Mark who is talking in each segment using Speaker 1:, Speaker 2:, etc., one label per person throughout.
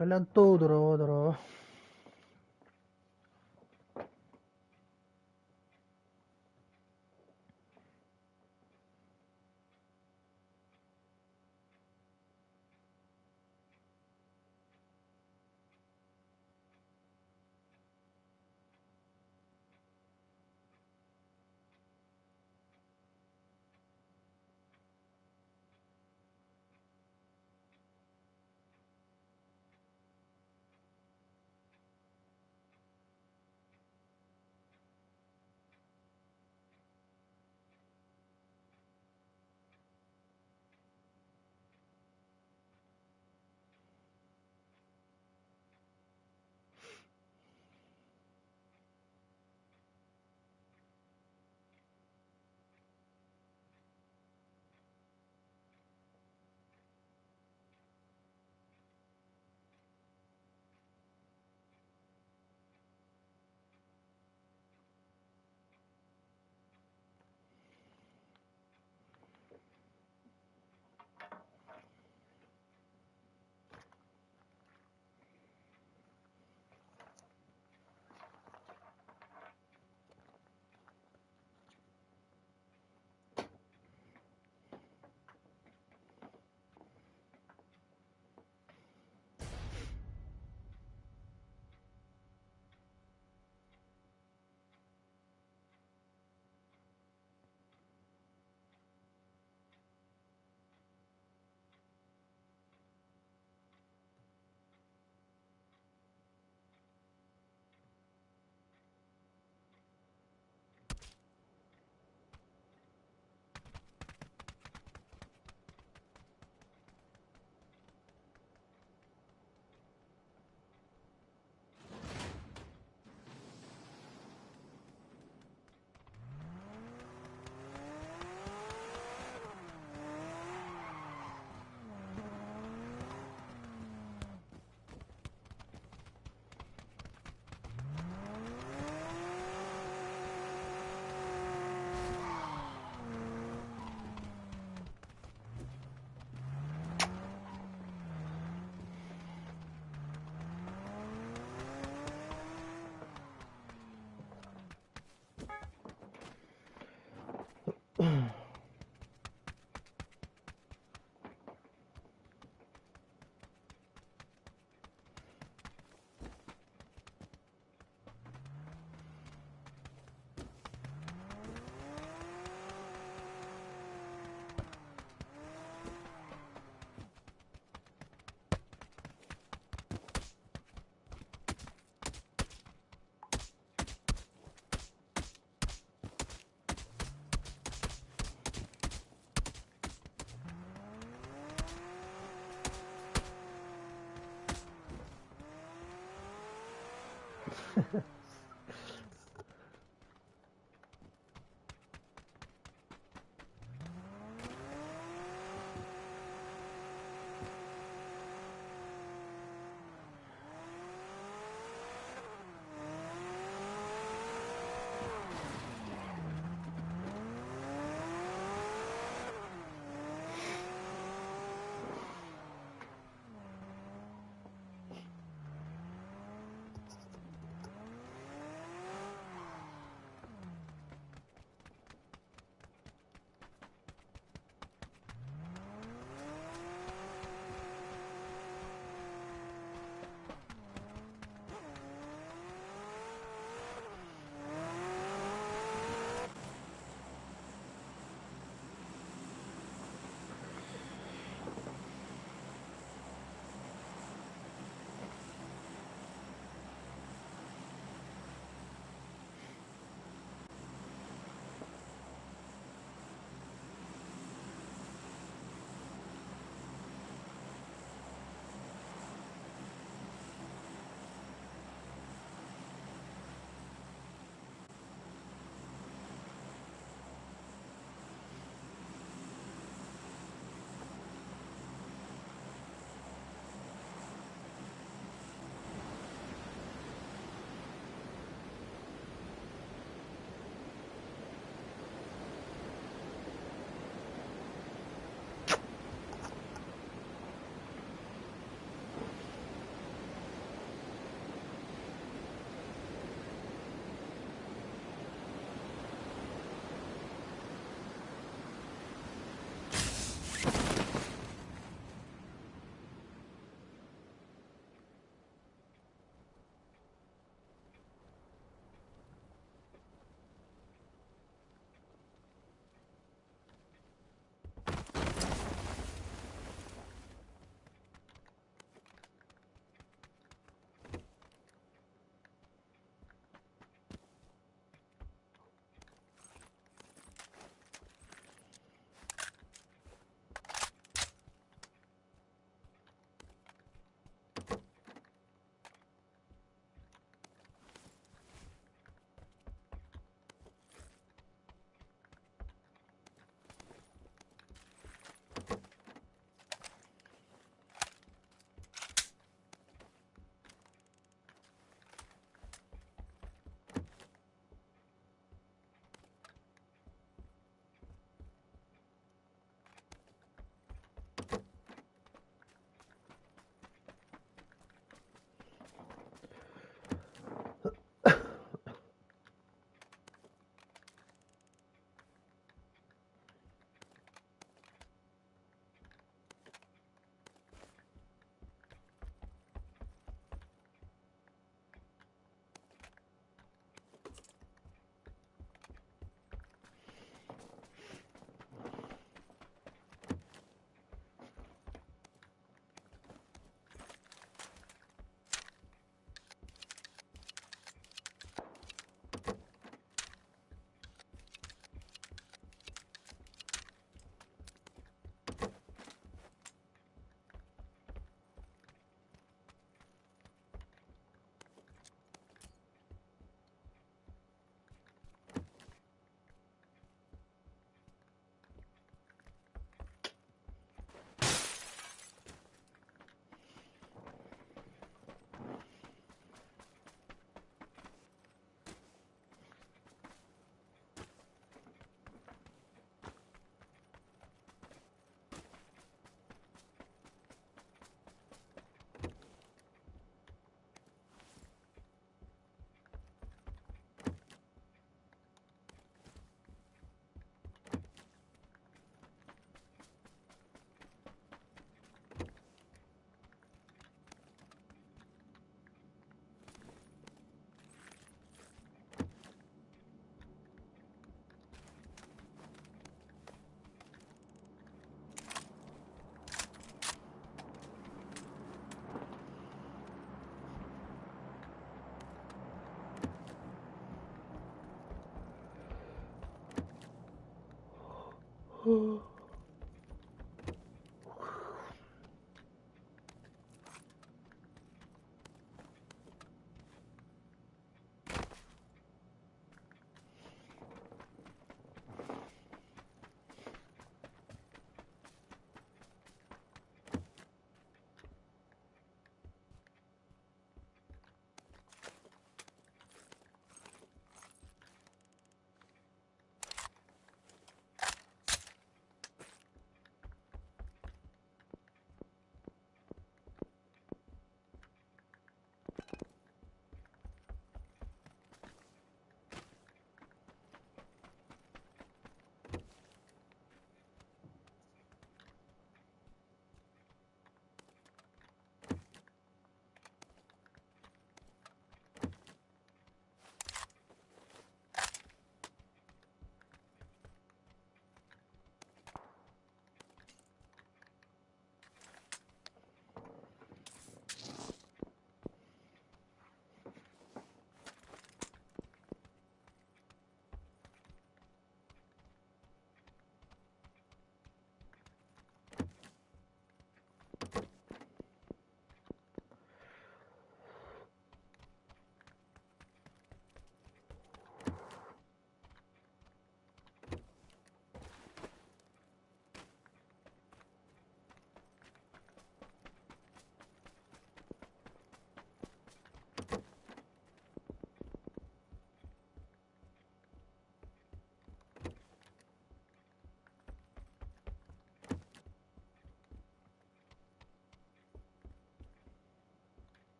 Speaker 1: Калянтоо, дорообо, дорообо.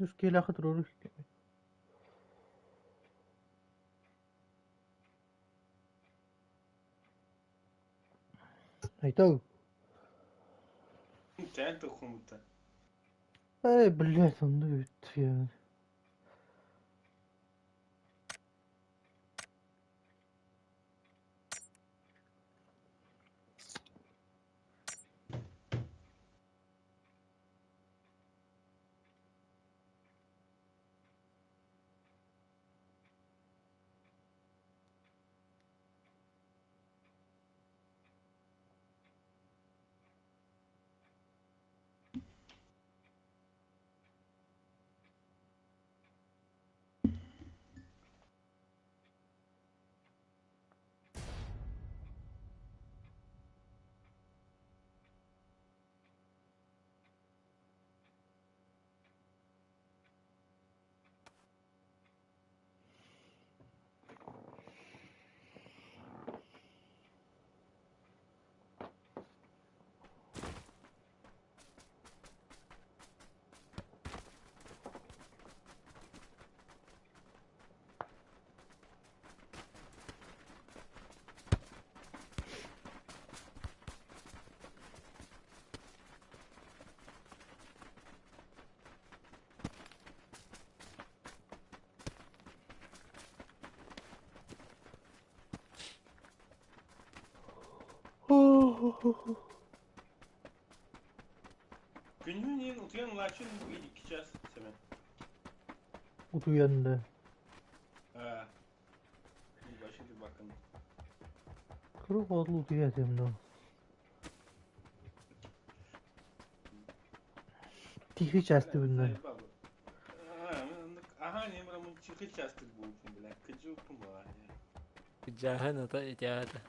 Speaker 1: Үс киһилээххэ туруору Айтал. Эй, блядь, он ведь я.
Speaker 2: Күнүн утуйан ылааччын 2 час Сэмэн.
Speaker 1: Утуйан да. Кыры боотул утуйа этим да. Тихий часты bundan.
Speaker 3: Дьааһын ата итиата.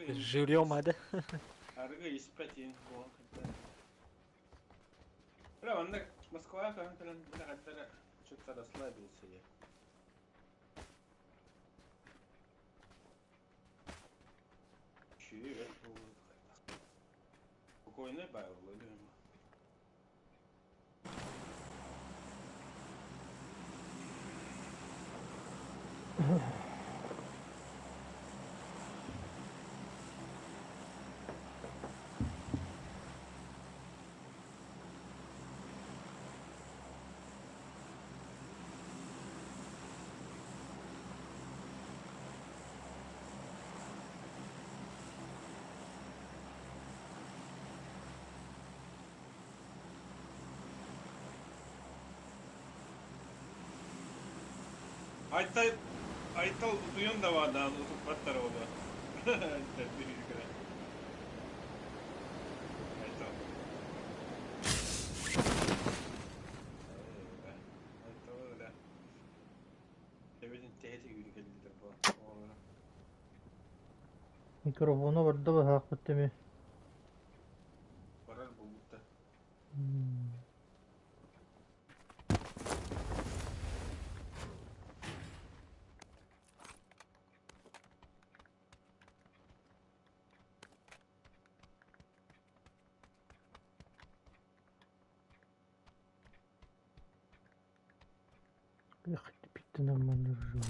Speaker 3: Жирем ада.
Speaker 2: Айтал Айтал утуйан да баардаан утуппаттар оҕолор. Айтал. Айтал
Speaker 1: Микрофону барда быһаахпыт теми.
Speaker 2: Барар буолбуттар.
Speaker 1: Эх, ты нормально живу.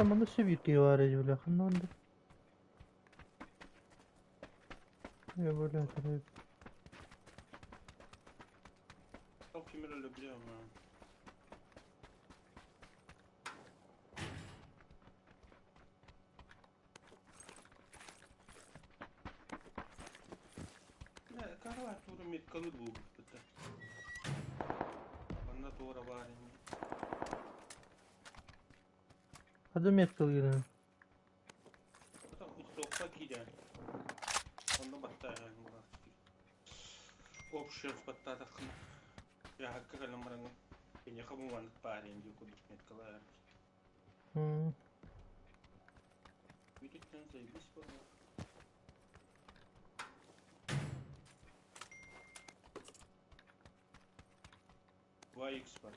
Speaker 1: Манна сөбүркэ баар бля, ханна онда? Я бля,
Speaker 2: Ол ким эрэ өлөрбүтэ ама. Карла тура меткалы буолбут. Манна туора баар ини.
Speaker 1: Хада меткалыыр.
Speaker 2: Потом устуохха киирэн. Онно баттааһын буолар. Общий баттаатаххына. Яһакка кэлэн баран киниэхэ бу маннык баар ин дии курдук меткалаар. Бүтүттэн заебись буолла. 2x бар.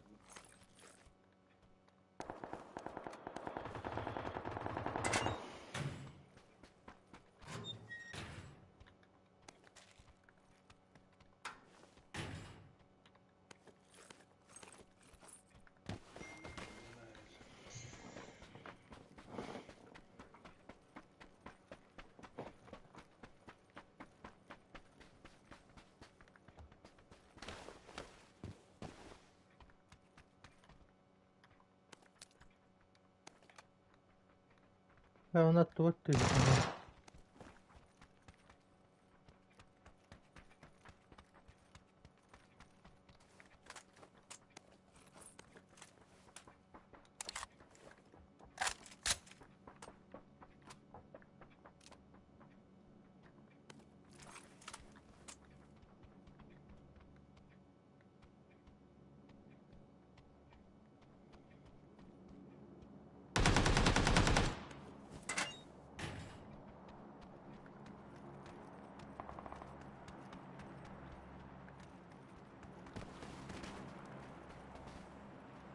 Speaker 1: Я она туох ты.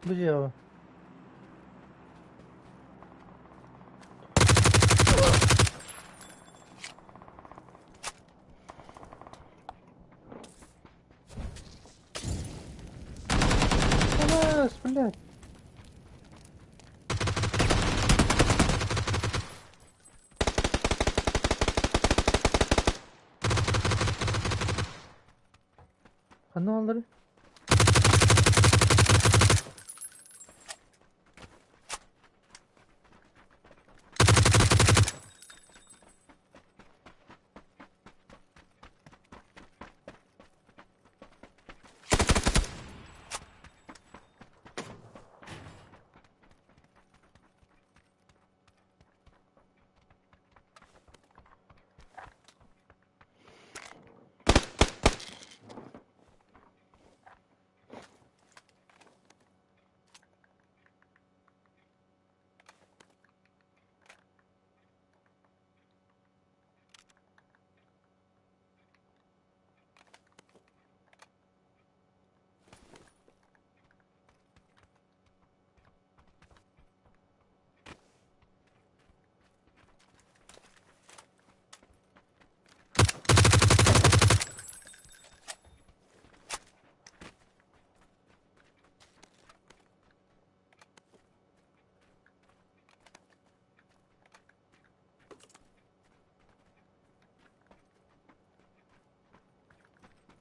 Speaker 1: Бу дьиэҕэ. Халас, блядь. Ханна баалларый?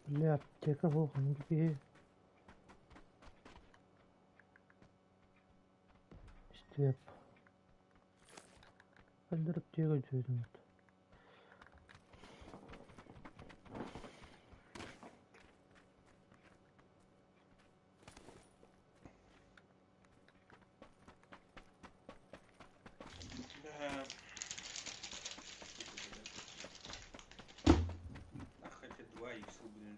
Speaker 1: Бля, аптека буолан киһи. Истиэп. Ханна аптека дьүөтүм.
Speaker 2: Да. А хотя 2 х блин.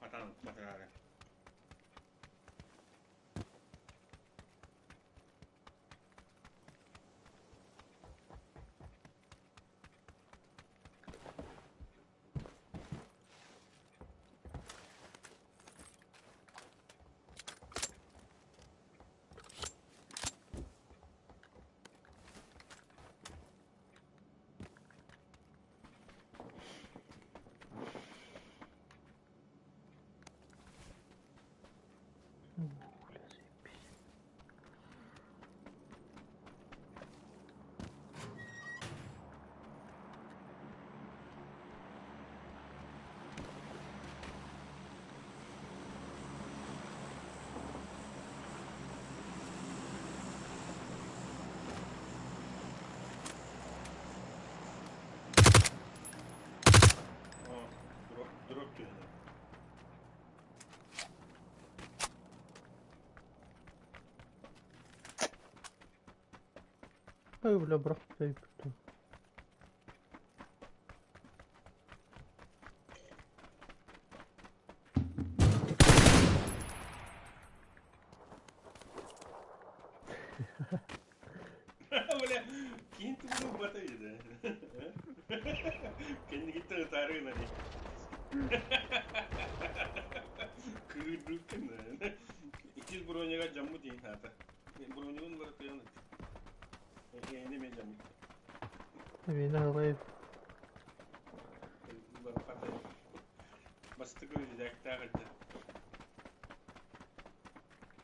Speaker 2: Атан патраары.
Speaker 1: Ой, бля, бырахпыта.
Speaker 2: Бля, киин тугу бата еді. Кэннигиттэн ытаары гынан Кыырдык Иккис броняга дьаммыт иһин хаата. Броньугун уларытыан эни мен дьаммыт.
Speaker 1: Мин аҕалайым.
Speaker 2: Уларыппата. Бастакы редактордаах этэ.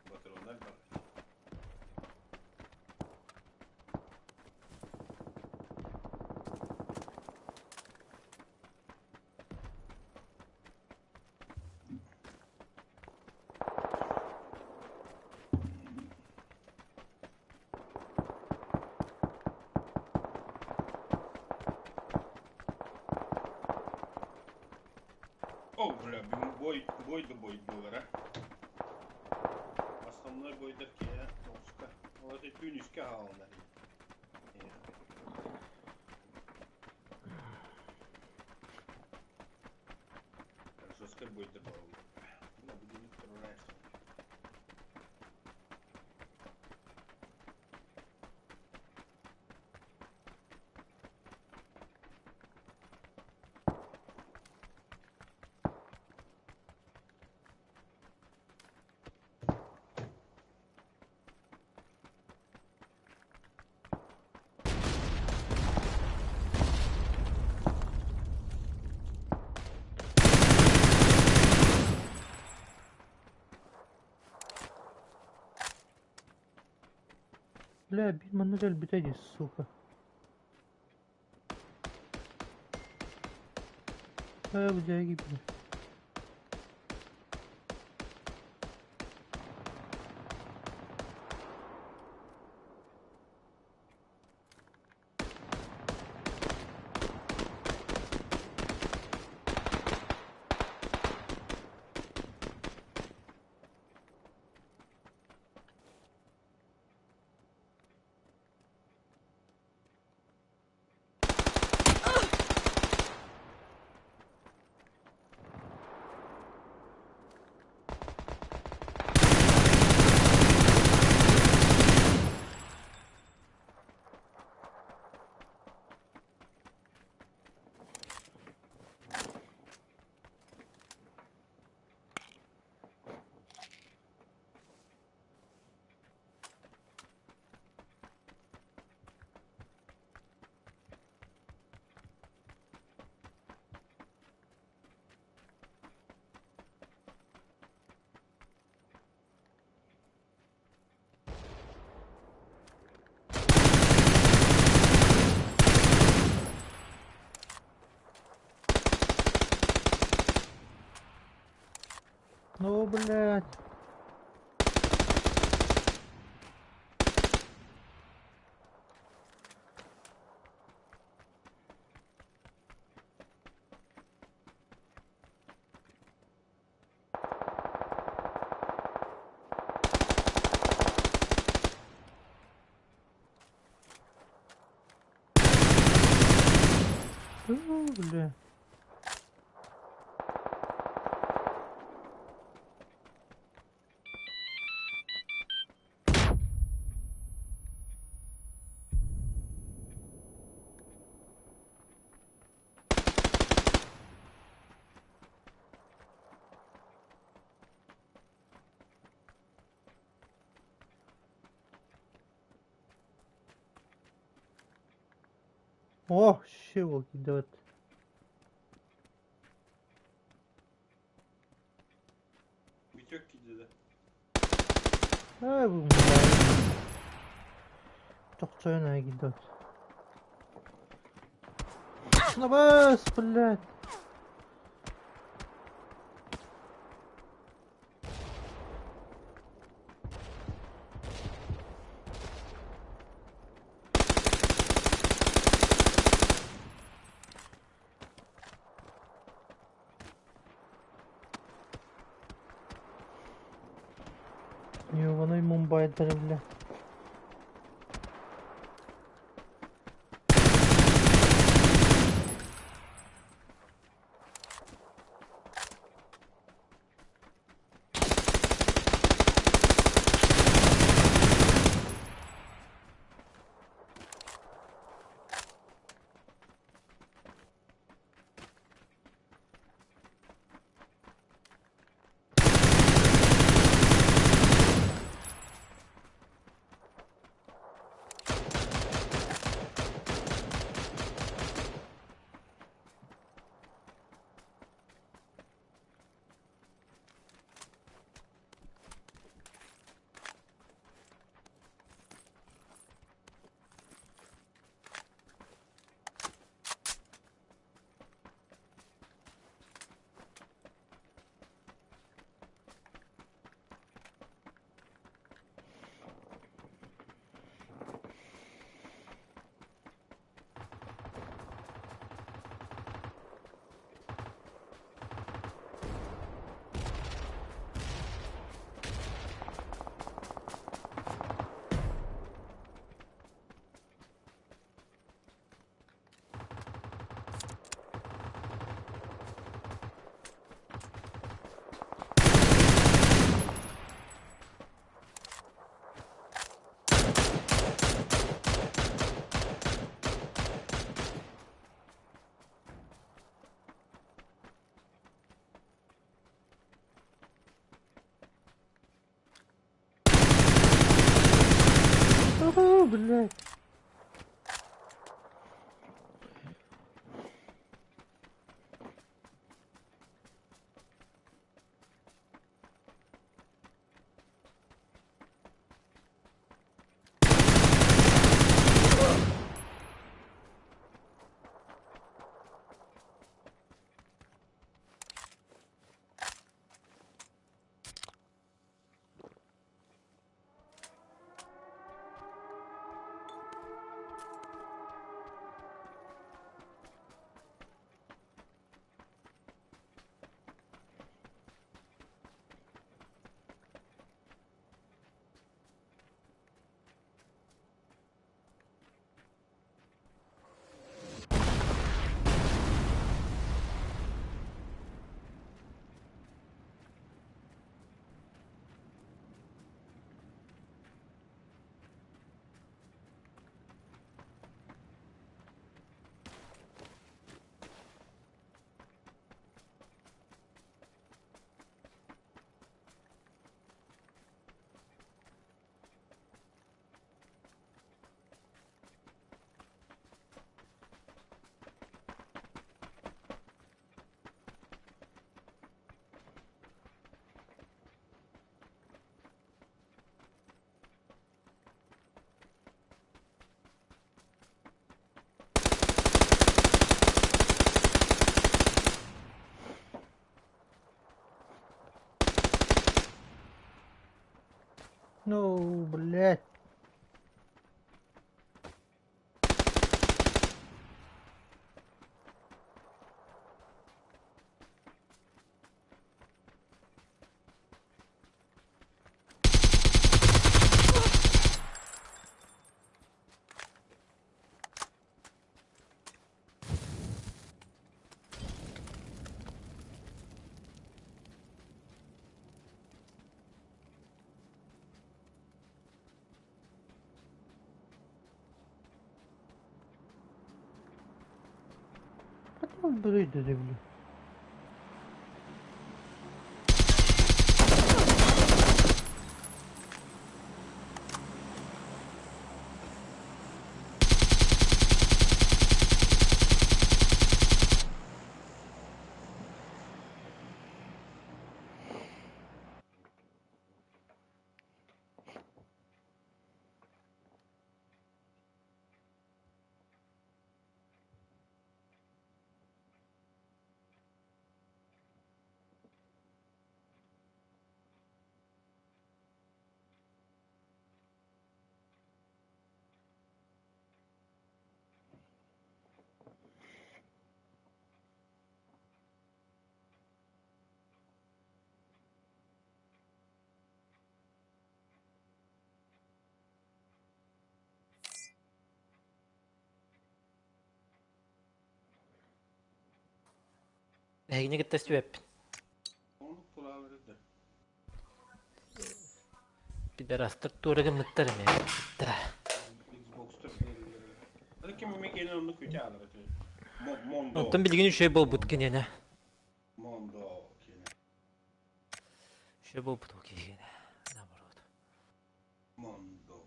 Speaker 2: Патроннар бар. О, бля, бой, бой да бой буолара. Основной бойдар киһи тоҕуска. Ол это түүн үскэ хааланар. Жесткий бойдар буолла. Бля, будильник второй.
Speaker 1: Бля, биир манна өлбүтэ дии, сука. Э, бля, гибли. Ну, блядь. Ту, бля. О, щелок идет.
Speaker 2: Витек киди да.
Speaker 1: Ай, бу блядь. Чохчойна идет. На бас, блядь. Ёбаный Мумбай, бля. Ну, блядь. Хотел бы бля.
Speaker 3: Эһигини кытта сүөппүн.
Speaker 2: Оннук буолаабыт да.
Speaker 3: Пидорастар туора гыммыттар эмиэ. Да.
Speaker 2: Xbox'та Аны ким эмэ кэлэн оннук күтэ аалар этэ. Мондо.
Speaker 3: Оттон билигин үчүгэй буолбут киниэнэ.
Speaker 2: Мондо киэнэ.
Speaker 3: Үчүгэй буолбут ол киһиэнэ. Наоборот.
Speaker 2: Мондо.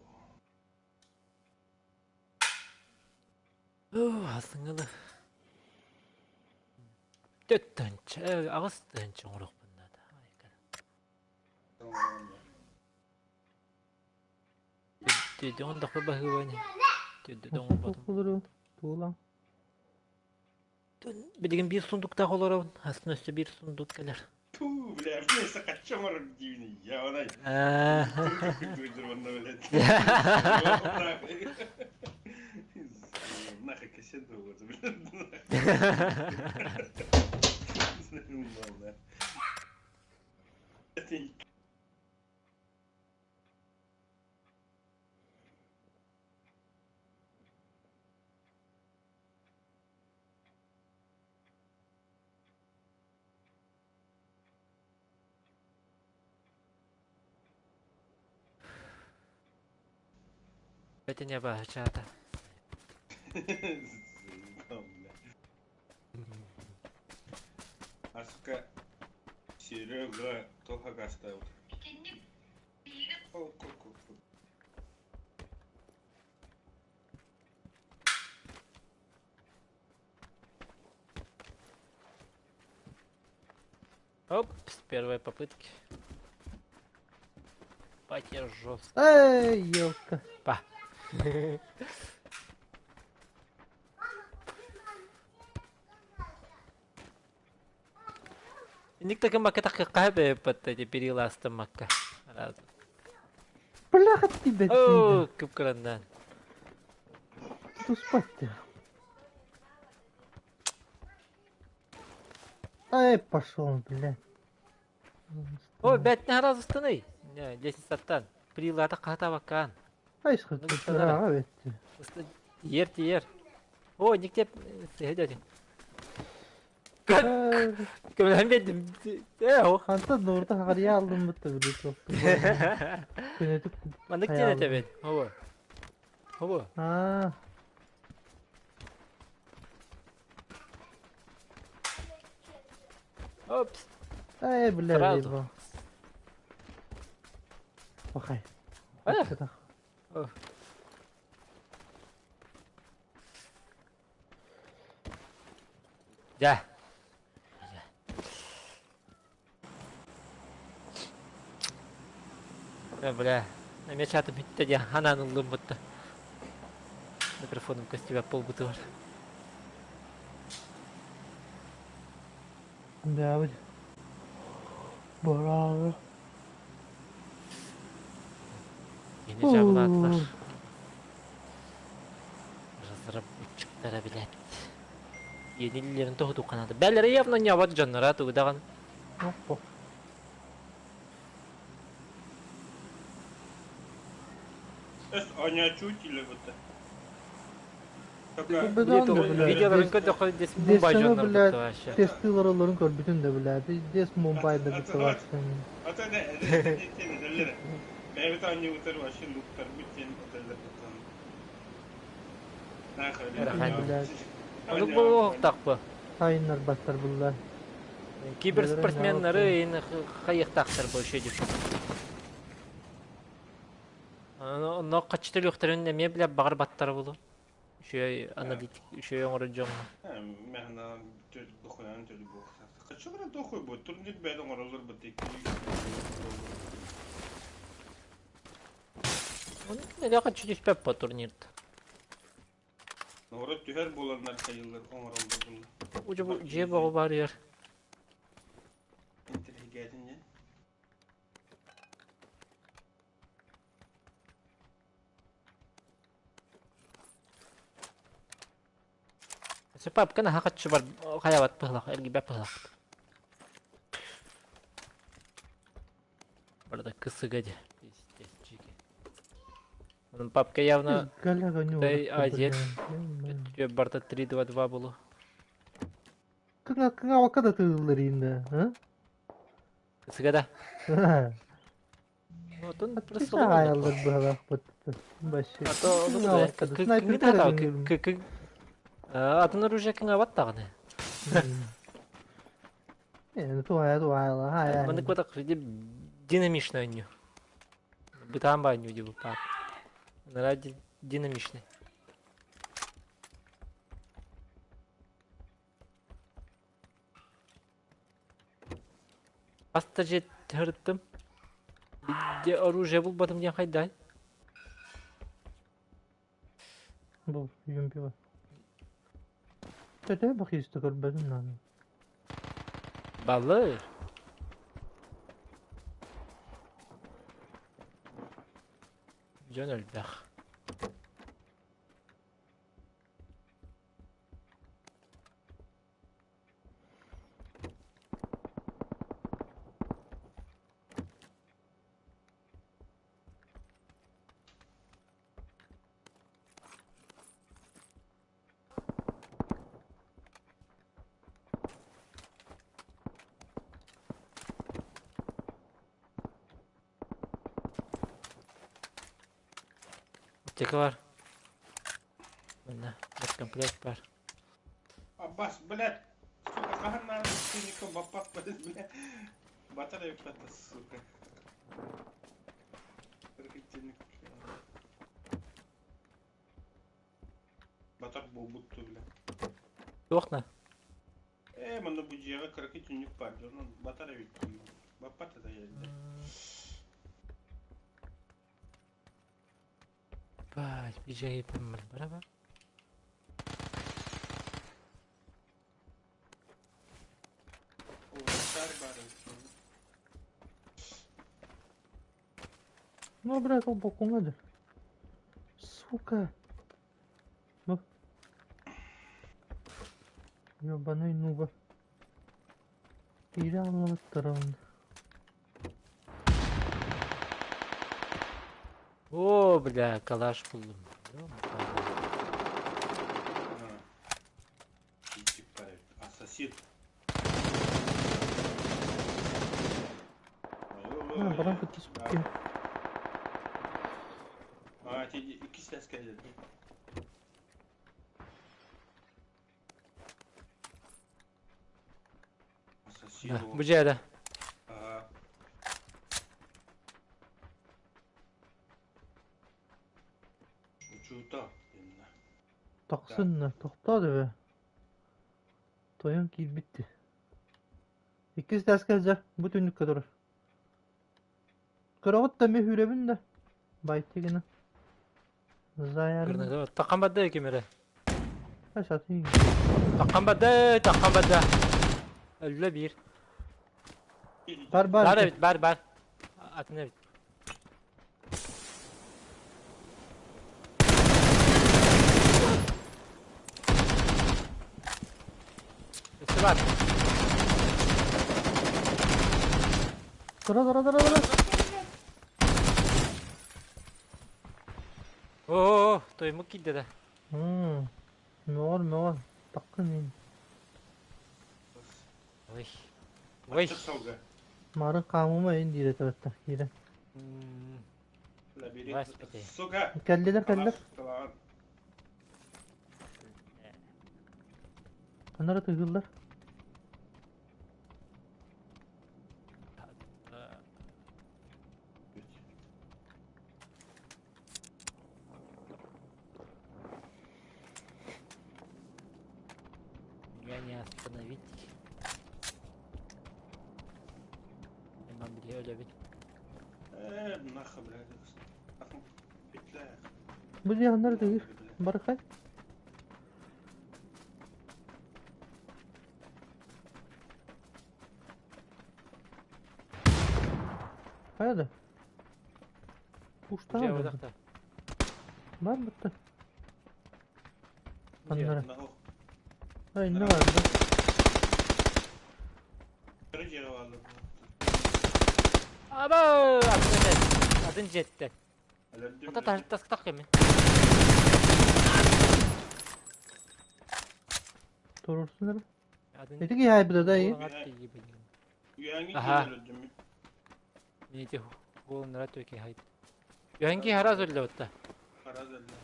Speaker 3: Асыңылы. Төттөнчө, аҕыс тыһынча оҥоруохпун наада. Түөдүҥ доху баһыыбани. Түөдү оҥорботум.
Speaker 1: Туолан.
Speaker 3: Билигин биир сундуктаах олоробун, астын өссө биир сундук кэлэр.
Speaker 2: Туу, бля, мне сахачча оҥорор диибин я онай. Нахуй кассету вот, блин.
Speaker 3: Бэтине баһачаата.
Speaker 2: Аска Серега тоха оставил.
Speaker 3: Оп, с первой попытки. Патя жестко.
Speaker 1: Эй, елка.
Speaker 3: Па. Никто макка так кабе под эти переласта макка.
Speaker 1: Бляха тебя.
Speaker 3: О, кыпкырандан.
Speaker 1: Тут спать-то. Ай, пошел, бля.
Speaker 3: Ой, бәт не разы стыны. Не, лестницаттан. Прилата ката баккан.
Speaker 1: Ай, сход.
Speaker 3: Ер тиер. О, никтеп сыһыдадин. Көмөлөн бердим. Э,
Speaker 1: Ханта нурда харья алдым бытты билет. Күнөтүк.
Speaker 3: Маннык диэн этэбин. Хобо. Хобо.
Speaker 1: Аа.
Speaker 3: Опс.
Speaker 1: Ай, бля,
Speaker 3: Сразу.
Speaker 1: Охай.
Speaker 3: Да. Бля, мен чатым бүттэ дии, ханаан ыллым бутта. Микрофоном көстүбэт буолбутугар.
Speaker 1: Да, вот. Браво.
Speaker 3: Yine жабылаатылар. Разработчиктара билет. Yenililerin tohutu kanadı. Belleri явно не ават дьоннора тугу даҕаны.
Speaker 1: Оппо.
Speaker 2: Эс оонньооччу илэ бытта. Только
Speaker 3: Видеоларын көрдөххө дес Мумбай
Speaker 1: Десаны,
Speaker 3: дьоннор
Speaker 1: блядь,
Speaker 3: бытта вообще.
Speaker 1: Тестилер олорун көрбүтүн да, блядь. Дес Мумбайда битти вообще.
Speaker 2: Ата не, это Бэйбит оонньуутар вообще нуктар бүттен отеллер буттан.
Speaker 3: Рахат.
Speaker 1: Блядь.
Speaker 3: Ону буолуохтаах бу.
Speaker 1: Хайыннар баттар булла.
Speaker 3: Киберспортсменнары ин хайыхтаахтар бу еще деп. Онно каччы төлүөхтэрин эмиэ билэ баҕар баттара булу. Үчүгэй аналитик, үчүгэй оҥорор дьоҥҥо.
Speaker 2: Мэхна дохуян төлү буохта. Каччыгара дохуй бу турнир бэйден оҥороллор бу
Speaker 3: Оны неле каччы түспэп по турнирда.
Speaker 2: Норот түһэр буоланнар хайыллар оҥороллор булла.
Speaker 3: Уже бу дьиэ боҕу барыар.
Speaker 2: Интеллигентин не?
Speaker 3: Папка наһаа хаччы бар хайабат быһылах, эргибэт быһылах. Барда кысыга де. Пиздец, чики. Onun папка явно
Speaker 1: Галяга не
Speaker 3: Дай
Speaker 1: ураты,
Speaker 3: Азия.
Speaker 1: блядь.
Speaker 3: Барда 3-2-2 булу.
Speaker 1: Кыңа кыңа вакада тыыллар инде, а?
Speaker 3: Кысыга да. Отон просто
Speaker 1: Аяллар быһалаах бытты. Башы.
Speaker 3: А то
Speaker 1: Снайпер
Speaker 3: Атын оружие кыңа баттаганы.
Speaker 1: Э, туая туая хая.
Speaker 3: Маны котак динамично аню. Бытам баню дебу пап. Нара динамичный. Аста же тырттым. Де оружие булбатым ден хайдай.
Speaker 1: Бу юмпи бар. Төтө бакыйсты көрбөдүм наны.
Speaker 3: Балыр. Жон өлбэх. Аптека бар. Мына, комплект бар.
Speaker 2: Аббас, блядь. Сука, хаһан клиника баппап, блядь. Батарея пата, сука. Батар буолбутту, блядь.
Speaker 3: Туохна.
Speaker 2: Э, манна бу дьиэҕэ кыракый түннүк баар, дьонун батар эбит дии. Баппат это елде.
Speaker 3: Бай, бижай пыммар бара бар.
Speaker 2: Улаатар баар эбит.
Speaker 1: Ну, блядь, ол бокуңа Сука. Ну. Ёбаный нуба. Ире аллаттарым.
Speaker 3: О, бля, калаш булдум.
Speaker 2: Тип бар эбит. Ассасин.
Speaker 1: А, баран кытты сука.
Speaker 2: А, ти икки сес кэллэ. Ассасин.
Speaker 3: Бу жеде.
Speaker 2: Ага. Учута. Именно.
Speaker 1: Тахсынна, тохтоо бе. Тойон киирбитти. Иккис таска жа, бу түннүккэ турар. Көрөҕүт да ми хүребин да. Байтигина. Заярын.
Speaker 3: Такан бады кемере.
Speaker 1: Сатын.
Speaker 3: Такан бады, такан бады. Өллө бир.
Speaker 1: Бар бар.
Speaker 3: Бар эбит, бар, бар. Атын эбит. Бар.
Speaker 1: Тура тура тура тура.
Speaker 3: Оо, тоймук киирдэ да.
Speaker 1: Мөҕөр мөҕөр. Таккын мин.
Speaker 3: Ой. Ой.
Speaker 2: Салга.
Speaker 1: Мары хаамыма ин диир этэ киирэн.
Speaker 2: Сука.
Speaker 1: Кэллилэр кэллэр. Ханнара тыгыллар.
Speaker 3: Меня не остановить. Мен били өлөбүн.
Speaker 2: Э, нахуй, блядь. Петля.
Speaker 1: Бу дьиэ ханнара тыгыр. Барыкай. Хайа да?
Speaker 3: Дьиэ
Speaker 1: Уштаан
Speaker 3: бодахта.
Speaker 1: Бар бытта.
Speaker 3: Дьиэ.
Speaker 1: Ханнара.
Speaker 2: Нахуй.
Speaker 1: Ай, инне бар да.
Speaker 2: Дьиэҕэ бааллар.
Speaker 3: Аба, атын этэ. Атын дьиэттэн.
Speaker 2: Өлөрдүм.
Speaker 3: Ата таһыртаскытах кэмин.
Speaker 1: Турурсун эрэ.
Speaker 3: Атын
Speaker 1: Ити киһи айбыта да и.
Speaker 2: Үөһэҥҥи
Speaker 3: Аха.
Speaker 2: киһини өлөрдүм.
Speaker 3: Мити хуолуннара төки хайт. Үһэнки харас өллөбүттэ.
Speaker 2: Хараз өлдө.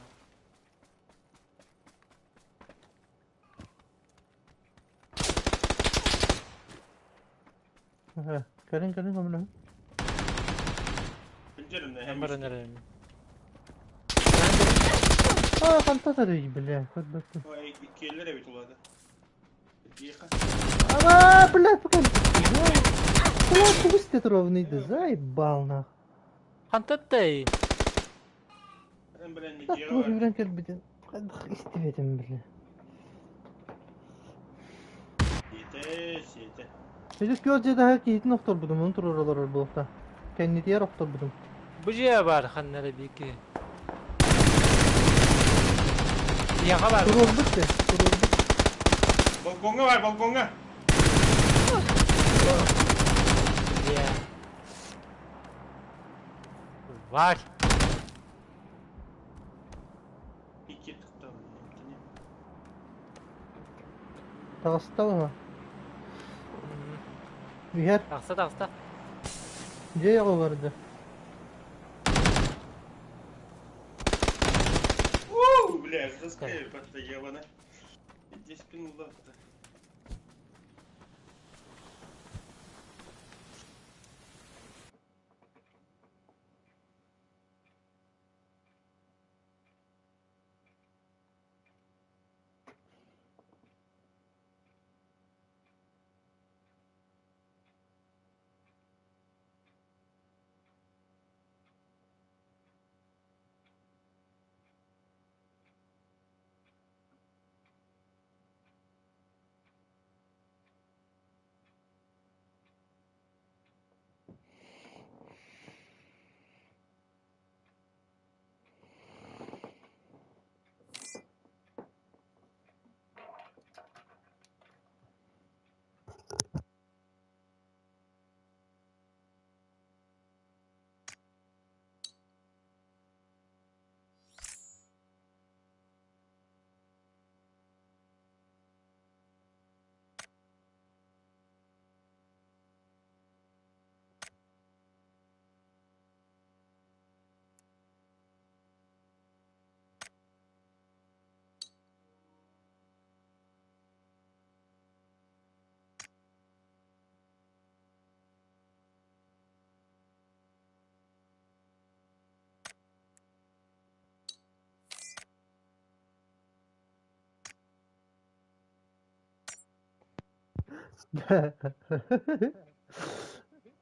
Speaker 1: Аха. Кэлин кэлин көмөлөһүн.
Speaker 2: Билдерим
Speaker 3: Мен баран эрэрим.
Speaker 1: Аа, хантан арый, бля, көрбөппүн.
Speaker 2: Ой, иккиэллэр эбит улаата. Тихо.
Speaker 1: Ама, блядь, пока. Бля, пусть ты ровный, да заебал нах.
Speaker 3: Хантаттай.
Speaker 2: Эн блин,
Speaker 1: Так
Speaker 2: дьиэҕэ
Speaker 1: туох
Speaker 2: бар.
Speaker 1: үүрэн кэлбитин хайдах истибэтим, бля.
Speaker 2: Сиэтэ, сиэтэ.
Speaker 1: Ити күөх дьиэдэһэ киһитин охторбутум, onu туруора олорор буолта. Кэннитигэр охторбутум.
Speaker 3: Бу дьиэ бар ханнара бики. Дьиэҕэ бар.
Speaker 1: Туруорбут де, туруорбут.
Speaker 2: Балкоҥҥа бар, балкоҥҥа!
Speaker 3: Дьиэ. Бар.
Speaker 2: Икки тыктабын,
Speaker 1: Таҕыста ма? Иһэр.
Speaker 3: Тахса тахса.
Speaker 1: Дьиэ оҕолорду.
Speaker 2: Уу, бля, заскрели просто ебано. Иди спину лапта.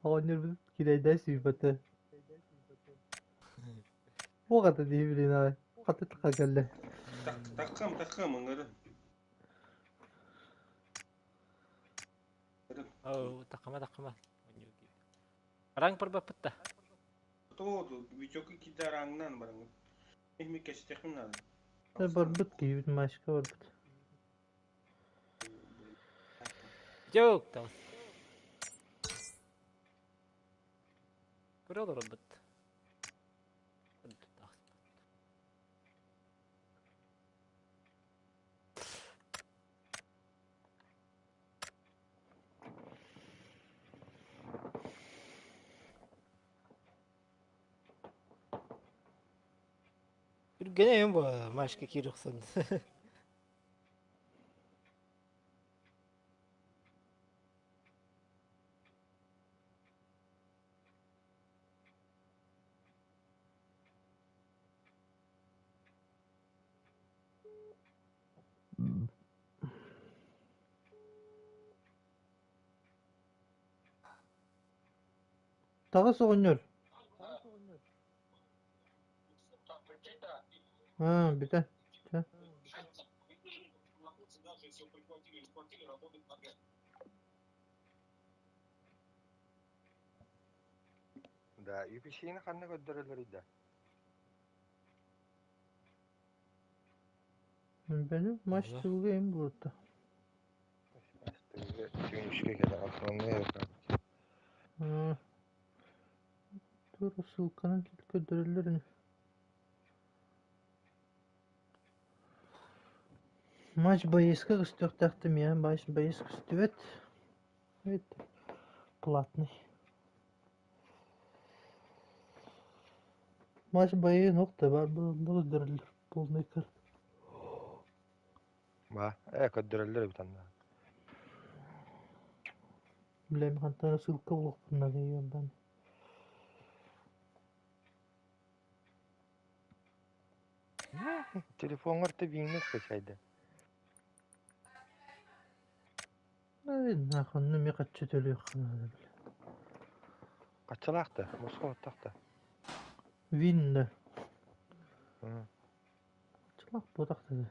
Speaker 1: Оҕонньорбут кирэйдээн сүүйбэтэ. Туох ата дии билин аҕай. Хата тахха кэллэ.
Speaker 2: Таххам, таххам, ыҥырын.
Speaker 3: Оо, таххама, таххама. Араҥ барбаппыт да.
Speaker 2: Тоҕо Витёка киирдэ араҥнаан бараҥҥын. Эми кэстэхпин наада.
Speaker 1: Барбыт киһибит машка барбыт.
Speaker 3: Дьэ таҕыс. Көрө олоробут. Үргэнэйим бу Машка киирөхсөн.
Speaker 1: Таҕыс оҕонньор. Аа, бүтэ. Чэ.
Speaker 4: Да, UPC-ни ханна көрдөрөллөрүй да?
Speaker 1: Benim maç çılgıyım burada.
Speaker 4: Түүнүскэ кэлэ основной
Speaker 1: Аа, Тур ссылканан көрдөрөллөр ини. Матч боецка көстүөхтээхтим я матч боец көстүбэт. Evet. Платный. Матч бои нокта бар бұл полный карт.
Speaker 4: Ба, көрдөрөллөр эбит анна.
Speaker 1: Билем хантан ссылка булуохпун наада
Speaker 4: Телефоҥҥар тэбииҥҥэ скачайда.
Speaker 1: Нахуй, ну мне хочу төлүөххэ наада бile.
Speaker 4: Хаччалаах да, босхо оттах да.
Speaker 1: Винна. Чылах буотах да.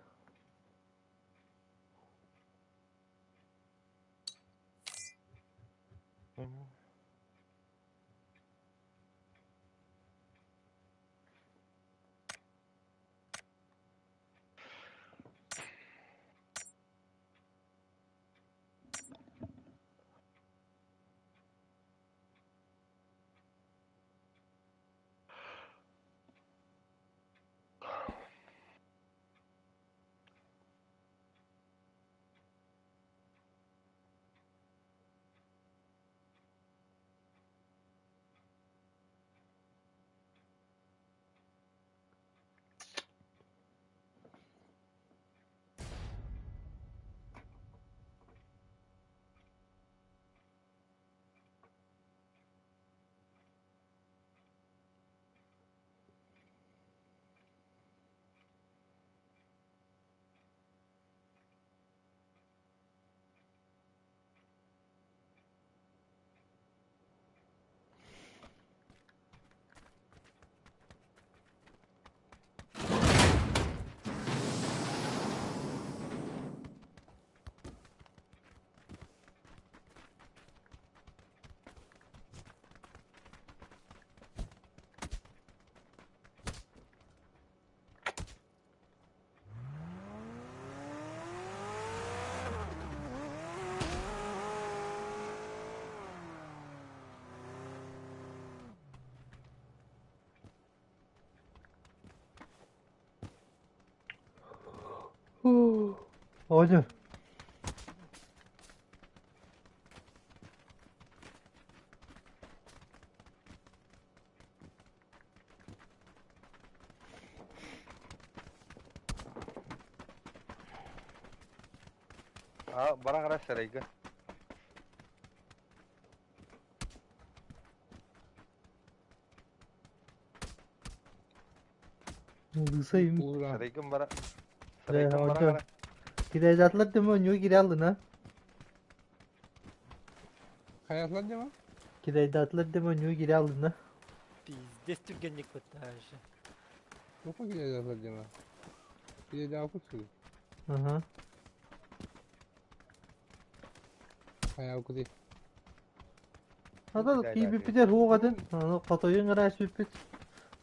Speaker 1: Оҕонньор.
Speaker 4: А, бара гара сарайга.
Speaker 1: Лысайым.
Speaker 4: Сарайгын бара. Сарайгын бара гара.
Speaker 1: Кирәйдатлар дема нью кире алдын а?
Speaker 5: Хайатлар дема?
Speaker 1: Кирәйдатлар дема нью кире алдын а?
Speaker 3: Пиздец түргенник батташы.
Speaker 5: Опа кирәйдатлар дема. Кирәйдә кутсу.
Speaker 1: Ага.
Speaker 5: Хая кути.
Speaker 1: Ата кийбиппитер хуоҕатын, аны хотойун ыраас бүппүт.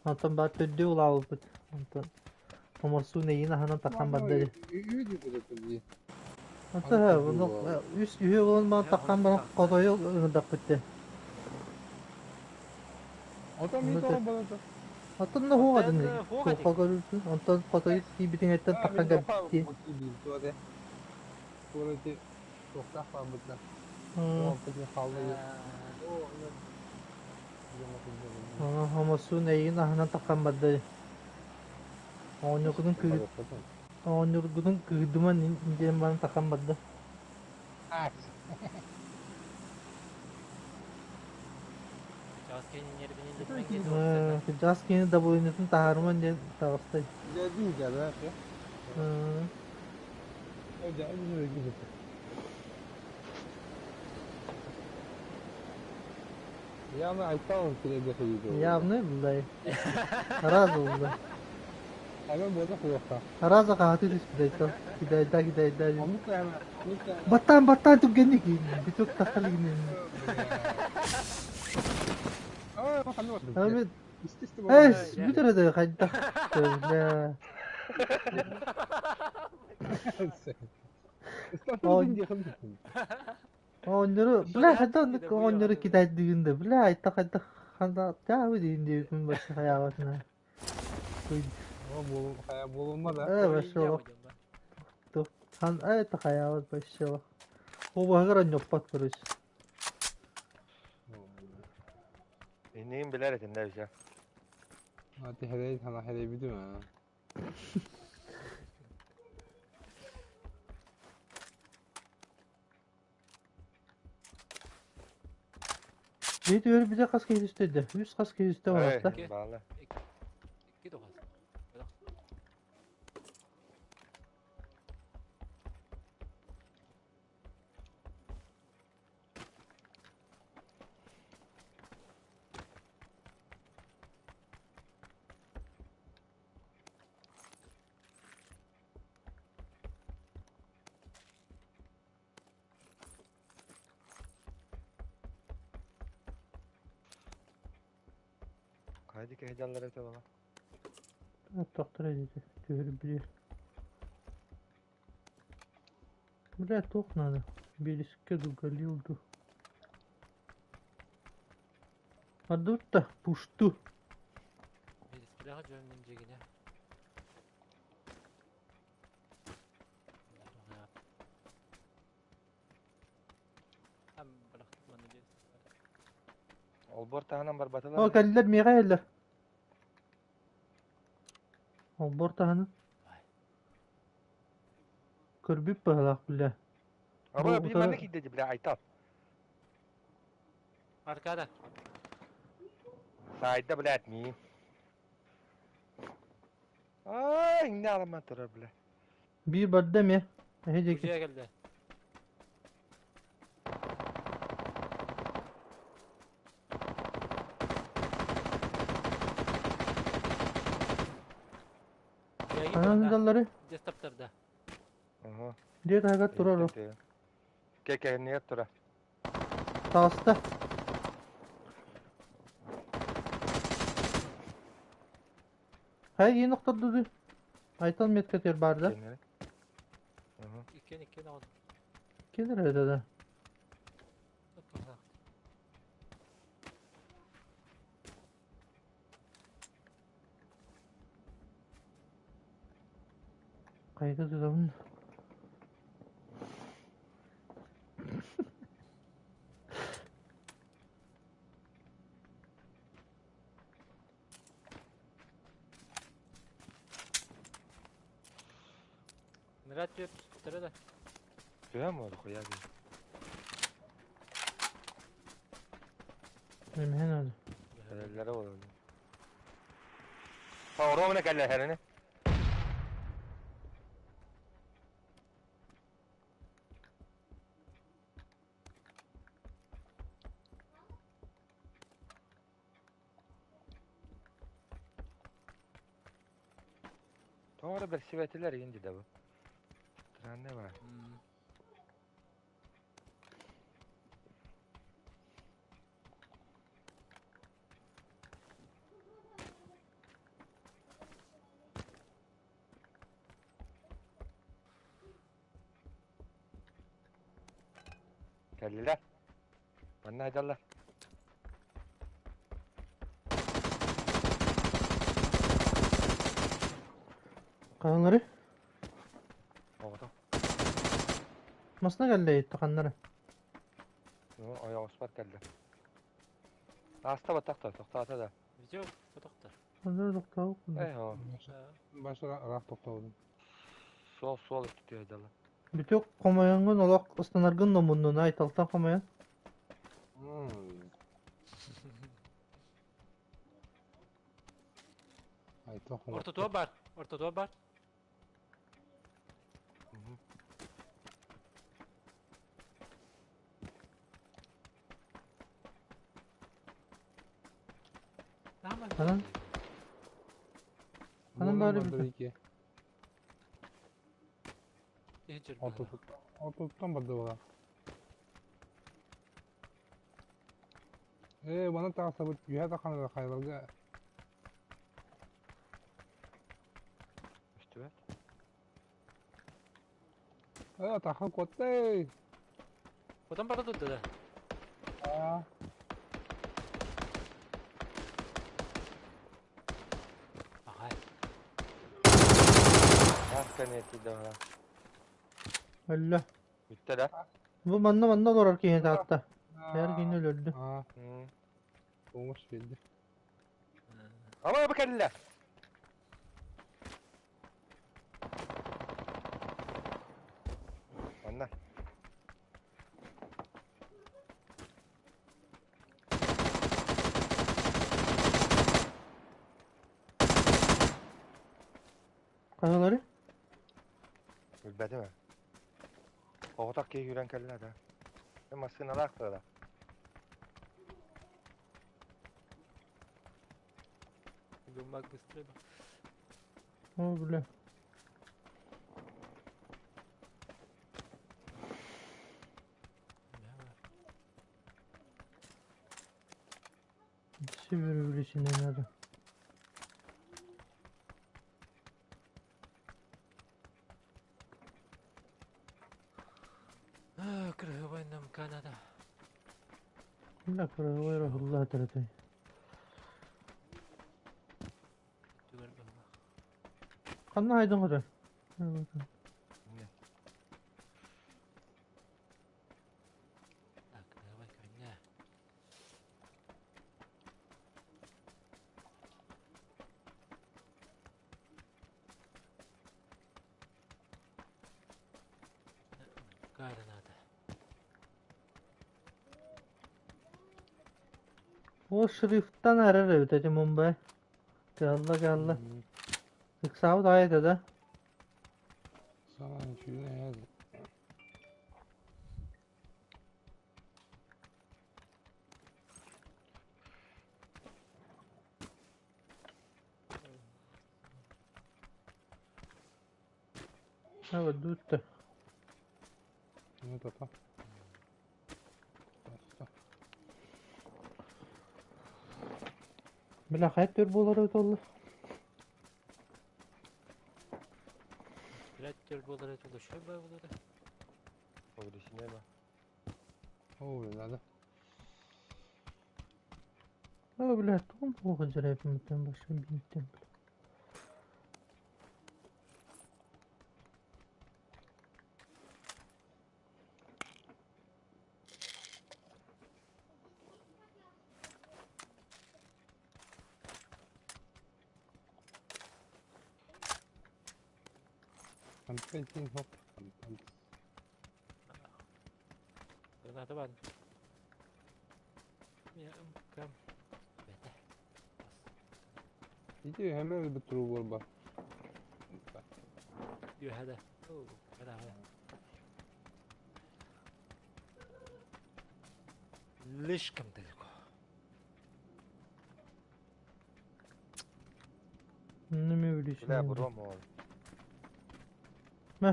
Speaker 1: Онтон баар төрдү улаабыппыт. Онтон оморсуу нэйин аһынан таххан барда.
Speaker 5: Үйдү куту.
Speaker 1: Онто үс үһү буолан баран таххан баран хотойу ыҥырдахпыт дии.
Speaker 5: Ото мин тоҕо балата.
Speaker 1: Оттон ноһуоҕа дын туохха көрүлтүн, онтон хотойу тиийбитиҥэттэн таххан кэлбиттии.
Speaker 5: Туохтаах барбытна.
Speaker 1: Хомосуун эйигин аһынан таххан барда. Оонньуургутун кыы оонньуургутун кыырдыман диэн баран таххан барда. Кырдьаҕас киһини дабылыанньатын таһаарыман диэн таҕыста.
Speaker 5: Явно айтал
Speaker 1: Явно булдай. Раза булда.
Speaker 5: Hemen burada хуяха.
Speaker 1: Раза хаһаты түспүт айтал. Кидайда кидайда.
Speaker 5: Оннук hemen. Оннук hemen.
Speaker 1: Баттаан баттаан түгэнник бүтүк тахалигин.
Speaker 5: Аа, ханна бар.
Speaker 1: Abi
Speaker 5: Истисти
Speaker 1: эс бүтэр эдэ хайдах бля. Оонньору бля хайдах оннук оонньору кидайдыгын да бля айта хайдах ханда таа диин диэбитин бачча хайаабатына.
Speaker 5: Болма да.
Speaker 1: Э вообще хан это хайаабат вообще. О ньоппат короче.
Speaker 4: Иннигин билэр этин да бисэ.
Speaker 5: Ати херей хана херей бидим а.
Speaker 1: Бейт өр бизе қас кейдүстеді. Үс қас кейдүсте баратта.
Speaker 4: Баалы.
Speaker 3: Икки тухас.
Speaker 4: Хайди кэһдьаллар этэ бала.
Speaker 1: Тоқтыр эдити. Түһөр билер. Бля, тоқ надо. Белиске дугалилду. Адурта пушту.
Speaker 3: Билискилэҕэ дьүөмнүм дьигинэ.
Speaker 4: Олбор таһынан барбатылар.
Speaker 1: О, кэллэр миэхэ эллэр. Олбор таһынан. Көрбүт быһалаах бля.
Speaker 4: Аба би манна киирдэ бля айтал.
Speaker 3: Аркада.
Speaker 4: Сайда блядь миин. Ай, инне аламан турар бля.
Speaker 1: Биир барда эмиэ. Эһэ диэки.
Speaker 3: Кузия келді.
Speaker 1: Ханан сылдьаллары?
Speaker 3: Дестаптарда.
Speaker 4: Ага.
Speaker 1: Дьиэ таһыгар турар ол.
Speaker 4: Кэкэһиннигэр тура.
Speaker 1: Таҕыста. Хайа иин охторду дуу? Айтал меткатыгар баар да?
Speaker 4: Кэннери. Ага.
Speaker 3: Иккен иккен оҕон.
Speaker 1: Кэлэр этэ да. Хайда тутабын?
Speaker 3: Мират түөт түстэрэ да.
Speaker 4: Түһэн буолу хуя дии.
Speaker 1: Эмиһэн ады.
Speaker 4: Эрэллэрэ буолар. Оромuna кэллэ хэрини. Тоҕо бэрсибэтилэр иин дии да бу. Странный бар. Кэллилэр. Манна сылдьаллар.
Speaker 1: Хаһыҥҥары?
Speaker 4: Оҕото.
Speaker 1: Масына кэллэ иһиттэ ханнары?
Speaker 4: Ойоҕоспор кэллэ. Ааста баттахта, тохтоото да.
Speaker 3: Видео тохтор.
Speaker 1: Ханнары тохтообут?
Speaker 4: Э, оо.
Speaker 5: Баша ыраах тохтообутум.
Speaker 4: Суол суол өттүтүө дьала.
Speaker 1: Бүтүк хомойоҥҥун олох ыстанаргын номуннун айталтан хомойон.
Speaker 5: Айтал хомойон.
Speaker 3: Ортотуга бар, ортотуга бар.
Speaker 1: Анан Анан бары бүтүн.
Speaker 5: Ортотуттан барды бала. Ээ, мана тахсабыт үһэ таханара хайларга.
Speaker 4: Үстүбэт.
Speaker 5: Ээ, тахан куоттай.
Speaker 3: Потом бара турда да.
Speaker 5: Аа.
Speaker 3: Ага.
Speaker 4: Ах, кэнэти да.
Speaker 1: Өллө.
Speaker 4: Бүттэ да.
Speaker 1: Бу манна манна олорор киһи таатта. Эр киһини өлөрдү.
Speaker 5: Аа. Оңош берди.
Speaker 4: Ама бу кэллэ. Манна.
Speaker 1: Хаһылары?
Speaker 4: Билбэтим ээ. Оҕотох киһи күүрэн кэллэ да. Массыыналаах да.
Speaker 3: Гумак быстрее.
Speaker 1: О, бля. Север увеличение надо.
Speaker 3: Крыговой нам Канада.
Speaker 1: Бля, крыговой рахулла тырытай. Ханна айдын хотон?
Speaker 3: Так, давай коня. Гара надо.
Speaker 1: О шрифттан арар эбит эти Мумбай. Кыалла кыалла. Ыксаабыт аҕай этэ да?
Speaker 5: Саҥа үчүгэй ээ.
Speaker 1: Evet, бүттэ.
Speaker 5: Ну, тата. Баста.
Speaker 1: Бля, хайа түр буолар эбит буолла?
Speaker 3: Блядь, түр буолар эбит буолла. Шөй бай буолар.
Speaker 4: Увеличение ба.
Speaker 5: О, блин, надо.
Speaker 1: О, бля, тугум тугу дьэрэпимиттэн баша бииттэн.
Speaker 5: Там пять хоп. Там
Speaker 3: Граната бар. Кам. Бете.
Speaker 5: Иди hemen bir turu var bak.
Speaker 3: Юхада. Слишком далеко.
Speaker 1: Ну, мы
Speaker 4: Бля,
Speaker 1: увеличение.
Speaker 4: буром ол.
Speaker 1: Мә,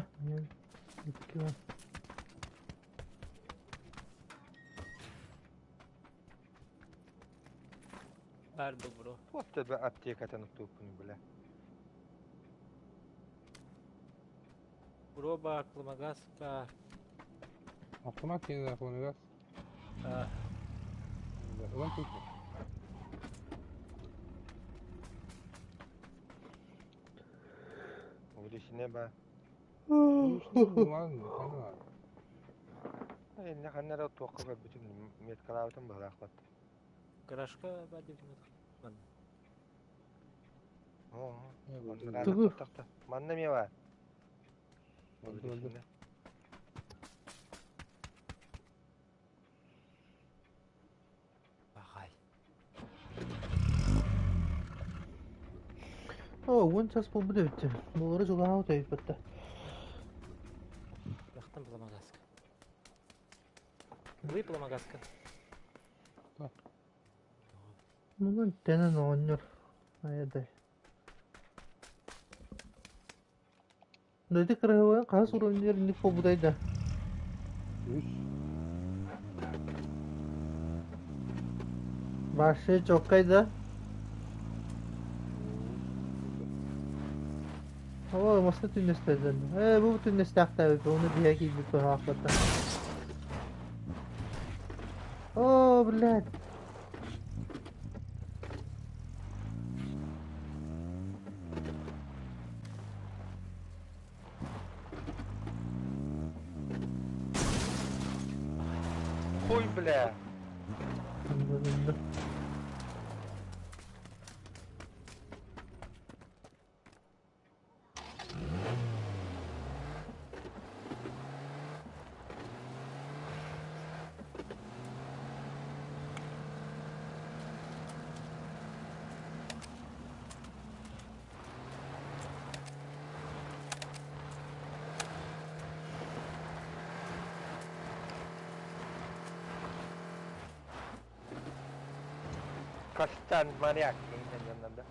Speaker 1: икки бар.
Speaker 3: Бар был бро.
Speaker 4: Вот тебе аптекатын уктуппун бля.
Speaker 3: Бро бар, пламагаз бар.
Speaker 5: Автомат кинилэр фонугар. Ылан күүтү.
Speaker 4: Уличне ба.
Speaker 5: Уличне
Speaker 4: Инне ханна эрэ туохха көрбүтүм меткалаабытым быһалаахпат.
Speaker 3: Гаражка ба диэбитим манна.
Speaker 1: Тугу?
Speaker 4: Манна эмиэ баар.
Speaker 3: Бахай.
Speaker 1: О, 10 час буолбут эбит. Буолары дьулаһа утуйбатта.
Speaker 3: Лахтан пламагаска. Вы пламагаска.
Speaker 1: Мунун тэнэн оҕонньор. Айадай. Дойду кыраһыабайын хаһыс уровньугар инник буолбутай да?
Speaker 5: Үс.
Speaker 1: Вообще чоккай да? О, маска түннэстэрдэн. Ээ, бу түннэстээхтээбит, оны биһэ киирбит быһаахпата. О, блядь.
Speaker 4: Хуй, бля! Костян моряк надо.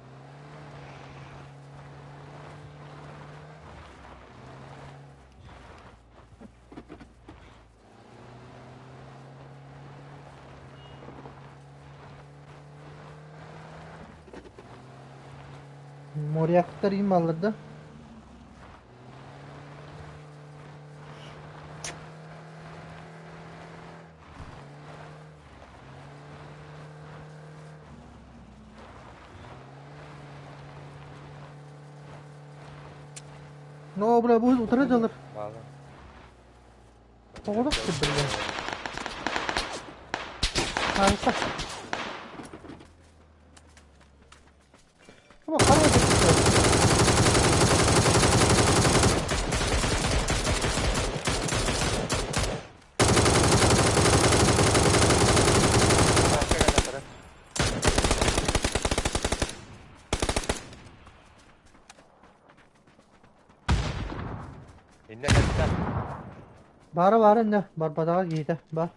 Speaker 1: Моряктар им алырда. Но, бля, бу утары дьалыр. Оҕолох кырдырга. Хаалса. Ama хара Бара бара инне барбадаға киитэ бар.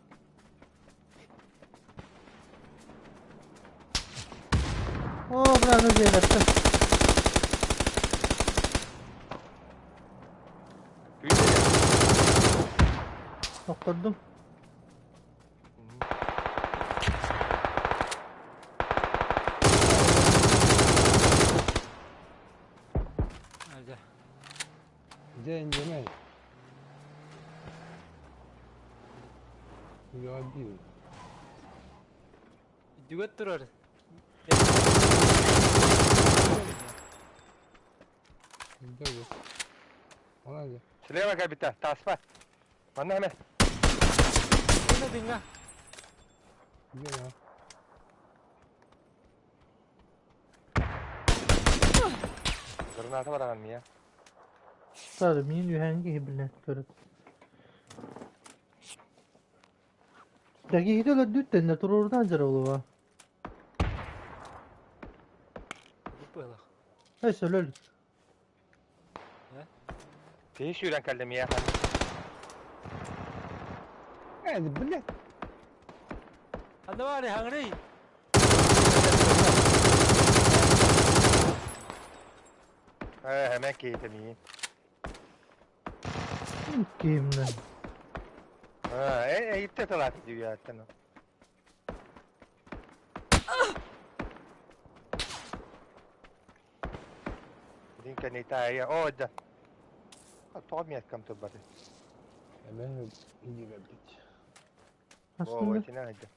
Speaker 1: О, бля, ну дьиэлэртэн. Тохтордум.
Speaker 5: Дьэ, инньэ Я один.
Speaker 3: Дүгөт турар.
Speaker 4: Слева кабита, таспа. Манна хаме.
Speaker 3: Манна динга.
Speaker 4: Граната бараган мия.
Speaker 1: Сары мин үһән киһи билэн көрөт. Дәги өлөрдүт тэннэ туруордан дьара олуга.
Speaker 3: Быылах.
Speaker 1: Эй, сөлөл.
Speaker 4: Киһи сүүрэн кэллэ мия.
Speaker 5: Э, блядь.
Speaker 3: Ханна баары хаңрый.
Speaker 4: Э, хэмэ киһитэ мии.
Speaker 1: Кимнен.
Speaker 4: Э, итте талат дүйәттен. Дин кәнейта о, да. Тоғыз мият кам турбаты.
Speaker 5: Эмэ иһигэрбит.
Speaker 4: Во,
Speaker 1: Астында.
Speaker 4: итинэ айда.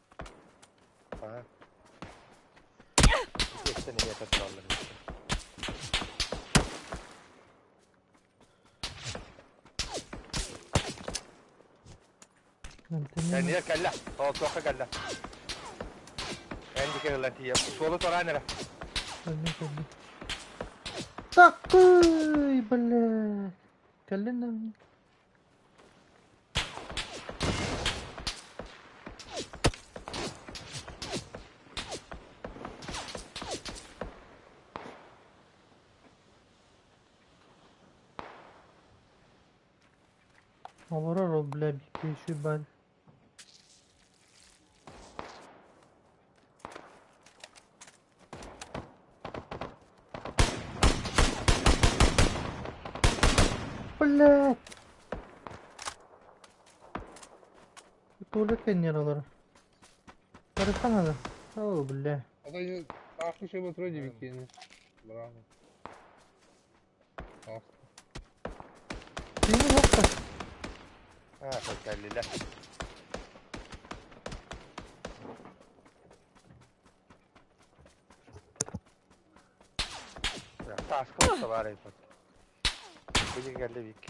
Speaker 4: Аха. Ити эмиэ тураллар.
Speaker 1: Антенна.
Speaker 4: Кэннигэр кэллэ. Ол туохха кэллэ. Эн диэки ылан тиийэ. Суолу туораан эрэ.
Speaker 1: Кэллин кэллин. Такый, бля. Кэллин да. Олорор ол, бля, биир баар. Блядь! Туалет кэннигэр олорор. Барыхха наада. О, бля.
Speaker 5: А то таах еще вот вроде бикини. Браво. Таах.
Speaker 1: Киһини суох да.
Speaker 4: А, кэллилэр. Тааска охто баар эбит. Бу кэллэ бик.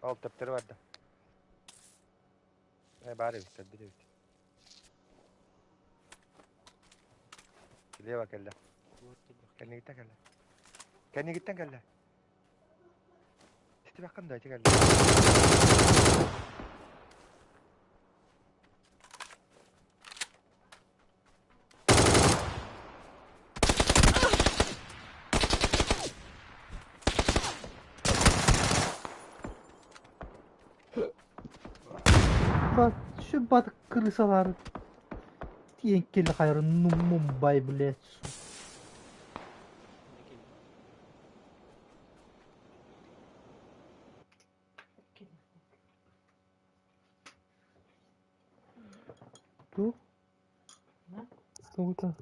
Speaker 4: Ол төптөрү барда. Э, баар эбит, көрбүт эбит. Слева кэллэ. Кэннигиттэн кэллэ. Кэннигиттэн кэллэ. Истибэххин да ити кэллэ.
Speaker 1: Бат, şu бат крысалар тиийэн кэлэ хайарын Мумбай, блядь. Ту? Тугута?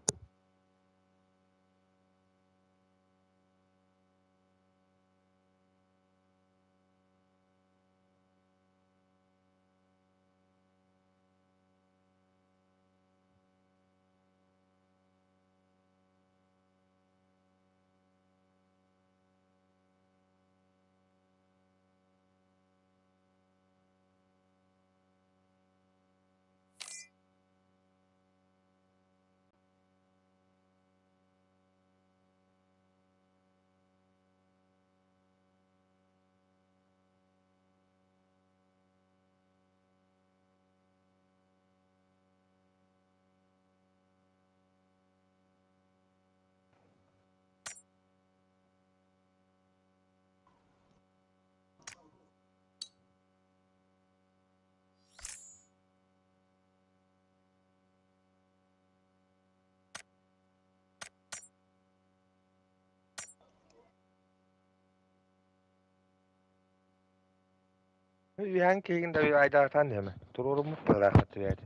Speaker 4: Үһээн киһигин да айдаартаан диэмэ. Туруоруммут быһыылаах түбээти.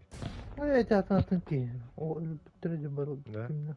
Speaker 1: Эй, атын атын киһи. О, өлбүттэрэ дьэ бары
Speaker 4: Да.
Speaker 1: кимнэ.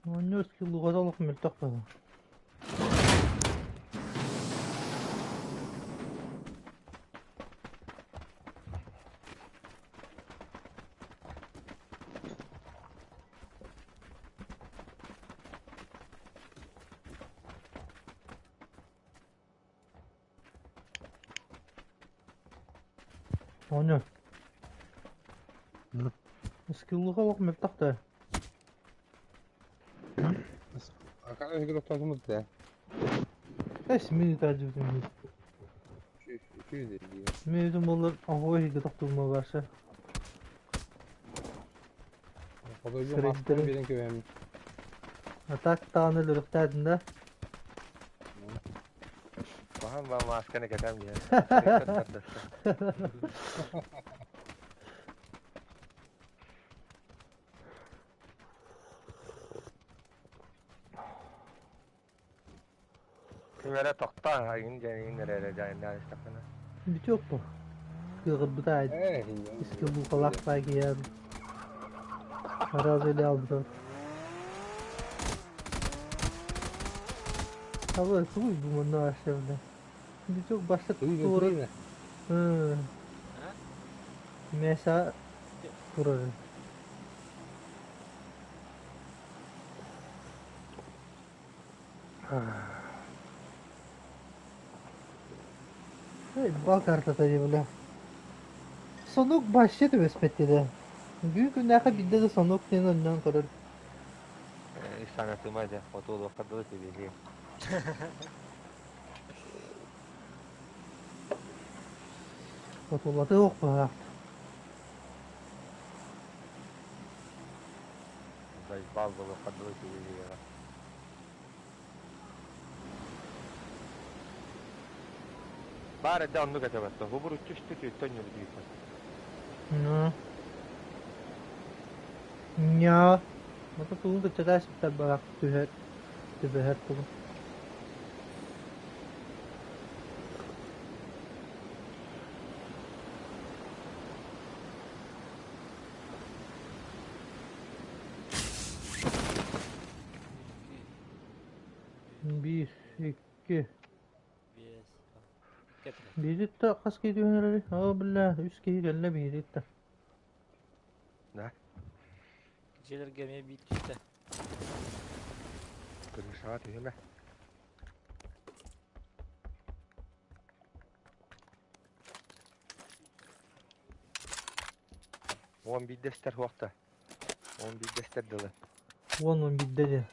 Speaker 1: Оонньуу скиллугата олох мөлтөх быһыы. Оонньуу. Скиллуга олох мөлтөх да.
Speaker 5: А как игрок тоже да?
Speaker 1: Эс минут ажыбытым.
Speaker 5: Чуть
Speaker 1: Минутум болар оҕо иһигэ тохтуума барса.
Speaker 5: Хотойго масканы
Speaker 1: Сирэйдэрин.
Speaker 5: биэрэн кэбиһэммин.
Speaker 1: А так даҕаны өлөрүөхтээдин да.
Speaker 4: Хаһан баа маасканы кэтэн биһэн. Сирэйбэр тардаста. Ким эрэ тохтоон айгын дьэниин эрэ эрэ дьайыннаан истэххинэ.
Speaker 1: Бүтүөх бу. Кыаҕырбыта аайы.
Speaker 5: Ээ,
Speaker 1: Иске луукалаах баай Разве албыта. Абы тугуй бу манна вообще бля. Бүтүөх башта
Speaker 5: Тугуй
Speaker 1: туора.
Speaker 5: бэтрине.
Speaker 1: Мяса турарын. Бал картата дии бля. Сонук вообще түбэспэт да. Бүгүн күннээхэ биирдэ да сонук диэн онньоон көрөр.
Speaker 4: Санатыма дьэ, хотуолуохха дылы тибилиэ.
Speaker 1: Хотуллатыы охпуһаах.
Speaker 4: Заебал буолуохха дылы тибилиэҕэ. Баар эрдэ оннук этэ батта. Хубуруччу үстэ түөттэн ньурдуйбат.
Speaker 1: Ну. Ньаа. Ото тугун кыччатаа сыттар барах түһэр, түбэһэр тугун. Биир, икки.
Speaker 3: Биэс, икки
Speaker 1: Бииритте хас киһи түһэн эрэрий? Оо, бля, үс киһи кэллэ бииритте.
Speaker 4: Да?
Speaker 3: Дьиэлэргэ эмиэ биир түстэ.
Speaker 4: Крышаҕа түһүмэ. Уон биирдэстэр суохта. Уон биирдэстэр дылы.
Speaker 1: Уон он биирдэ диэн.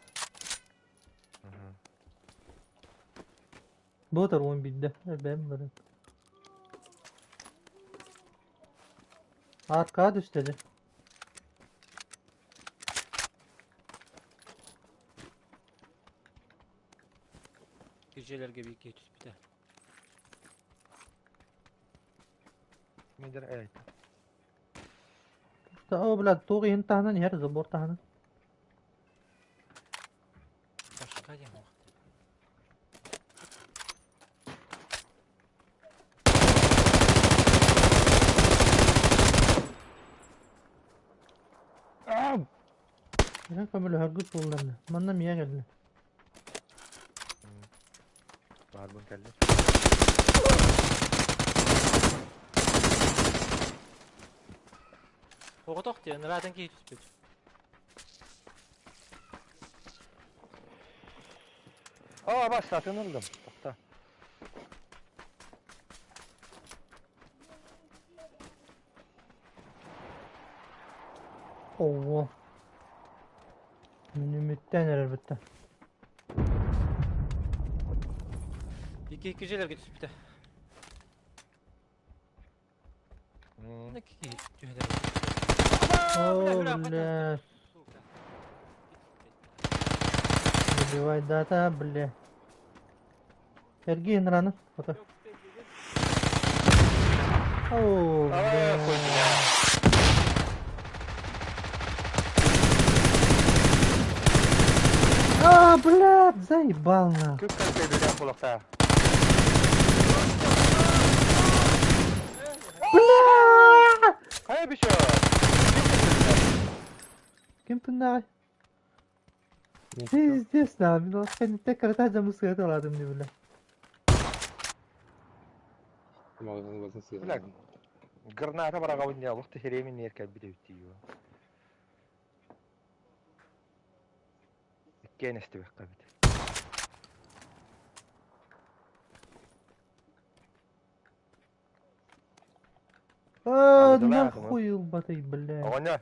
Speaker 1: Буотар уон биирдэ. Бэйэм баран. Аркаа түстэ дьэ.
Speaker 3: Дьиэлэргэ биир киһи түспүтэ.
Speaker 4: Мидер эй.
Speaker 1: О, блядь, туох иһин таһынан иһэр, забор таһынан.
Speaker 3: Башка диэн
Speaker 1: Эрэ көмөлөһөргүт буолларна. Манна миэ кэллэ.
Speaker 4: Баарбын кэллим.
Speaker 3: Оҕотох диэн ыраатан киһи түспүт.
Speaker 4: Aa бас сатын ыллым. Тохто.
Speaker 1: Оо. Мүнүмүттэн эрэр бытта.
Speaker 3: Икки икки дьиэлэргэ түспүтэ. Киһи түһэн
Speaker 1: О, бля. Забивай дата, бля. Эргиин раны. Ото. О, бля. А, блядь, заебал на.
Speaker 4: Күп көлүлээх буолуохтаах.
Speaker 1: Бля!
Speaker 4: Хайа бишо?
Speaker 1: Ким тыннааҕый? Пиздец, на, мин ол кэнниттэн кырата дьамы сыата ылаатым дии бля.
Speaker 4: Бля, граната бараҕабын дьэ олох тэһириэмин нээр кэлбит эбит дии. Иккиэн эстибэххэ эбит.
Speaker 1: А, нахуй ылбатый, бля.
Speaker 4: Оҕонньор.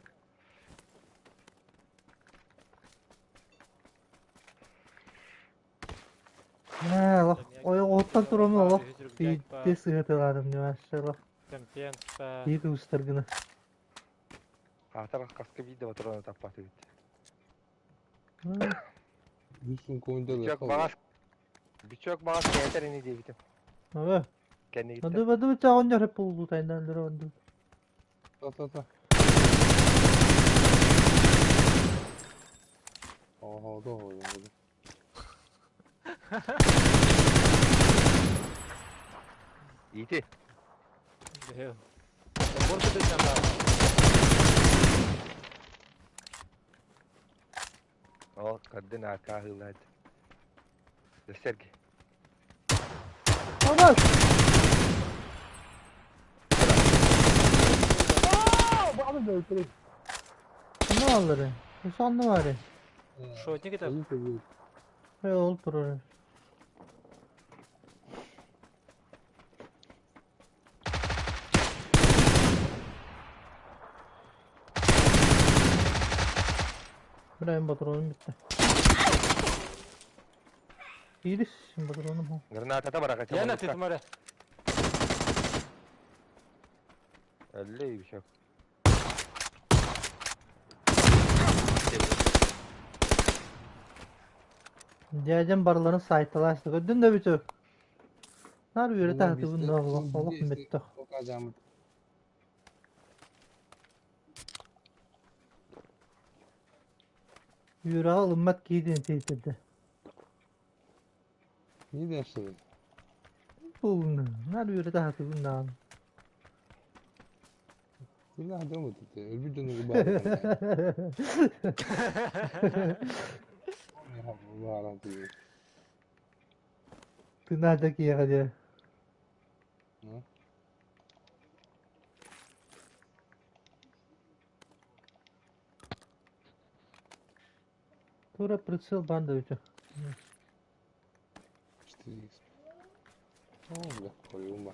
Speaker 1: Ээ, олох ойоҕоһуттан тураммын олох биирдэ сыһыталаатым дии вообще олох
Speaker 3: Контент
Speaker 1: киһи кыбыстар гына.
Speaker 4: Хаатар хаска биир да ботуруону таппатыбыт.
Speaker 5: Үс сумка
Speaker 4: Бичок баҕас Бичок баҕас кээтэр ини диэбитим.
Speaker 1: Ага.
Speaker 4: Кэннигиттэн.
Speaker 1: Ады бады бычаҕын дьарып булбут айналлара онду.
Speaker 5: Та-та-та. Оһо, да,
Speaker 4: Ити.
Speaker 3: Бэйэ.
Speaker 4: Собор кытыттан баар. Ол көрдүн аакка аһыылаат. Сэрги.
Speaker 1: Aman! Ne alırı? Sandı var ya.
Speaker 3: Шотник это?
Speaker 1: He ol turur. Benim patronum bitti. İyiyiz şimdi patronum o.
Speaker 4: Гранатата барака
Speaker 3: Я на ты море.
Speaker 4: Өллө бичок.
Speaker 1: Diyeceğim barıların saytalaştı. Gördün de bütün. Nar yürü tahtı bunu Allah Allah bitti. Yürü alınmat giydin teyzede.
Speaker 5: Ne dersin?
Speaker 1: Bulun. Nar yürü tahtı bundan.
Speaker 5: Billah dömü dedi. Öbür dönü bağırdı.
Speaker 1: Tınardaki yere. Тура прицел банда өтө.
Speaker 5: 4x. О, бля, koyuyorum ben.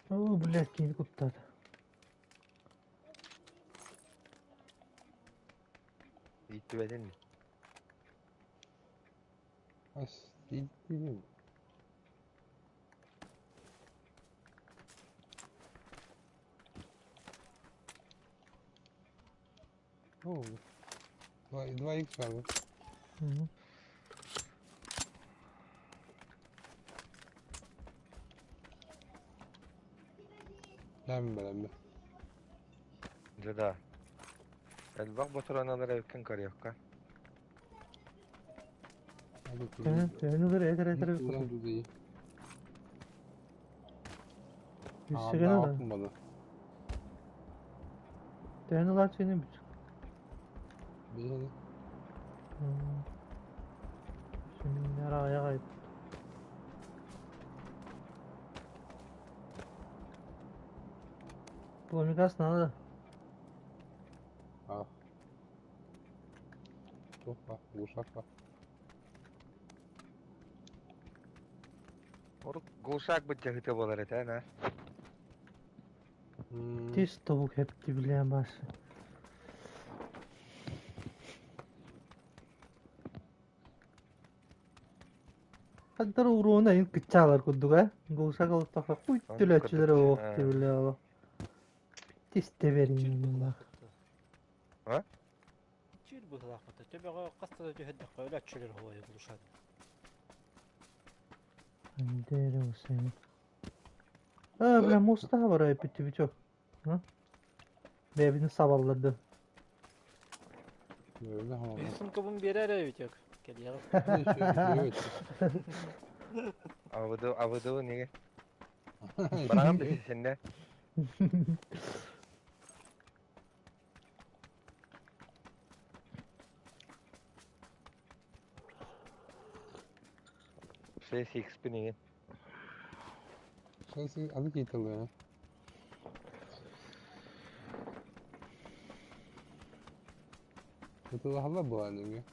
Speaker 1: О, блядь, кини куттады.
Speaker 4: Иттибэтин.
Speaker 5: Ас, değil. О, 2 2x var bu.
Speaker 1: Hı.
Speaker 5: Ben ben.
Speaker 4: Да. Элбэх ботуруоналар эбиккин көрүөххэ.
Speaker 1: Төнүгөр этер этер. Üstüne da. Төнүлар сени бүт.
Speaker 5: Бейхени.
Speaker 1: Şimdi araya kayıp. Пломикас надо.
Speaker 5: А. Тоқта, глушак.
Speaker 4: Орук глушак быт жаһыта буолар этэ на.
Speaker 1: Тез tavuk hep bilen başı. Хаддар уруона ин кычалар курдуга. Гулшак алып куй төлөчүлөр ок тибиле ала. Тис теберин
Speaker 4: А?
Speaker 3: Чир быһылаахпыта. Төбөҕө хаста да түһэрдэххэ өлөөччүлэр хоһуйа глушат.
Speaker 1: Эндере усен. А, бля, моста бар эпити бичок. А? Бэбини сабаллады.
Speaker 5: Öyle ama.
Speaker 3: Сумкабын биэрэр эбит Кэлиэҕэ.
Speaker 4: Авыды авыды неге? Барагам бисинне. Шесть икс неге?
Speaker 5: Sen adı kıytalı ya. Это halla bu halde.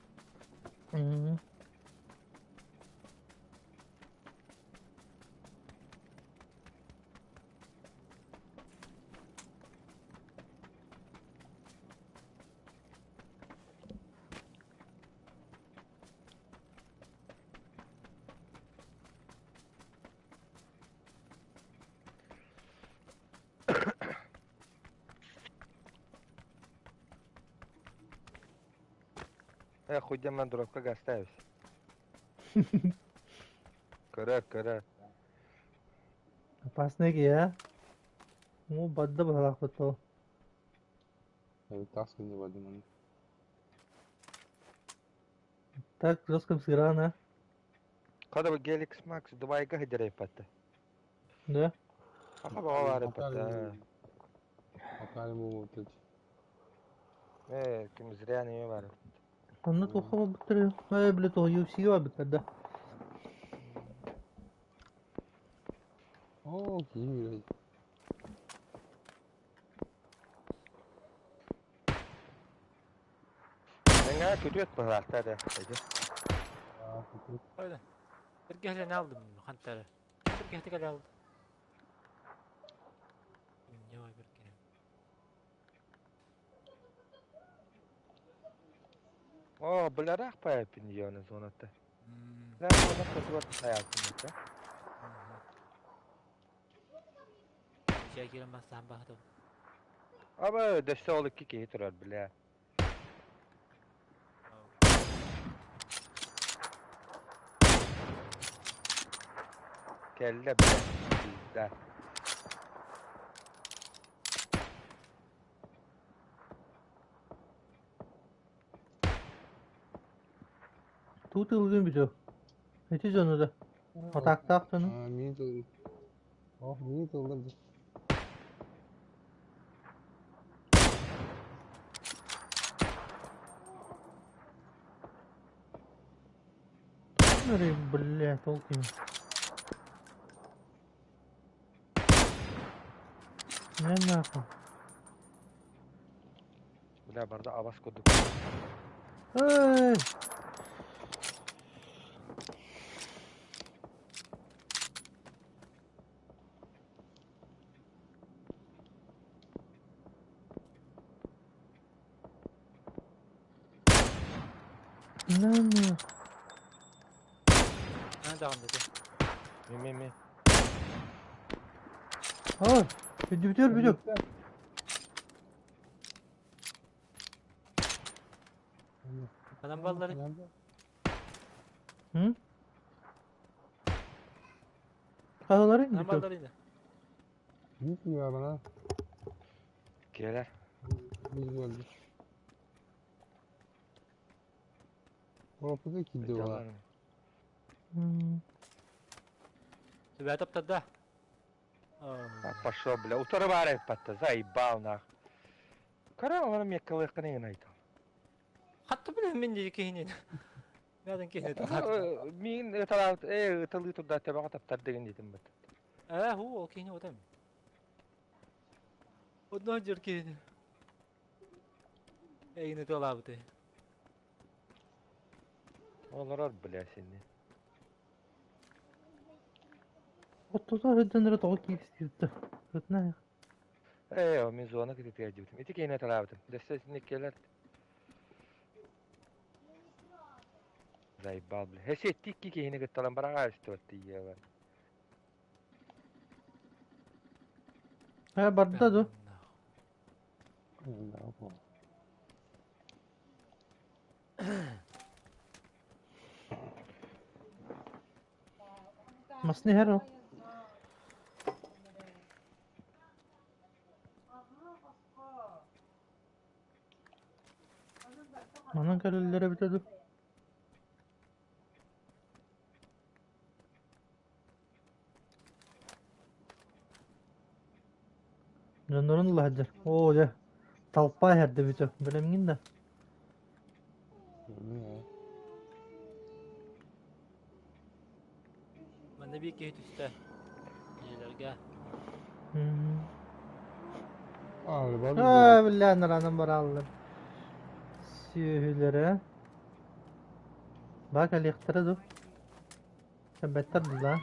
Speaker 4: Э, хуйдем на дробка гаставись. Көрөр, көрөр.
Speaker 1: Опасный киһи, а? Уу бадда быһалаахпыт ол.
Speaker 5: Тас гына бардым аны.
Speaker 1: Так жестко сыгран, а?
Speaker 4: Kada bu Gelix Max Dubaiga hıdıraypattı.
Speaker 1: Да?
Speaker 4: Аха баҕалаары патта.
Speaker 5: Акари буолбут.
Speaker 4: Э, ким зря не бар.
Speaker 1: Онно туохха барбыттар? Э, бile туох UFC-гэ барбыттар да.
Speaker 5: Оо, киһи блядь.
Speaker 4: Эңээ күтүөт быһаахта да.
Speaker 3: Öyle. Bir gelen aldım хантары. Bir gelen gel aldım. Ne var bir gelen.
Speaker 4: Оо, буларах паяпин йоны зоната. Да, оны көтүөт хаятын.
Speaker 3: Жа кирен бассам бахтым.
Speaker 4: Аба дөссө ол икки киһи турар бля. Кэллэ бля. Пизда.
Speaker 1: Туут ылгын бүтүө. Ити дьону да. Атаактаах дьону.
Speaker 5: Аа, мин тылым. Ох, мин тылым.
Speaker 1: Нары, бля, толкин. Не нахуй.
Speaker 4: Бля, барда абас курдук.
Speaker 1: Эй! На нахуй.
Speaker 3: Ha dağın dedi.
Speaker 4: Ми ми ми.
Speaker 1: Ой, бүтүөр бүтүөр.
Speaker 3: Adam balları.
Speaker 1: Hı? Хаһаларын
Speaker 3: Adam
Speaker 1: бүтүөр.
Speaker 3: balları indi.
Speaker 5: Gitmiyor bana.
Speaker 4: Келер.
Speaker 5: Biz gördük. Orada kildi var.
Speaker 3: Түбә таптады.
Speaker 4: Пошел, бля. Утары бар патта, заебал нах. Кара олар меккалык кыны айта.
Speaker 3: Хатты билем мен де кейинен. Мяден кейинен.
Speaker 4: Мин ыталаут, э, ыталы турда тебага таптар деген дедим бит.
Speaker 3: Э, ху, ол кейине отам. Одно жер кейине. Эгине толабыты.
Speaker 4: Олар бля сени.
Speaker 1: Оттотор өдөнөрө тоҕо киирстииртэ. Ытна.
Speaker 4: Э, мен зона китеп дибитим. Ити кейине талабытым. Десте келер. Заебал, бля. Хесе тикки кейине кытталан барага өстөттү ева.
Speaker 1: Э, барда ду. Масны хэр. Манан кэлэллэрэ бүтэ ду. Дьоннорун улаһаддьар. Оо дьэ, толпа иһэрдэ бүтэ. Билэмҥин да.
Speaker 3: Манна bir киһи түстэ. Дьиэлэргэ.
Speaker 1: Аа, биллэн аранан бараллар. Сүөһүлэрэ. Баа кэлиэхтэрэ ду. Кэлбэттэр ду да.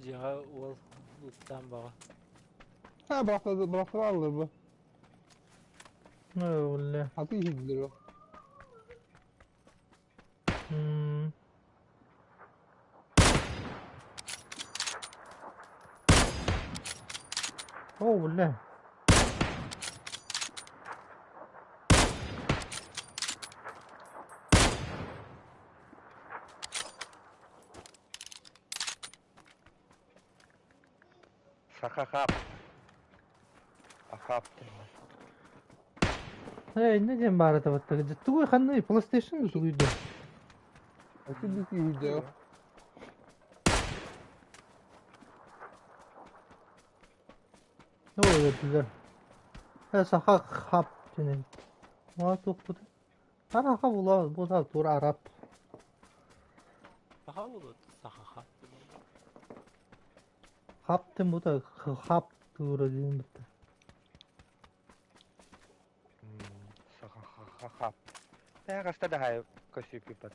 Speaker 3: Дьиэҕэ уол луттаан баҕа.
Speaker 5: Ha bıraktı, bıraktı alır bu.
Speaker 1: Оо, бля.
Speaker 5: Hatı yediler o.
Speaker 1: Оо, бля.
Speaker 4: Саха хап. Ахап
Speaker 1: Ээ, иннэ диэн баар этэ баттага. Дьэ, тугуй ханный PlayStation да тугуй да?
Speaker 5: Ati bir kuyuda.
Speaker 1: Ne oluyor Э, саха хап диэн эбит. Ма туохпут? Араха була, бу да тур араб.
Speaker 3: Саха буолуо, саха хап.
Speaker 1: Хап диэн бу да хап туура диэн битта.
Speaker 4: Саха хап. Тэ хаста да хай көсүүппүт.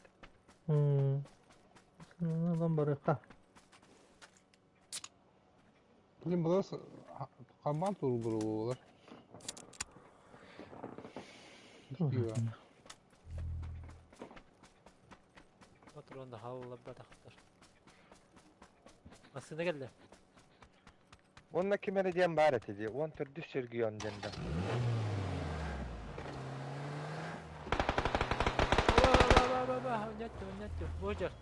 Speaker 1: Ылан барыахха.
Speaker 5: Блин, была хаман тур буолар.
Speaker 3: Патрон да хаалларбатахтар. Массыына кэллэ.
Speaker 4: Уонна ким эрэ диэн баар этэ дии, уон төрдүс Сергион диэн да.
Speaker 3: Ба-ба-ба-ба, унятtu, божар.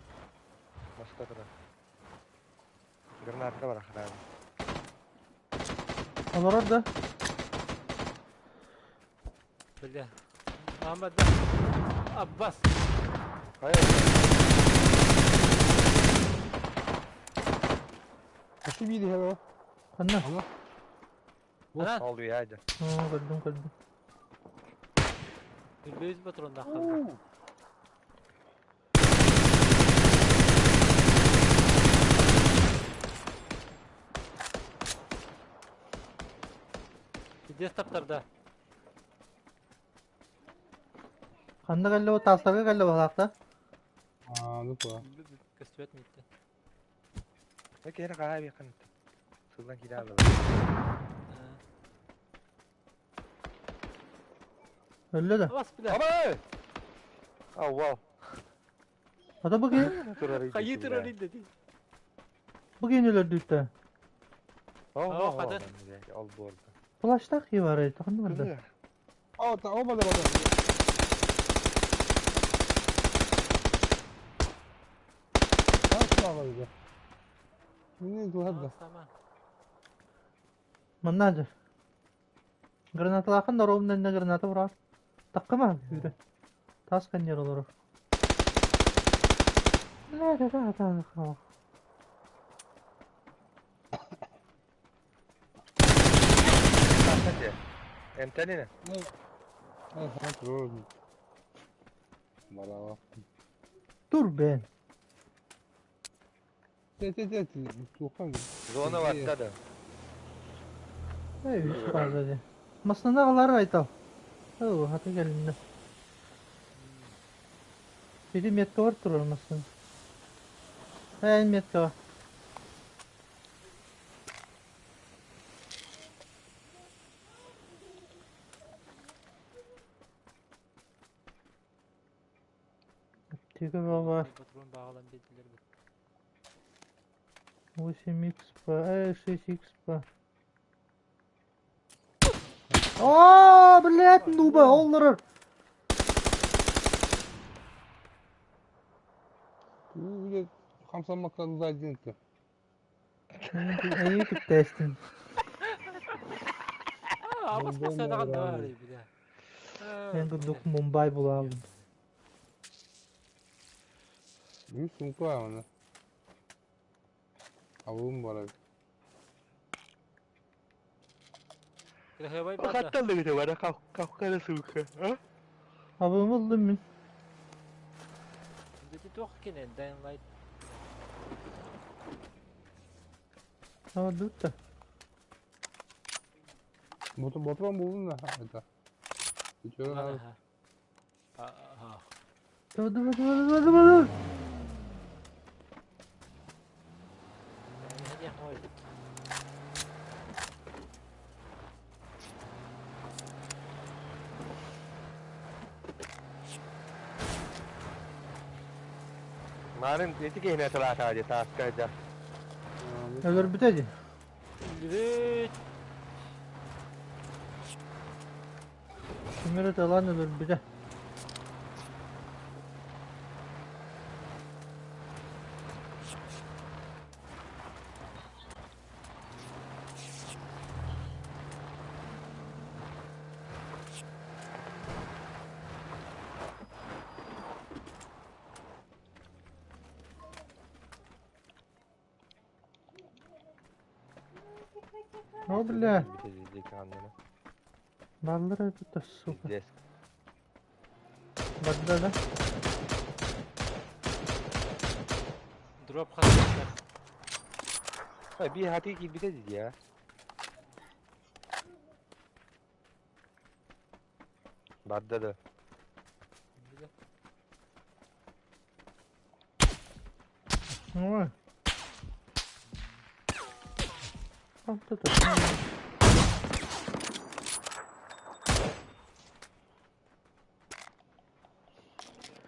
Speaker 4: Москва турар. Гранатка бар охрана.
Speaker 1: Олорор да?
Speaker 3: Бля. Ахмад да. Аббас.
Speaker 4: Хайа.
Speaker 5: Ati bir hello.
Speaker 1: Ханна?
Speaker 5: Ана.
Speaker 3: Ана.
Speaker 4: Ол уяйды.
Speaker 1: Оо, көрдүм, көрдүм.
Speaker 3: Бүз патрон да қалды. Пиздец таптарда.
Speaker 1: Ханна кэллэ таастарга кэллэ баһаахта.
Speaker 5: Аа, ну па.
Speaker 3: Көстүбэт миттен.
Speaker 4: Кere каа бикын. Сылдан кире алды.
Speaker 1: Өллө да.
Speaker 3: Абас бля.
Speaker 4: Абай! Ау, вау.
Speaker 1: Ата бу киһи,
Speaker 3: Хайы турар инде ди.
Speaker 1: бу киһини өлөрдүттэ.
Speaker 4: Оо,
Speaker 3: хата.
Speaker 4: Ол буолду.
Speaker 1: Плащтаах киһи бар эбит, ханна барда?
Speaker 5: О, та оба да бада. Ас Мине туһарда.
Speaker 3: Сама.
Speaker 1: Манна дьэ. Гранаталаахын норуобунан граната ураар. Таккыма сүүрэ. Таас канньер олорор. Ла да да да да.
Speaker 4: Кстати, Эмтенine.
Speaker 5: Ай, ха, тур. Браво.
Speaker 1: Тур бен.
Speaker 5: Те, те, те, тухан.
Speaker 4: Зона барда да.
Speaker 1: Эй, үс фаза дии. Массыына аҕалар айтал. Оо, хата кэлиннэ. Ити метка бар турар массыына. Эй, метка бар. Аптека бар.
Speaker 3: Патрон бағалан бедилер бит.
Speaker 1: 8 xp, эй, 6 xp. О, блядь, нуба, оллорор.
Speaker 5: Блядь, хамсамакка задинка.
Speaker 1: Эй, күттәстин.
Speaker 3: Абас басадаган да бар бля.
Speaker 1: Мен курдук Мумбай булабын.
Speaker 5: Үс сумка аны. Абым бар.
Speaker 3: Крахабай барда.
Speaker 4: Хаттан да кете бара кавкара сука. А?
Speaker 1: Абым булдум мин.
Speaker 3: Дети туох кене Dying Light.
Speaker 1: Ама дутта.
Speaker 5: Ботон булдум да. Это. Еще надо.
Speaker 3: Ага.
Speaker 1: Давай, давай, давай, давай, давай.
Speaker 3: Не мой.
Speaker 4: Марын эти кehine талаата же тааска жа.
Speaker 1: Өлөр бүтәди.
Speaker 3: Бүт.
Speaker 1: Кимер талан өлөр бүтә. О, бля. Баллар это, сука.
Speaker 4: Пиздец.
Speaker 1: Барда да?
Speaker 3: Дроп хастар.
Speaker 4: Биир хатыы киирбитэ дии я. Барда да.
Speaker 1: Ой. Вот это.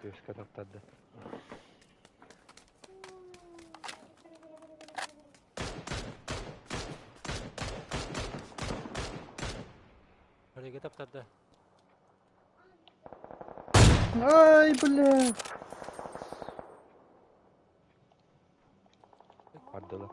Speaker 4: Күөскэ таптарда.
Speaker 3: Олега таптарда.
Speaker 1: Ай, бля.
Speaker 4: Бардылар.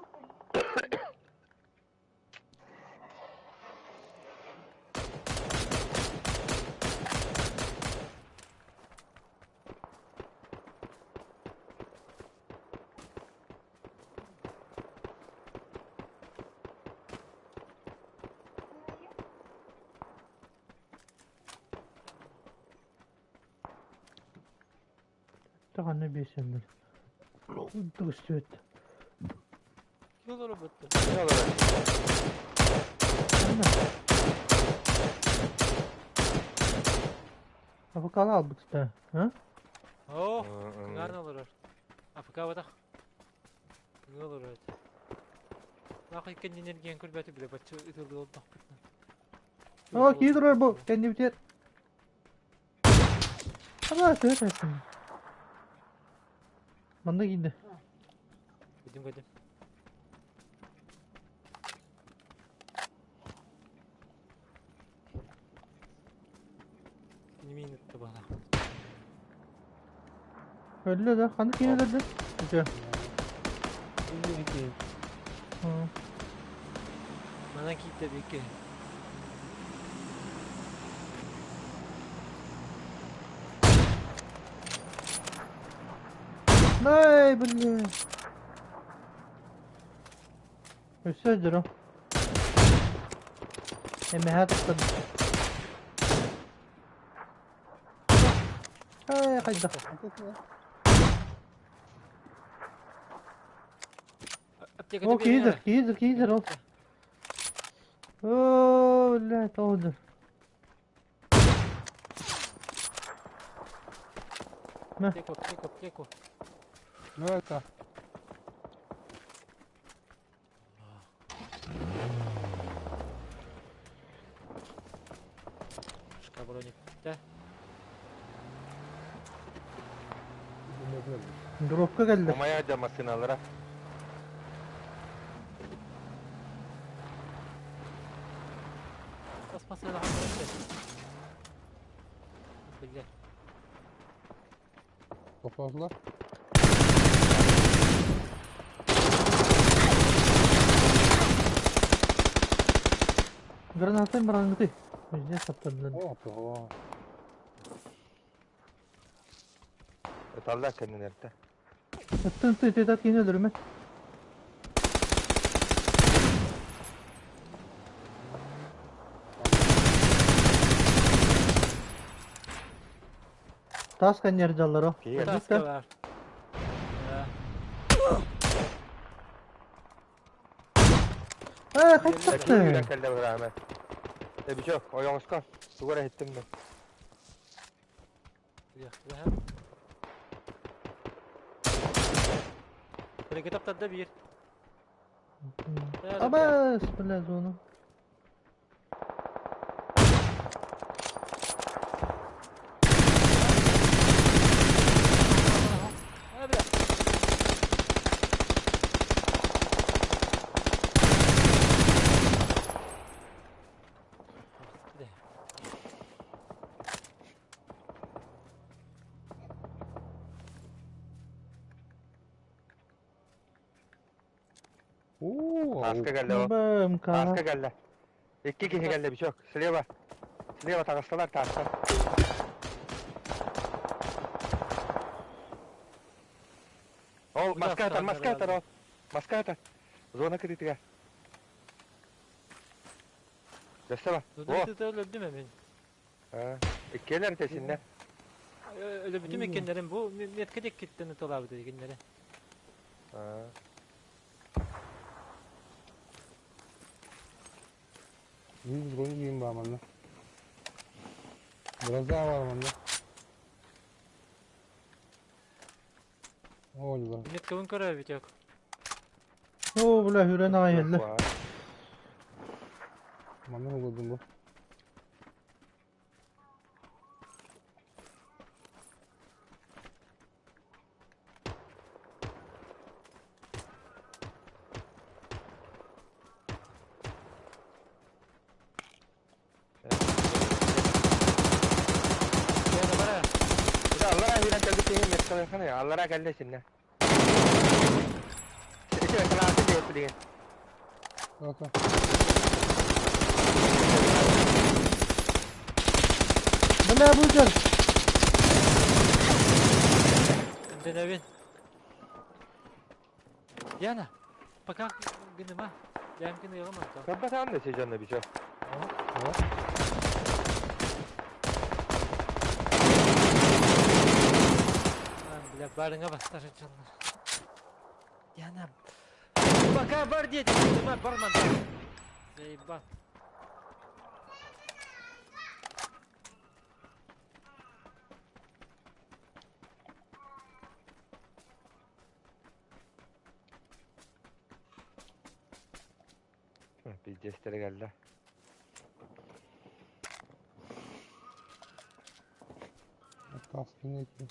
Speaker 1: Даҕаны биэсэллэр. Төгүстүбүт.
Speaker 3: Ким олорор бутта?
Speaker 4: Ким олорор?
Speaker 1: Ханна? АФК-ла албыт да, а?
Speaker 3: Оо, кыҥаан олорор. АФК батах. Кыҥыы олорор этэ. Лаах иккэннин эргийэн көрбөтү билэ бачча ытылыы олордохпутуна.
Speaker 1: О, кии турар бу, кэннибитигэр. Ама, төһө тэстим. Манна киирдэ.
Speaker 3: Көдүм көдүм. Кини миин ытта баҕана.
Speaker 1: Өллө да, ханна киирэн өлөрдө? Үтүө.
Speaker 3: Манан киирдэ биир
Speaker 1: Ай, блин. Өссө дьоро. Эмэһэ тахсан. Ай, хайдах. О, киһи киһи киһи ол. О, блядь, тоҕо
Speaker 3: Аптеку, аптеку, аптеку.
Speaker 5: Ну это.
Speaker 3: Шка броник. Да.
Speaker 1: Дропка кэллэ.
Speaker 4: Умайа да массыыналара.
Speaker 3: Тас массыына ханна Бля.
Speaker 5: Попозно.
Speaker 1: Гранатын барангыты. Везде саптардылар.
Speaker 5: О, того.
Speaker 4: Ыталлар кэннилэртэ.
Speaker 1: Ыттын ты ты кини өлөрүмэ. Таас кэннер дьалларо.
Speaker 4: Киһи
Speaker 3: Таска бар.
Speaker 1: Ээ,
Speaker 4: Киһи
Speaker 1: хайдахты?
Speaker 4: үүрэн кэллэ быраама. Эбичок, ойоҕоско. Тугу эрэ иһиттим да.
Speaker 3: Таптарда биир.
Speaker 1: Абас, бля, зону.
Speaker 4: Тааска кэллэ ол.
Speaker 1: МК.
Speaker 4: Тааска кэллэ. Икки киһи кэллэ Бичок. Слева. Слева таҕыстылар тааска. Ол маска атар, маска атар ол. Маска атар. Зона кырыытыгар. ਦੱсава.
Speaker 3: Зона
Speaker 4: О!
Speaker 3: тыта өлөрдүм эмин.
Speaker 4: Иккиэлэр тэсиннэ.
Speaker 3: Өлөбүтүм иккеннэрин бу метка диккиттен ыталаабыт иккеннэри.
Speaker 5: Биир бронь киин баа манна. Гроза бар манна. Ольга.
Speaker 3: Меткабын көрө Витек.
Speaker 1: Оо, бля, үрэн аҕай иһэллэр.
Speaker 5: Манна угулдум бу.
Speaker 3: Яна бара.
Speaker 4: Аллара киирэн кэлбит киһи меткалыаххына аллара кэллэ синнэ. Ити кылаасы диэт билигин.
Speaker 5: Ата.
Speaker 1: Бля, бу дьон.
Speaker 3: Дэнэбин. Яна, пока гыныма. Дәмкин ыйыгым онтон.
Speaker 4: Көрбөтөҕүм да сидьонно бичо.
Speaker 3: Бля, барыңа бастар дьоннор. Яна, пока бар диэтим, гыныма барман. Заебал.
Speaker 4: Пиздецтэрэ кэллэ.
Speaker 5: Тас кинеки.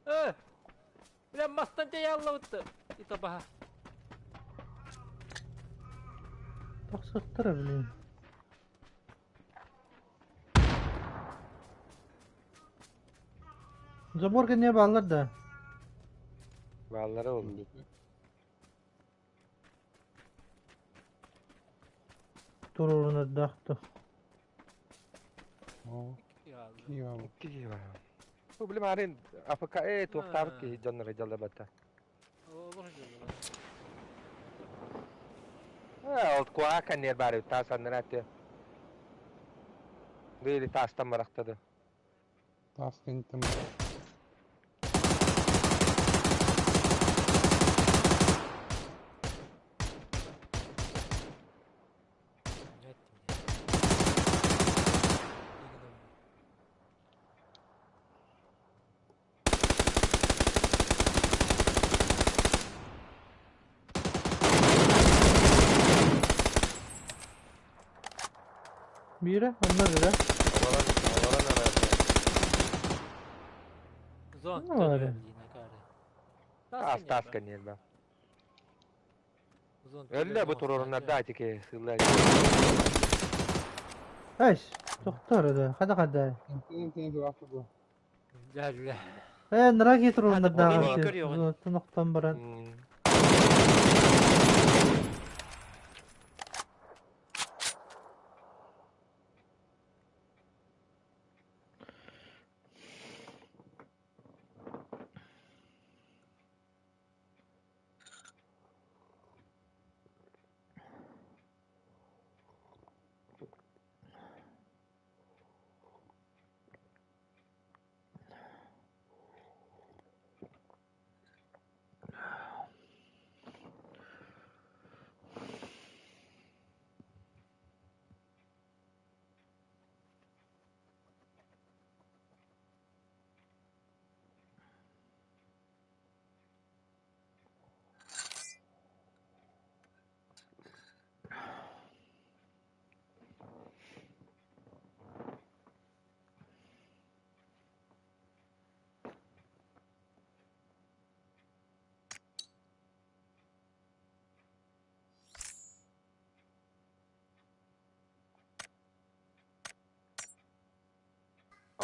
Speaker 3: Э! Бля, мастан тяяллабытты. Ито баха.
Speaker 1: Тахсыттара, блин. Забор кэнниэ бааллар да?
Speaker 4: Бааллара ол.
Speaker 1: Туруорунардаах да.
Speaker 5: Оо. Киев.
Speaker 4: Икки бар. Бу билим арын АФК э туохтаабыт киһи дьоннор дьаллабата.
Speaker 3: Олор дьаллабата.
Speaker 4: Э ол куаа кэнниэр баары таас аннара этэ. Били таастан барахтады.
Speaker 5: Таас кэнниттэн
Speaker 1: Биирэ, онно эрэ.
Speaker 4: Олорон олорон арай.
Speaker 3: Зон
Speaker 1: Ну, эрэ.
Speaker 4: Таас таас кэнниэр баа. Өллө бу туруорунарда итики сылла.
Speaker 1: Эш, тохтор да, хада хада.
Speaker 5: Интен тураахта дуо?
Speaker 3: Дьэ, бля.
Speaker 1: Э, нраги
Speaker 3: Хада,
Speaker 1: туруорунардаах
Speaker 3: көрүөҕүн.
Speaker 1: Тунохтон баран.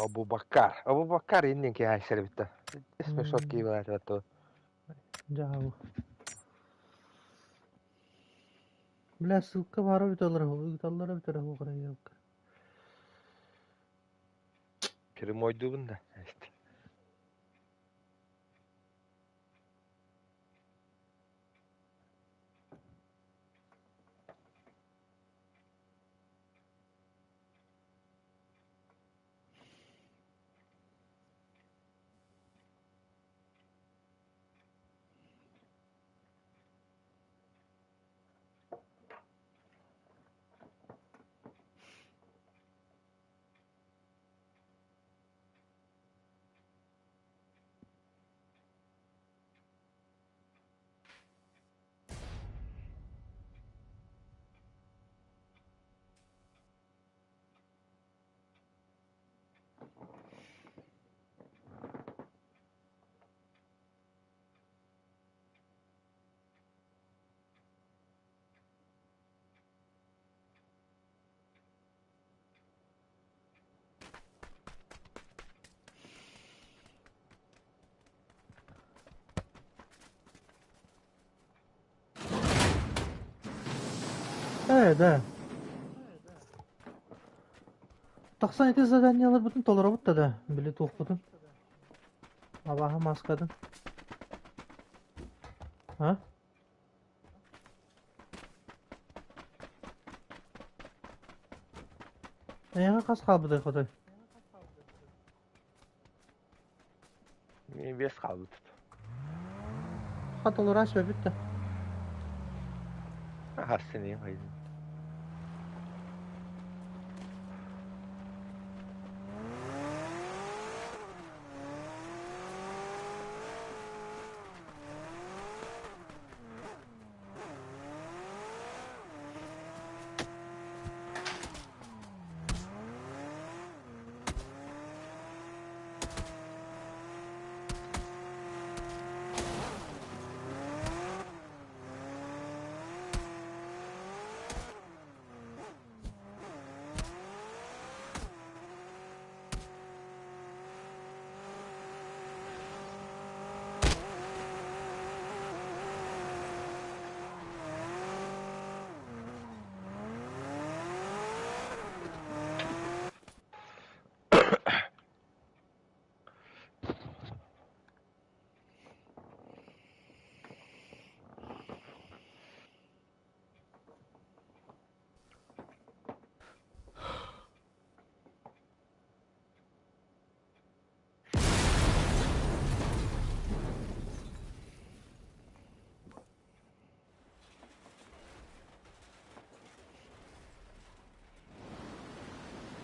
Speaker 4: Абу Бакар. Абу Бакар иннин ки хайсер битта. Смешот ки бар то.
Speaker 1: Дьаабы. Бля, ссылка баара бүтэллэр, ыыталлара бүтэрэ оҕурайыалка.
Speaker 4: Прямойдуубун да.
Speaker 1: Ээ, да. Тахсан ити заданиеларбытын толоробут да да, били туохпутун. Абааһы мааскатын. А? Эйиэхэ хас хаалбытай хотой?
Speaker 4: Мин биэс хаалбыт.
Speaker 1: Хат олораа сөбүт да.
Speaker 4: Ахассыниым хайдын.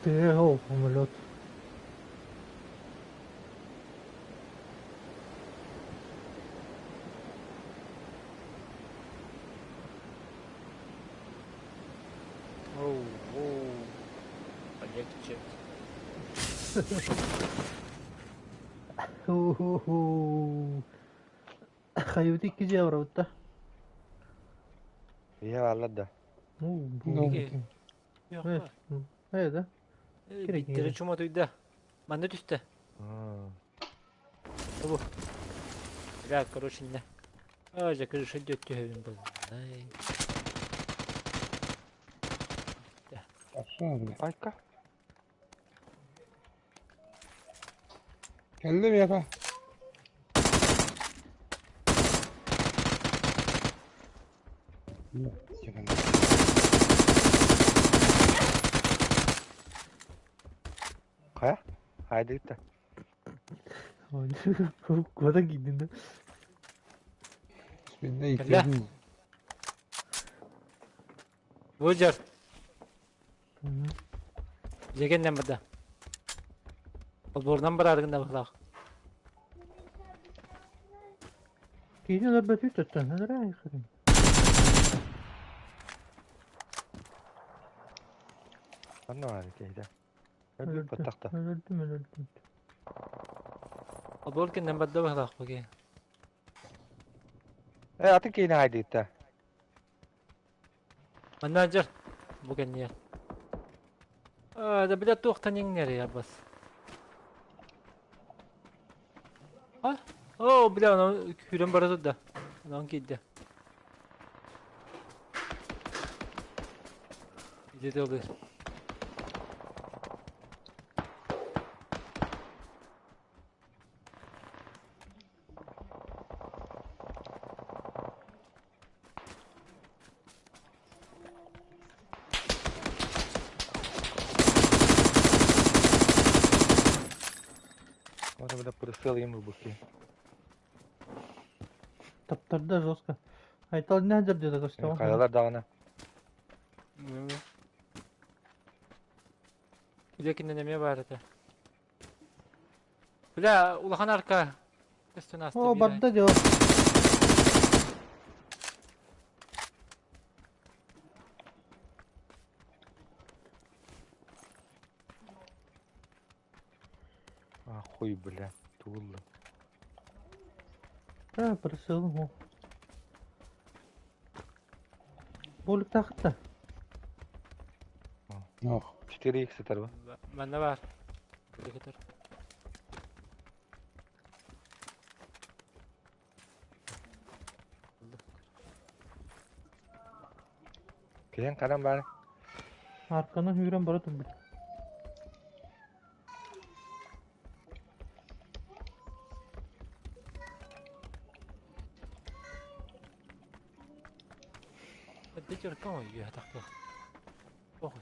Speaker 1: Ты ол самолет.
Speaker 3: Оу, оу. Полегче.
Speaker 1: Ху-ху-ху. Хайыбыт икки дьиэ барабыт да.
Speaker 4: Ийэ бааллар да.
Speaker 1: Ну, бу.
Speaker 5: Ну,
Speaker 3: Ики.
Speaker 1: Э, э, да. Керек
Speaker 3: Биттери
Speaker 1: не.
Speaker 3: чума туйда. Манна түстэ. Бу. Бля, короче, не. А, же, крыша идет түһэбин был. Ай.
Speaker 5: Тахсан бля.
Speaker 4: Айка.
Speaker 5: Кэллим яка.
Speaker 4: Хайа? Хайда да.
Speaker 1: Куда киирдин да?
Speaker 5: Спинне
Speaker 3: Кэллэ.
Speaker 5: иккиэн.
Speaker 3: Бу дьар. Дьэгэннэн барда. Олбуорунан бараарыгын да быһылаах.
Speaker 1: Киһини өлөрбөтүй төттөн, өлөрөө айхырын.
Speaker 4: Анна бар кейде. Өлбүт
Speaker 1: Өлөрдүм,
Speaker 4: баттахта.
Speaker 1: өлөрдүм, өлөрдүм.
Speaker 3: Олбуор кэннэн барда быһылаах бу киһи.
Speaker 4: Э, атын кейine haydi да.
Speaker 3: Манна дьар. Бу кэнниэр. А, да бля туохтан иҥнэр бас. А? О, бля, аны күүрэн бара турда. Онон киирдэ. Ити тылдыр.
Speaker 4: Бля, присыл им ылбыт.
Speaker 1: Таптарда жестко. Айтал не дер деді көстө.
Speaker 4: Хайалар даҕаны.
Speaker 3: Үлэ эмиэ баар этэ. Бля, улахан арка көстөн ааста
Speaker 1: О,
Speaker 3: биир.
Speaker 1: барда дьо.
Speaker 4: А, хуй, бля, тулла.
Speaker 1: Да, присыл. О. Болик тахта.
Speaker 5: Ах.
Speaker 4: 4x сытар бу.
Speaker 3: Манна баар. Үлэ
Speaker 4: Киһин харан баар.
Speaker 1: Арканы hүйрен бара турбут.
Speaker 3: Дечер ком үйе тахта. Ох.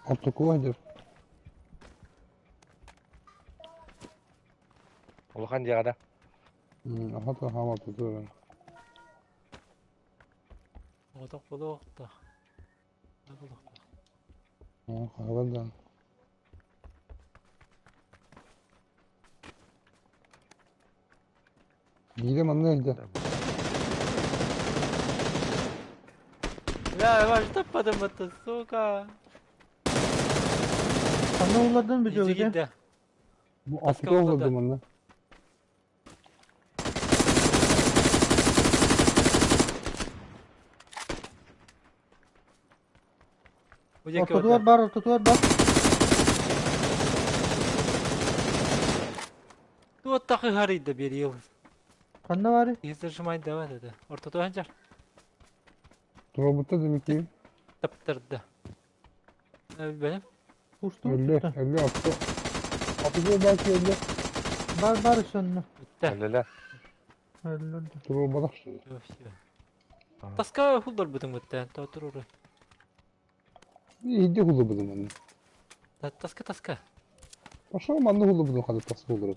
Speaker 5: Ортоку дер.
Speaker 4: Улахан дьиэҕэ да.
Speaker 5: Ахата хама тутура.
Speaker 3: Отох болуохта. Болуохта.
Speaker 5: Хабардан. Биирэ манна элдэ.
Speaker 3: Бля, ваш таппадым это, сука.
Speaker 1: Ханна улардан
Speaker 3: Иди
Speaker 1: бөжөгүдэ.
Speaker 3: кидде.
Speaker 5: Бу
Speaker 3: Таска
Speaker 5: ортоку
Speaker 3: олорду.
Speaker 5: олорду манна.
Speaker 3: Удеке
Speaker 1: Ортотугар бар, ортотугар бар.
Speaker 3: Вот так и горит да берил.
Speaker 1: Ханна бары.
Speaker 3: Не зажимай давай да. Ортоту ханжар.
Speaker 5: Туробутта демекки.
Speaker 3: Таптырды. Бәлем.
Speaker 1: Ушту.
Speaker 5: Өллө, өллө атты. Атыгы belki өллө.
Speaker 1: Бар бар сонно.
Speaker 3: Битте.
Speaker 4: Өллөлөр.
Speaker 1: Өллө.
Speaker 5: Турубадах.
Speaker 3: Всё. Таска хулдар бутун битте. Татур.
Speaker 5: Иди хулу будум манна.
Speaker 3: Таска таска.
Speaker 5: Пошел манна хулу будум хады тас хулу.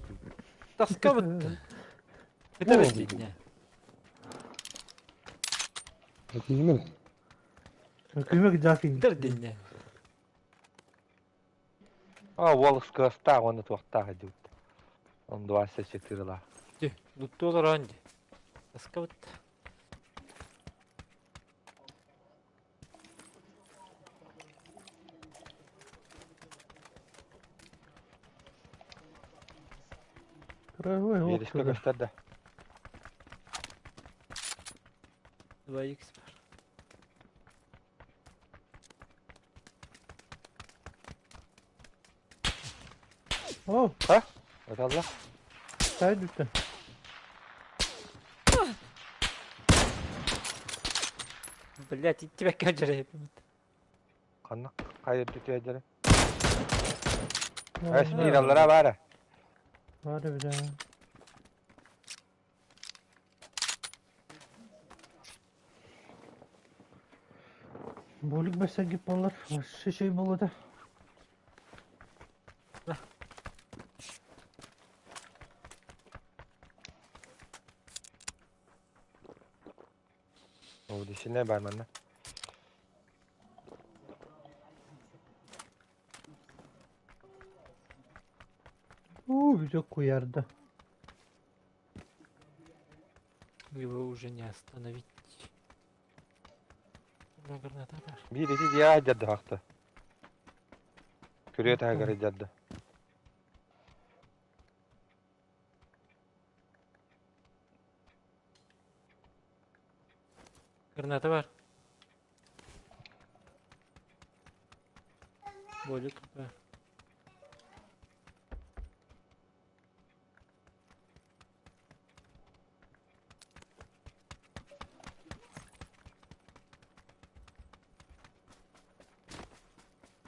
Speaker 3: Таска битте. Бите битте.
Speaker 5: Этиме.
Speaker 1: Көмөк жакын.
Speaker 3: Дердинне.
Speaker 4: А, уол скырастаах уонна туохтаах дьут. Он 24 ла.
Speaker 3: Ди, луттулар анди. Таска битте.
Speaker 1: Красивый
Speaker 4: Биирискэ көстөр да.
Speaker 3: 2 х бар.
Speaker 1: О,
Speaker 4: Ыталла.
Speaker 1: сай бүттү.
Speaker 3: Блять, идти бәккә жарай.
Speaker 4: Ханна хайыр түтүөдөрө. Эс биир аллара баара.
Speaker 1: Бар бир. Болик бәсәгип болар. Вообще şey болады.
Speaker 4: Ол дишине бар манна.
Speaker 1: У, видео куярды.
Speaker 3: Его уже не остановить. Бля, граната бар.
Speaker 4: Биир ити дьиэҕэ дьадды хахта. Күрүө таһыгар дьадды.
Speaker 3: Граната бар. Болик бар.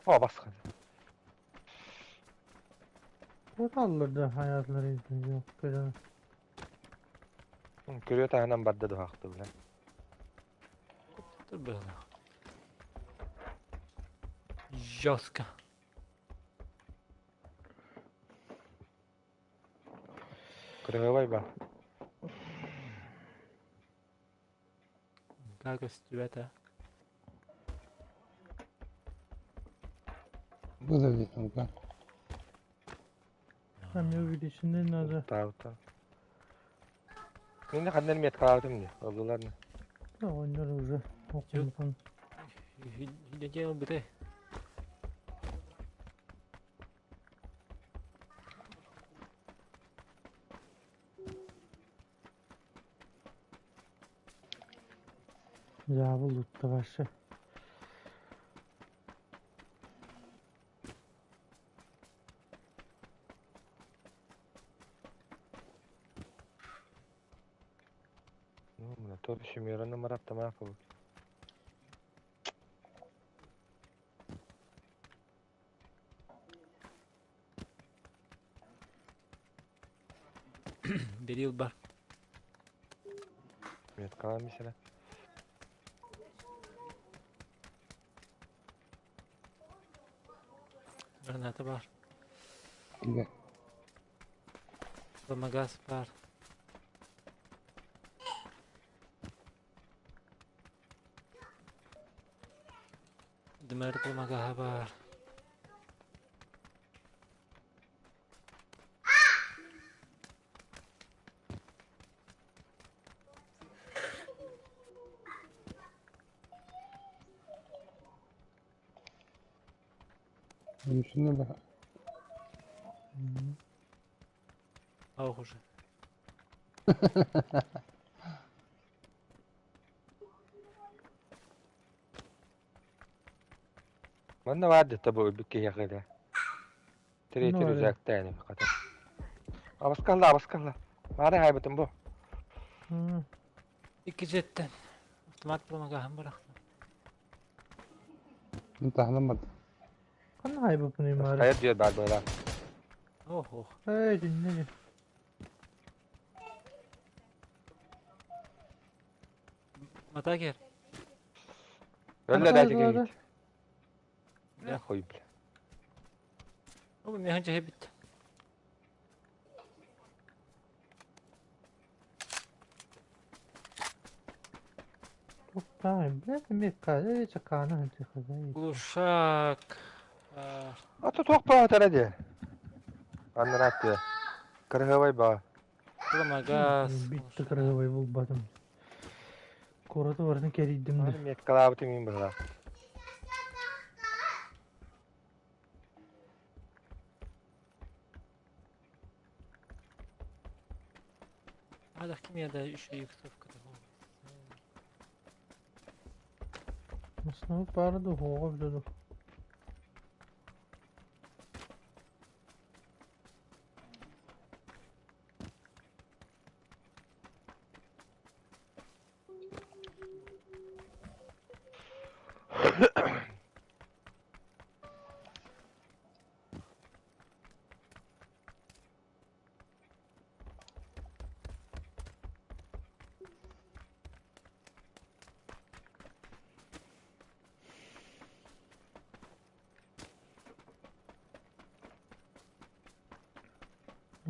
Speaker 4: О, баскан.
Speaker 1: Вот алларда hayatları izliyor. Yok.
Speaker 4: Күрүө таһынан барда дуһаахты бile.
Speaker 3: Dur быһыылаах. Жестко.
Speaker 4: Кырыһыбай ба.
Speaker 3: Га көстүбэт а.
Speaker 5: Было где там, да?
Speaker 1: Там мне увеличенный надо.
Speaker 4: Таабыта. Мин ханнар меткалаабытым дии. Оллулар не.
Speaker 1: Да, он уже. Окунхан.
Speaker 3: Хидете ылбыты.
Speaker 1: Дьаабыл лутта вообще.
Speaker 4: Ну, мына то шумераны мараттама апы.
Speaker 3: Берил бар.
Speaker 4: Меткалаан мисэлэ.
Speaker 3: Граната бар.
Speaker 5: Да.
Speaker 3: Помогас бар. Дымар помогаha бар.
Speaker 5: Ничего не
Speaker 3: Ах уже.
Speaker 4: Манна баар дьэ бу өлбүт киһиэхэ илэ. Тириэти
Speaker 1: Ну, эрэ.
Speaker 4: рюкзактаан хата. Абаскалла, абаскалла. Маары хайбытым бу.
Speaker 3: Икки жеттен. Автомат помогаһым барахта.
Speaker 5: انت احنا
Speaker 1: Ханна хайбыппын маары.
Speaker 4: Хайа диэн баар буолар.
Speaker 3: Ох ох.
Speaker 1: Эй, динне.
Speaker 3: Матагер.
Speaker 4: Өллө да киһи.
Speaker 3: Я.
Speaker 4: Хуй бля.
Speaker 3: О, мен ханча хебит.
Speaker 1: Тохтаа, блядь, мекка, эй, чакана ханча.
Speaker 3: Глушак. Бар.
Speaker 4: Ата туох баатара дии. Аннараат диэ. Кырыһыбай ба.
Speaker 3: Помогас.
Speaker 1: Битті кыргыбай булбатым. Кураты барын керидим
Speaker 4: Маары
Speaker 1: де.
Speaker 4: меткалаабытым мин быһыла.
Speaker 3: Hadi kim ya da üç иксовка
Speaker 1: Основы пары духуға біледі.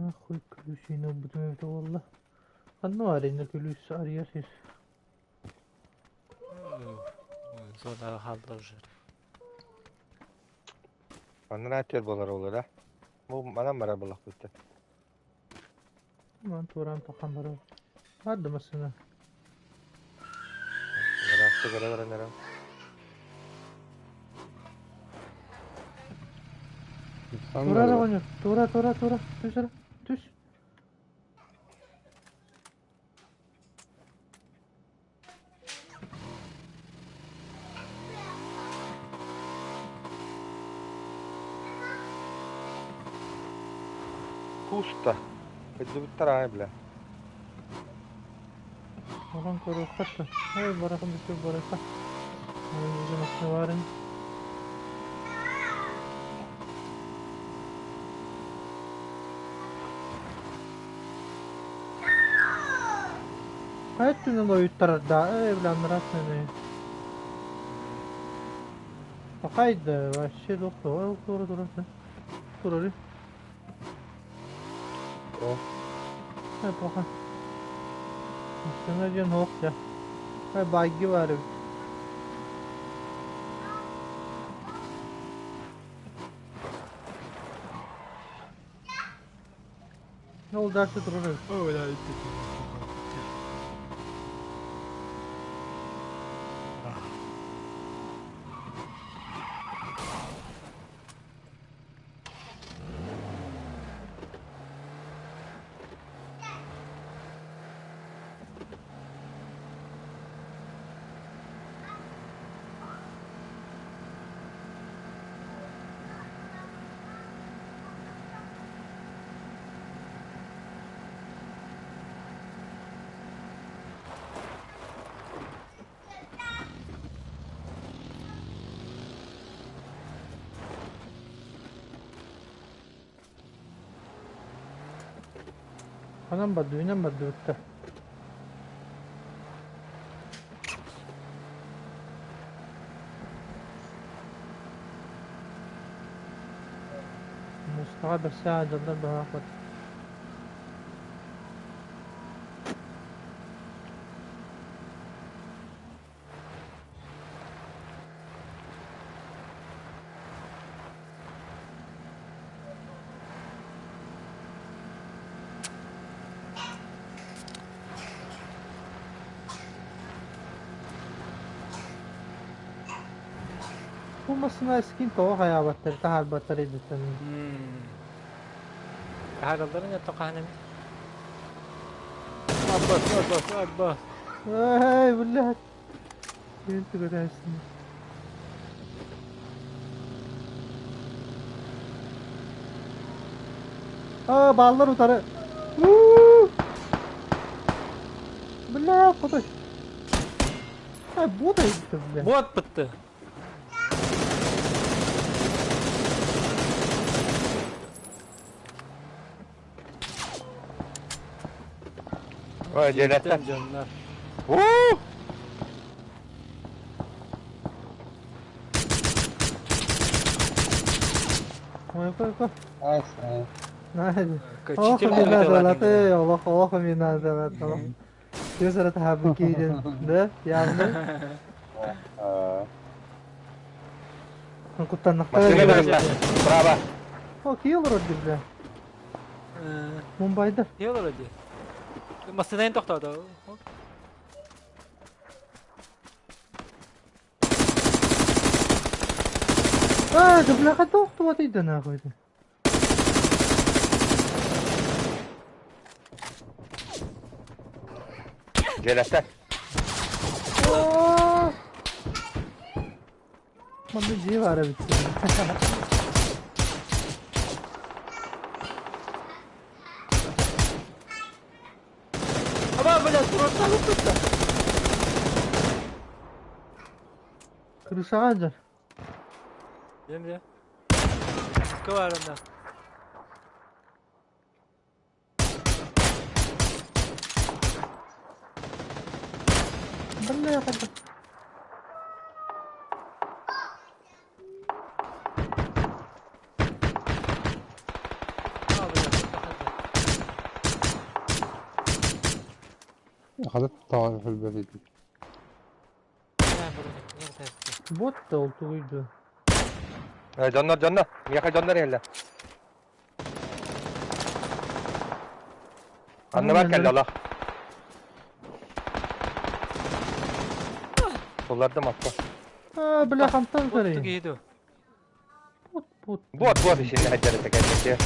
Speaker 1: Нахуй күлүсүйін бұтым өте олла. Ханна бар енді күлүс арияр сир.
Speaker 3: Зона халда уже.
Speaker 4: Аннараат диэн буолар олора. Бу манан барар буоллахпыт.
Speaker 1: Ман туран тоқан бары. Барды масына.
Speaker 4: Араасты көрө баран эрэ.
Speaker 1: Тура да қоныр. Тура, тура, тура. Түс, ара. Түс.
Speaker 4: Пусто. Кыдьыбыттар аай бля.
Speaker 1: Оған көрі қатты. Ой, барақын бітті, барақа. Ой, өзі масына барын. Өттүнэн ойуттарар да, эй, бля, нравственный. Пахай да, вообще доктор, тура тура турары.
Speaker 5: О.
Speaker 1: Плохо. Машина диэн ох дьэ. Багги бар эбит. Ол дальше турар эбит.
Speaker 3: Ой, да,
Speaker 1: Ханан барды, үүнэн бардыбыттар. Мустаҕа бэрсэ дьоннор быһаахпыт. Бу массыына скин тоҕо хайаабаттар, таһаарбаттар эбиттэн.
Speaker 3: Таһааралларын это хаһан эмит. Аббас, аббас, аббас.
Speaker 1: Эй, блядь. Ким түгэтээсин. Аа, бааллар утары. Уу! Бля, кудай. Ай, бот айытты, бля.
Speaker 3: Бот бытты.
Speaker 4: Ой, дьиэлэттэр.
Speaker 3: Дьоннор.
Speaker 4: Уу!
Speaker 1: Ой, ой, ой.
Speaker 5: Ай, сай.
Speaker 1: Найди. Олох
Speaker 3: Читер
Speaker 1: миназалаты, олох, олох миназалаты. Көз арата киирин, да, явно.
Speaker 5: Аа.
Speaker 1: Куттаннахтар.
Speaker 4: Машина таҕыста. Справа.
Speaker 1: О, киил олорор бля. Мумбайда.
Speaker 3: Не олорор дии. Массыынайын тохтоото.
Speaker 1: А, да бляха тохтуот ыйда нахуй.
Speaker 4: Дьиэлэттэр.
Speaker 1: Манна дьиэ баара эбит.
Speaker 3: Аба, бля, туруттан тутта.
Speaker 1: Крышаҕа дьар.
Speaker 3: Дем де. Кы бар онда.
Speaker 1: Бля, хайда.
Speaker 3: А, бля,
Speaker 5: أخذت الطوائف البريد.
Speaker 1: Бот да ол тугуйду.
Speaker 4: Дьоннор, дьоннор. Миэхэ дьоннор иһэллэр. Анныбар кэллэ олох. Буллардым аппа.
Speaker 1: А, бля, хантан
Speaker 3: Бот
Speaker 1: көрей.
Speaker 3: киһи
Speaker 1: Бот, бот.
Speaker 4: Бот, бот ишинне хаджары тэкэллэ.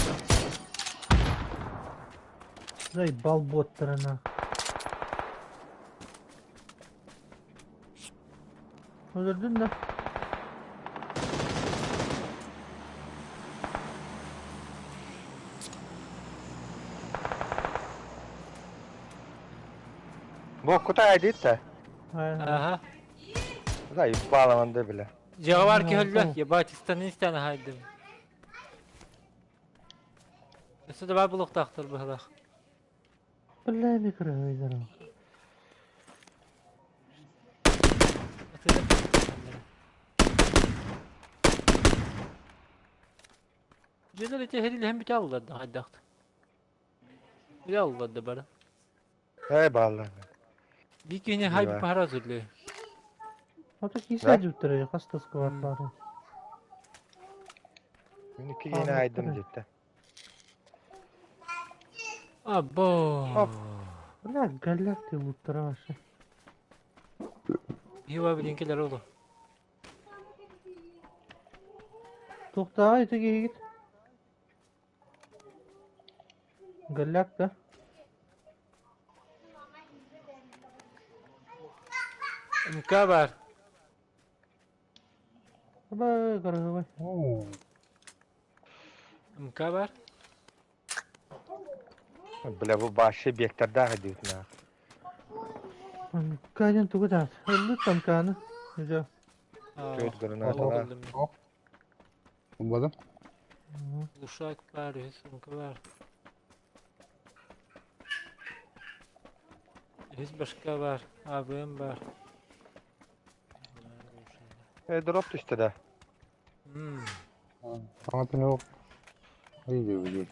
Speaker 1: Заебал боттарына. Öldürdün de.
Speaker 4: Бу кута айдыт.
Speaker 1: Aynen.
Speaker 3: Аха.
Speaker 4: Заебало бля.
Speaker 3: Дьиэҕэ бар киһи өллө.
Speaker 1: Мм.
Speaker 3: Ебать, истанын истэн аһайдым. Өссө да бар булуктаахтар быһалаах.
Speaker 1: Бля, микро.
Speaker 3: Тыына Дьиэлэр ити эһэрилэһэн бүтэ аллар да хайдахт. Бүтэ аллар да бары.
Speaker 4: Эй бааллар.
Speaker 3: Биир киһини хай баһара сүрлү.
Speaker 1: Ото киисэ дьуттары хас да сквад баар.
Speaker 4: Мин икки киһини айдым дьиттэ.
Speaker 3: Або.
Speaker 1: Бля, голяк ты луттара вообще.
Speaker 3: Хива билин келер олу.
Speaker 1: Туохтааҕый ити киһигит? Голяк да?
Speaker 3: МК бар.
Speaker 1: Абай, кыргыбай.
Speaker 3: МК бар.
Speaker 4: Бля, бу башы бектордаах диютнаах.
Speaker 1: МК диэн тугу таат? Ыллыт МК-ны. Дьэ.
Speaker 4: Төрт гранаталаах.
Speaker 5: Булбатым.
Speaker 3: Ушак бар, үһүс МК бар. Үһүс башка бар, АВМ бар.
Speaker 4: Э, дроп түстэ да.
Speaker 5: Саҥа түнэ Ой,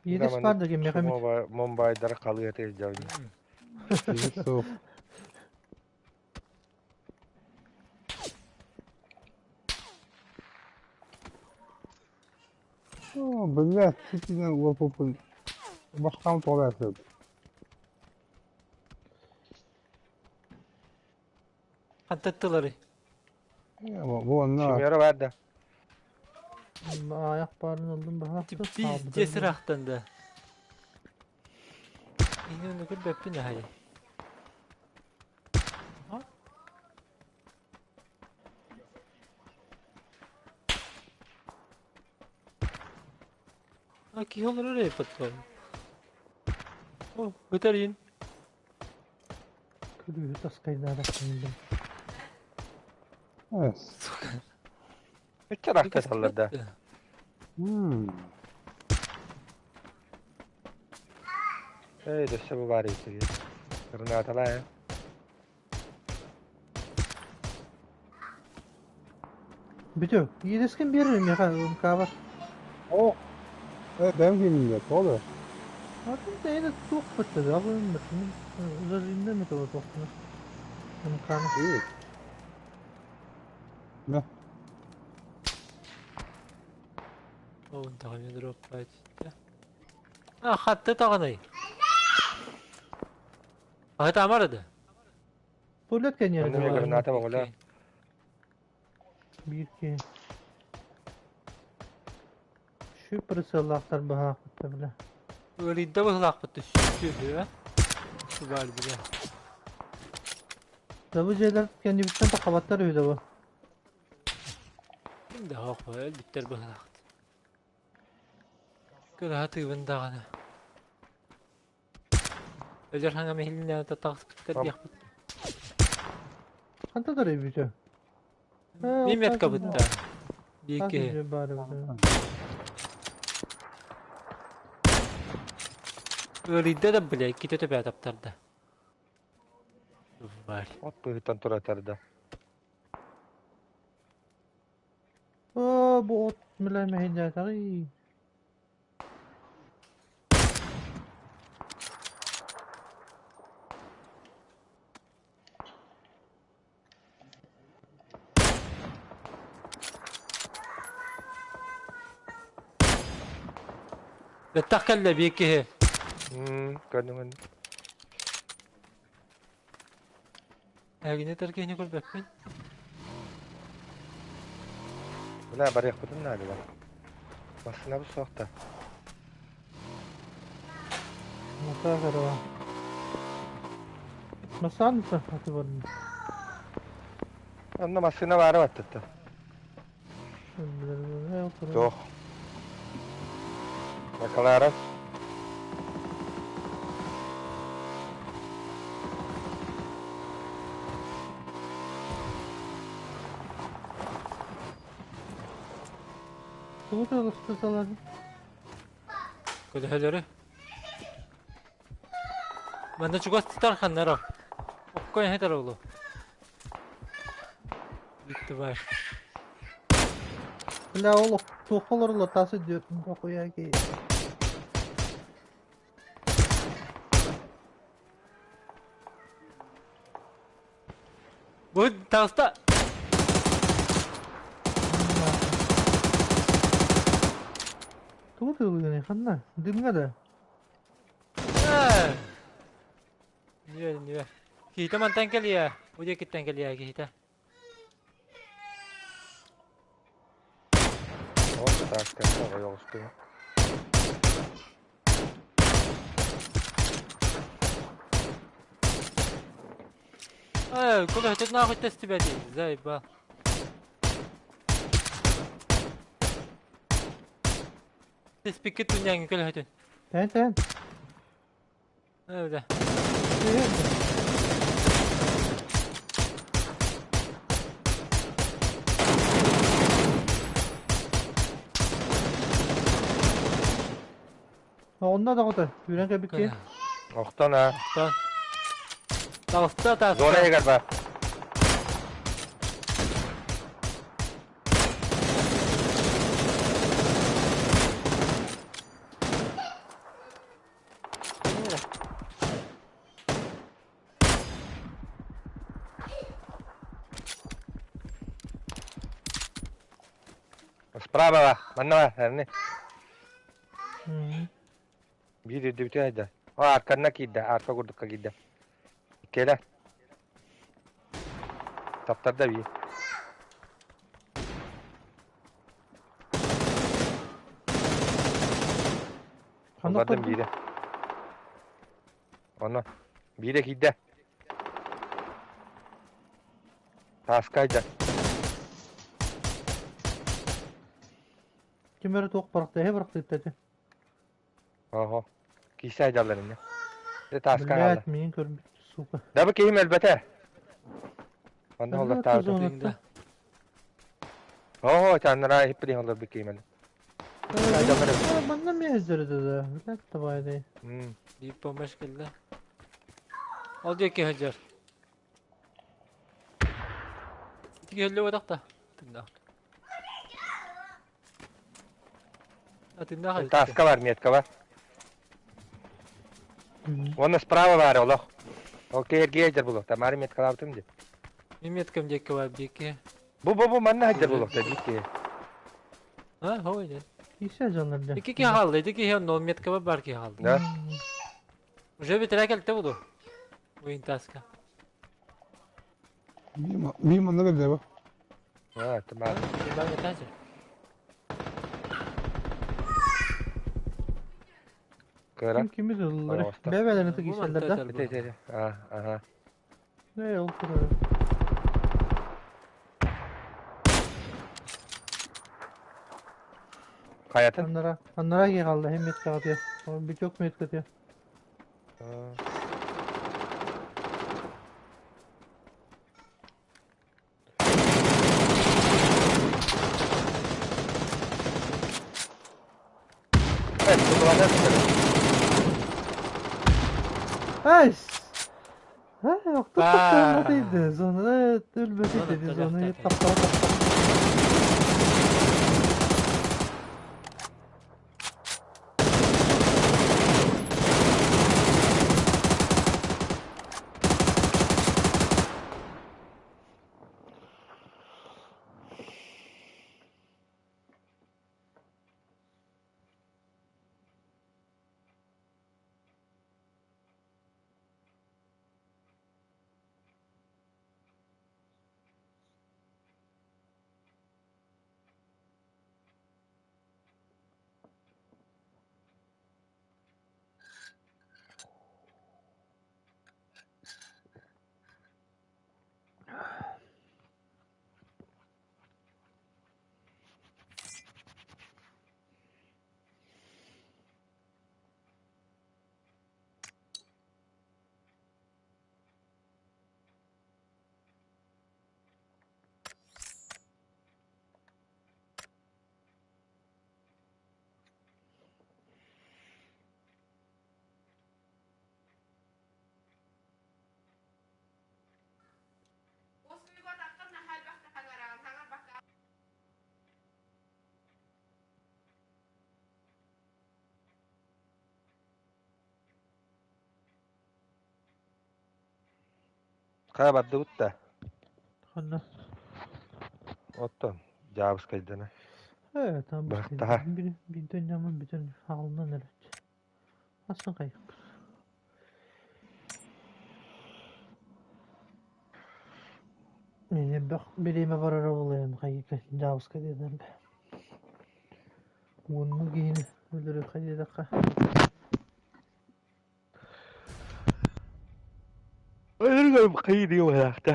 Speaker 1: Иэдэс баар да кимиэхэ эмит.
Speaker 4: Мумбайдары халыа тыйдьабын.
Speaker 5: Суох. О, блядь, ситинен уопупун башкам тоҕо сөп.
Speaker 3: Хантаттылары.
Speaker 5: Бу онно
Speaker 4: Семеро бар да.
Speaker 1: Аяқ барын ылдым баһаахта.
Speaker 3: Пиздец ыраахтан да. Мин ону көрбөппүн аһай. А киһи олорор ээ потом. О, бытарин.
Speaker 1: Күлүүһү таскайдаабат киһилим.
Speaker 5: Сука.
Speaker 4: Үччэ рахта саллар да. Эй, дөссө бу баар итиги. Гранаталаа э.
Speaker 1: Бүтү. Иэдэскин биэрэр миэхэ МК-бар.
Speaker 5: О, э, бэйэм киининде, тоҕо да?
Speaker 1: Атын тэйэ туох бытты да абын зажимда ме того туохпуна. МК-ны.
Speaker 5: Да.
Speaker 3: Ол даҕаны дроппаат. А, хатты таҕанай. Аһыт амар да.
Speaker 1: Туалет кэнниэрэ
Speaker 4: Онно эмиэ граната боҕула.
Speaker 1: Биир киһи. Şu прицеллаахтар быһаахпыт бile.
Speaker 3: Ыарыйда быһылаахпыт түстү, Şu бар бile.
Speaker 1: Да бу дьиэлэр кэннибиттэн тахабаттар үһү да бу.
Speaker 3: Ким да хоох өлбүттэр быһылаахт. Кыраһа тыыбын даҕаны. Өлөр хаҥам иһилиннэҕинэ таҕыспыттар диэхпит.
Speaker 1: Ханта да бүтө.
Speaker 3: Мин меткабытта. Биир киһи. Ыарыйда да бля, иккитэ төбө таптарда. Бар.
Speaker 4: От быһыттан туратар да.
Speaker 1: Оо, бу от милэ мэһэйдээтэҕий.
Speaker 3: Бэттэх кэллэ биир киһи.
Speaker 4: Көрдүм көрдүм.
Speaker 3: Эһигини этэр киһини көрбөппүн.
Speaker 4: Бля, барыахпытын наада бар. Массыынабыт суох да.
Speaker 1: Мата карава. Масанса аты барын.
Speaker 4: Онно массыына баара баттатта. Суох. Бакалара.
Speaker 1: Тугу тылыстыталар?
Speaker 3: Көлөһөлөрү. Манна чугас сытар ханнара. Окко эһэтэр олу. Бүттү бар.
Speaker 1: Бля ол туохха олороллор таас өйдүөр дохуя ки.
Speaker 3: Бу таҕыста.
Speaker 1: Тугу тыылыгыный ханна? Дымҥа да?
Speaker 3: Ньүө, ньүө. Киһитэ мантан кэлиэ. Бу диэкиттэн кэлиэ киһитэ.
Speaker 4: Ол тааска ойоҕостуу.
Speaker 3: Э, куда нахуй тэстибэти, заебал. Тэспиккит түннээҥҥи көлөһөтүн.
Speaker 1: Тэн тэн.
Speaker 3: Öyle.
Speaker 1: Онно даҕата үүрэн кэбикки.
Speaker 4: Охтон а.
Speaker 3: Охтон. Таҕыста таҕыста.
Speaker 4: Зона егер бар. Справа, манна бар, Биир үрдүбүтүн айда. О, арканна киирдэ, арка курдукка киирдэ. Кэлэ. Таптарда биир.
Speaker 1: Ханна
Speaker 4: Олордум биирэ. Ону. Биирэ киирдэ. Тааска айда.
Speaker 1: Ким эрэ туох бырахта, эһэ бырахтыытта этэ.
Speaker 4: Оһо. Киисэ айдаллар инне. Дэ тааска хаалла.
Speaker 1: Блядь, миигин көрбүт, сука.
Speaker 4: Да бу киһим өлбөтө. Онно
Speaker 1: Өлбөт
Speaker 4: олортаабыта.
Speaker 1: зонатта.
Speaker 4: Оһо, чаннара иһиппин олорбут киһим өлө. Айдаллар эбит.
Speaker 1: Манна миэздері да, блядь, давай дай.
Speaker 3: Биир помощь кэллэ. Ол диэки сылдьар. Ити киһи да. Тыннаах. Атыннаах
Speaker 4: Таска бар, метка бар. Уонна справа бар олох. Ол киһиргии сылдьар буолуохта. Маары меткалаабытым дии.
Speaker 3: Мин меткам диэки бар диэки.
Speaker 4: Бу манна сылдьар буолуохта дии киһи.
Speaker 3: А, хой ден.
Speaker 1: Кисе дьоннор дьэ.
Speaker 3: Икки киһи хаалла, ити киһи онно меткаба бар киһи хаалла.
Speaker 4: Да.
Speaker 3: Уже битирэ кэлтэ буду. Уин таска.
Speaker 5: Мин манна кэллэ бу.
Speaker 4: А, тамар.
Speaker 3: Бар этажы.
Speaker 4: Кыра.
Speaker 1: Ким кими ыллар?
Speaker 4: Пожалуйста.
Speaker 1: Бэбэлэрин ты киселлер да?
Speaker 4: Ити, ити, ити. А, ага.
Speaker 1: Не, ол турар.
Speaker 4: Хайатын?
Speaker 1: Аннара, аннара киһи хаалла, hem метка атыа. Биток метка атыа.
Speaker 4: Э, тулана
Speaker 1: Ай! Ай, охто
Speaker 3: Ба.
Speaker 1: тахтар Зонада өлбөт
Speaker 3: Зона
Speaker 1: dedi,
Speaker 3: төлөктө
Speaker 1: зонаны
Speaker 3: атайды.
Speaker 1: таптаа таптаа.
Speaker 4: Хаа бардыбыт да.
Speaker 1: Ханна?
Speaker 4: Оттон дьаабыскайдана.
Speaker 1: Э, там
Speaker 4: Бахтаха.
Speaker 1: Биирдэн ньаман бүтэн хаалынан эрэ. Асан хайык. Мин бөх бириэмэ барара буолайын хайыка дьаабыска диэтэр бэ. Уонну киһини өлөрүөххэ диэтэххэ.
Speaker 4: Өлөргөм хайы диэхтэ.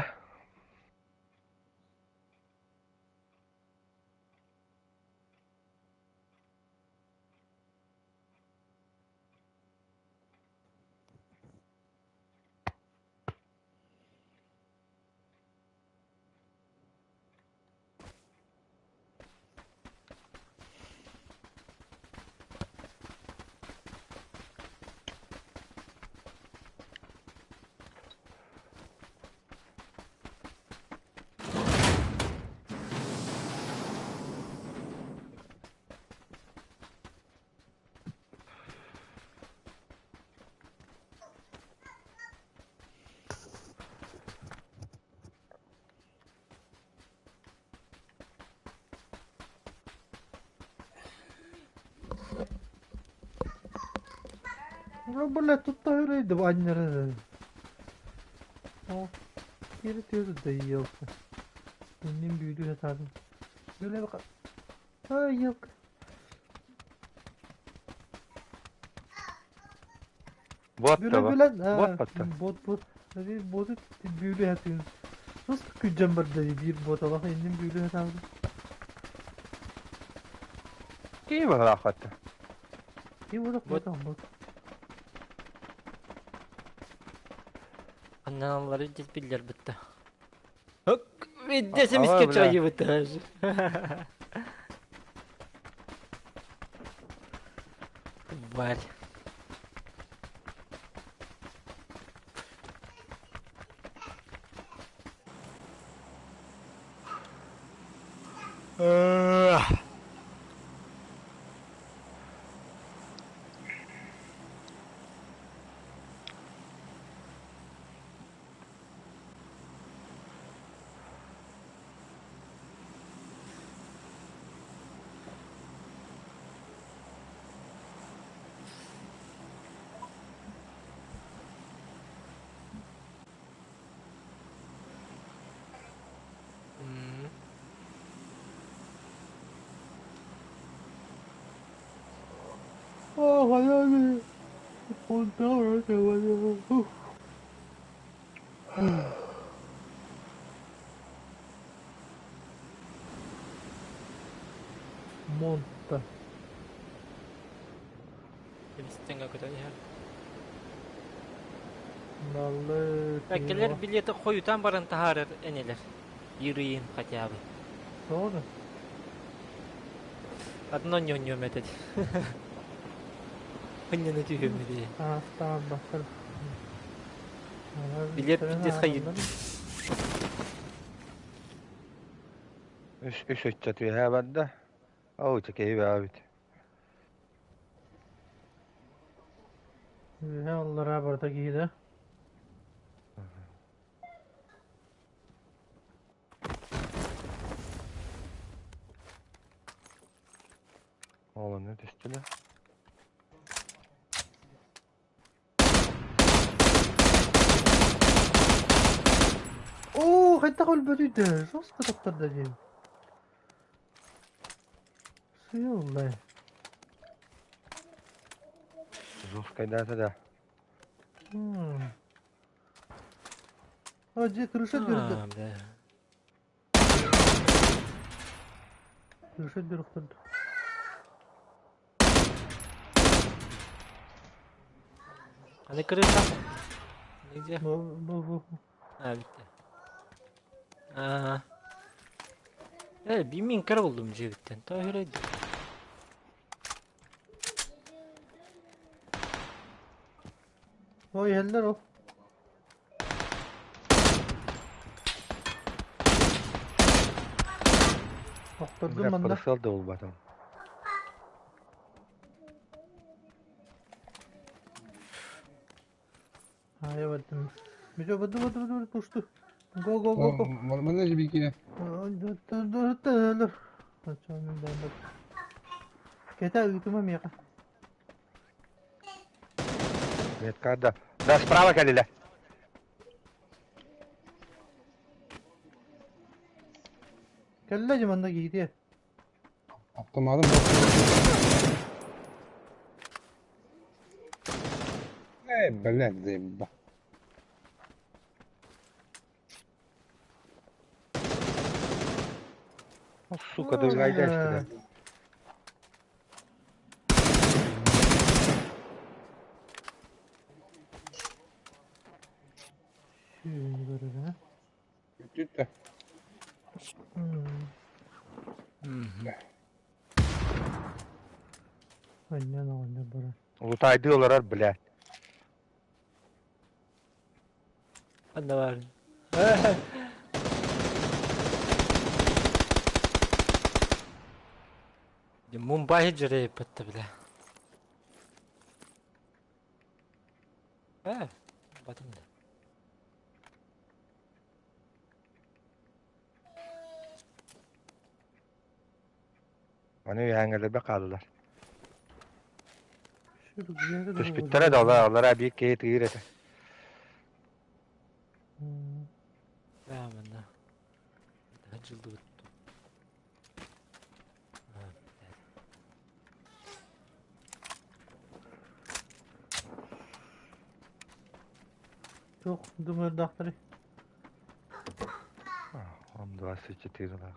Speaker 1: Бля, тут öyleydi bu annelere. O geri diyordu da yıldı. Annem büyüdü yatardım. Böyle bak. Ay yok.
Speaker 4: Bot
Speaker 1: Böyle
Speaker 4: da bu.
Speaker 1: bilen ha.
Speaker 4: Bot battı.
Speaker 1: Bot bot. Hadi botu büyülü yatıyorsun. Nasıl gücem var dedi bir bot Allah annem büyülü yatardı.
Speaker 4: Кии баҕалааххатта.
Speaker 1: Bir bot
Speaker 3: Bot.
Speaker 1: bot bot.
Speaker 3: Анналары дед биллер битте. Хок, виддесем
Speaker 4: Ала,
Speaker 3: иске
Speaker 4: бля.
Speaker 3: чайы битте. Валь. М.
Speaker 1: Oh hayal. Kontrol ediyorum. Monta.
Speaker 3: Эмистен көтөн иһэр.
Speaker 1: Nallı.
Speaker 3: Бәккелер билети хойутан баран таһаарар энелер. Ирыйын хотя бы.
Speaker 1: Doğru.
Speaker 3: Одно ньоньом этет. Хыннаны түһүмү
Speaker 1: Ha, tamam bakarım.
Speaker 3: Билет пиздец хайыр.
Speaker 4: Үс үс өччө түһэ барда. Оо чекей баабит.
Speaker 1: Аллара барда киһи
Speaker 4: Оолону түстүлэ.
Speaker 1: Оо, хайдах өлбөтүйдэ? Жестко таптарда диэн. Сыыллай.
Speaker 4: Жесткайдаата да.
Speaker 1: А, дьэ, крыша дөрдө.
Speaker 3: А, бля.
Speaker 1: Крыша дөрөхтөрдө.
Speaker 3: Аны крыша. Нигде?
Speaker 1: Бу бу бу.
Speaker 3: А, битте. А. Э, бимин кер болдум жигиттен. Та хүрейди.
Speaker 1: Ой, иһэллэр ол. Охтордум
Speaker 4: Бля,
Speaker 1: манна.
Speaker 4: подошел да улбатым.
Speaker 1: Хайа бардым. Бүтэ быды быды быды пушту. Го го го го.
Speaker 5: Манна же бикине.
Speaker 1: Кета ыытыма миэхэ.
Speaker 4: Метка да. Да, справа кэллилэр.
Speaker 1: Кэллэ же манна киһитиэ.
Speaker 5: Автоматым Эй, блядь, заеба.
Speaker 4: Сука, догадайся.
Speaker 1: Сүүнү көрөр, а?
Speaker 5: Бүттэ.
Speaker 1: Анньан оҕонньор барар.
Speaker 4: Лутайды олорор, блядь.
Speaker 3: Ханна баар? Мумбай дьэрэйбэттэ бile. Э, батым да.
Speaker 4: Аны үһээҥҥэлэрбэ хааллылар. Түспүттэрэ да олар, олара биир киһи тыыр этэ.
Speaker 3: Да, манна. Дьылдыбыт.
Speaker 1: Туох дымырдаахтарый?
Speaker 4: Он 24 лаах.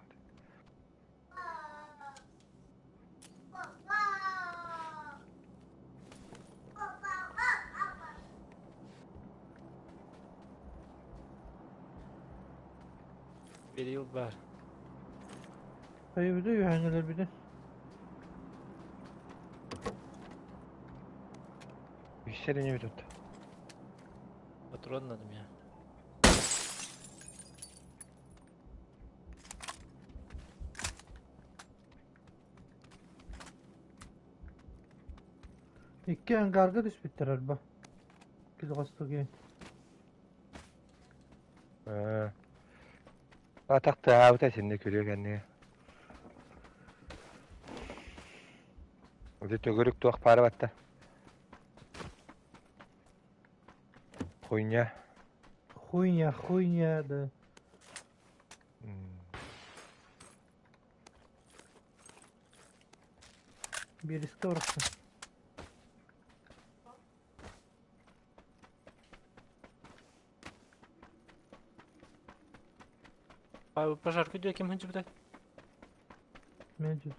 Speaker 3: Берил бар.
Speaker 1: Хайы бүтэ үһэҥҥэлэр бүтэ.
Speaker 4: Үссэр ини бүтүт.
Speaker 3: Патрон надо мне.
Speaker 1: Икки ангарга түспүттэр арба. Килоҕостугин.
Speaker 4: Атахтаабыта синни күрүө кэннигэ. Ити төгүрүк туох баара батта. Хуйня.
Speaker 1: Хуйня, хуйня, да. Биэрискэ барахсан.
Speaker 3: Пожарка диэ ким сылдьыбытай?
Speaker 1: Мен жүр.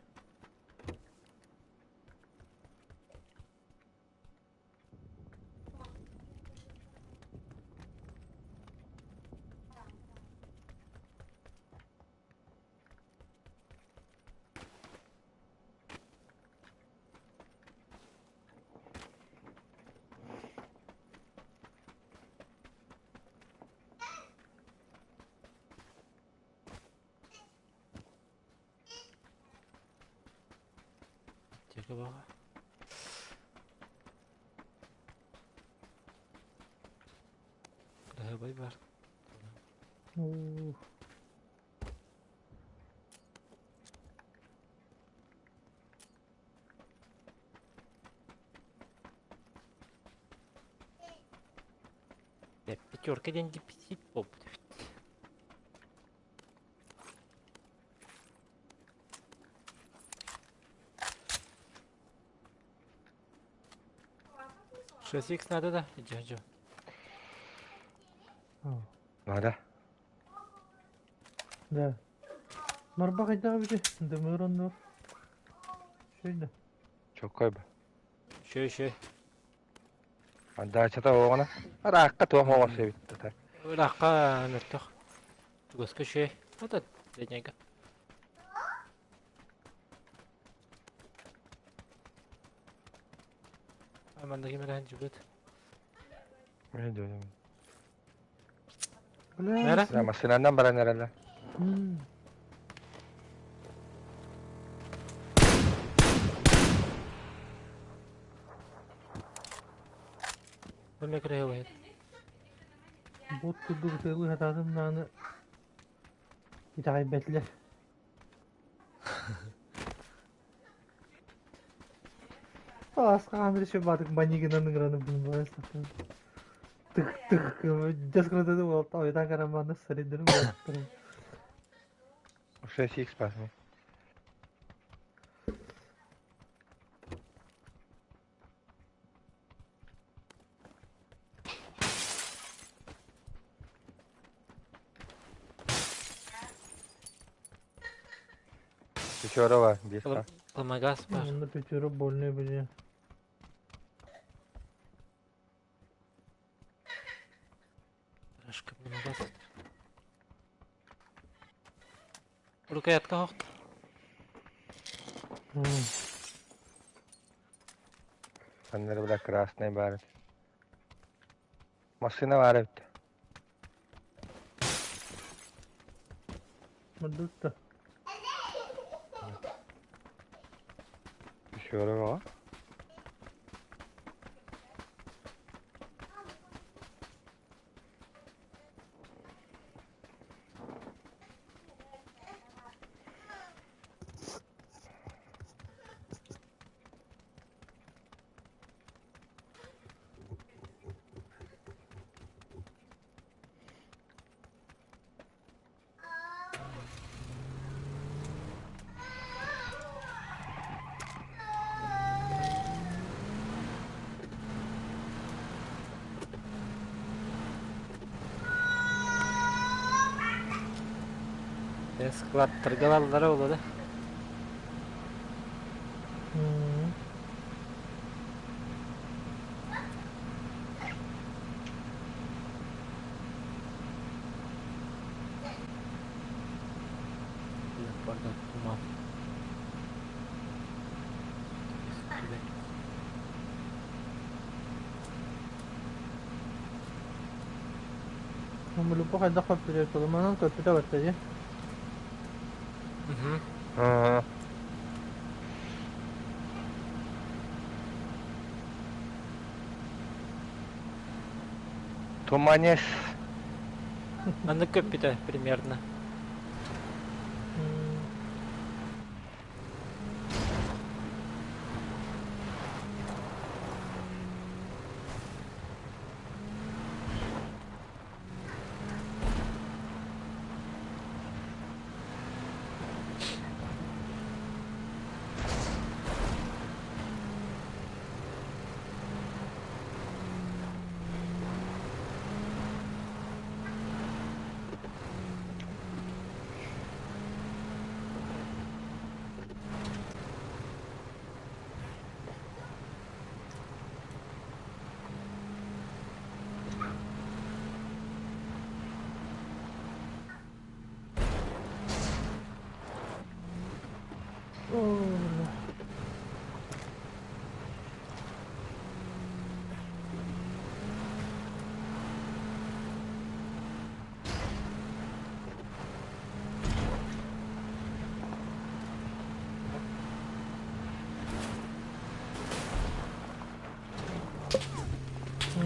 Speaker 3: Тека баҕа. Кыраһыабай бар.
Speaker 1: Ух.
Speaker 3: Пятерка диэн дефицит буолбут эбит. Шесть икс надо да? Иди, иди.
Speaker 4: Надо.
Speaker 1: Да. Марба хайдах эбитий? Дымыр оннугар. Үчүгэй да.
Speaker 4: Чоккой ба.
Speaker 3: Үчүгэй, үчүгэй.
Speaker 4: Дачата оҕона. Ыраахха туох оҕос эбит да.
Speaker 3: Ыраахха мөлтөх. Чугаска үчүгэй. Это бедняга. Манна ким эрэ дьүбүт.
Speaker 1: Бля.
Speaker 4: Да, массыынанан баран эрэллэр.
Speaker 3: Бу мекре.
Speaker 1: Бот курдук ытыалыы сатаатым даҕаны итэҕэйбэтилэр. Ааска Андрей баатык манньыгынан ыҥыраны булбайа сатаан. Тых-тых дьас гынатады уолта ойутан караманны саридырын буолтарын.
Speaker 4: 6 х пасми. Печора бар, 5
Speaker 3: Помогас бар.
Speaker 1: Онно печора больной были.
Speaker 3: Рашка помогас. Рукоятка хохт.
Speaker 4: Аннары бля красный бар. Машина бар эбит.
Speaker 1: Мырдытта.
Speaker 4: Печора бар.
Speaker 3: Складтарга баллара олода. Pardon, tamam.
Speaker 1: Мулупу хайдах көппүтэ Соломонон көппүтэ барта дии.
Speaker 4: Туманес.
Speaker 3: Маннык көппүтэ примерно.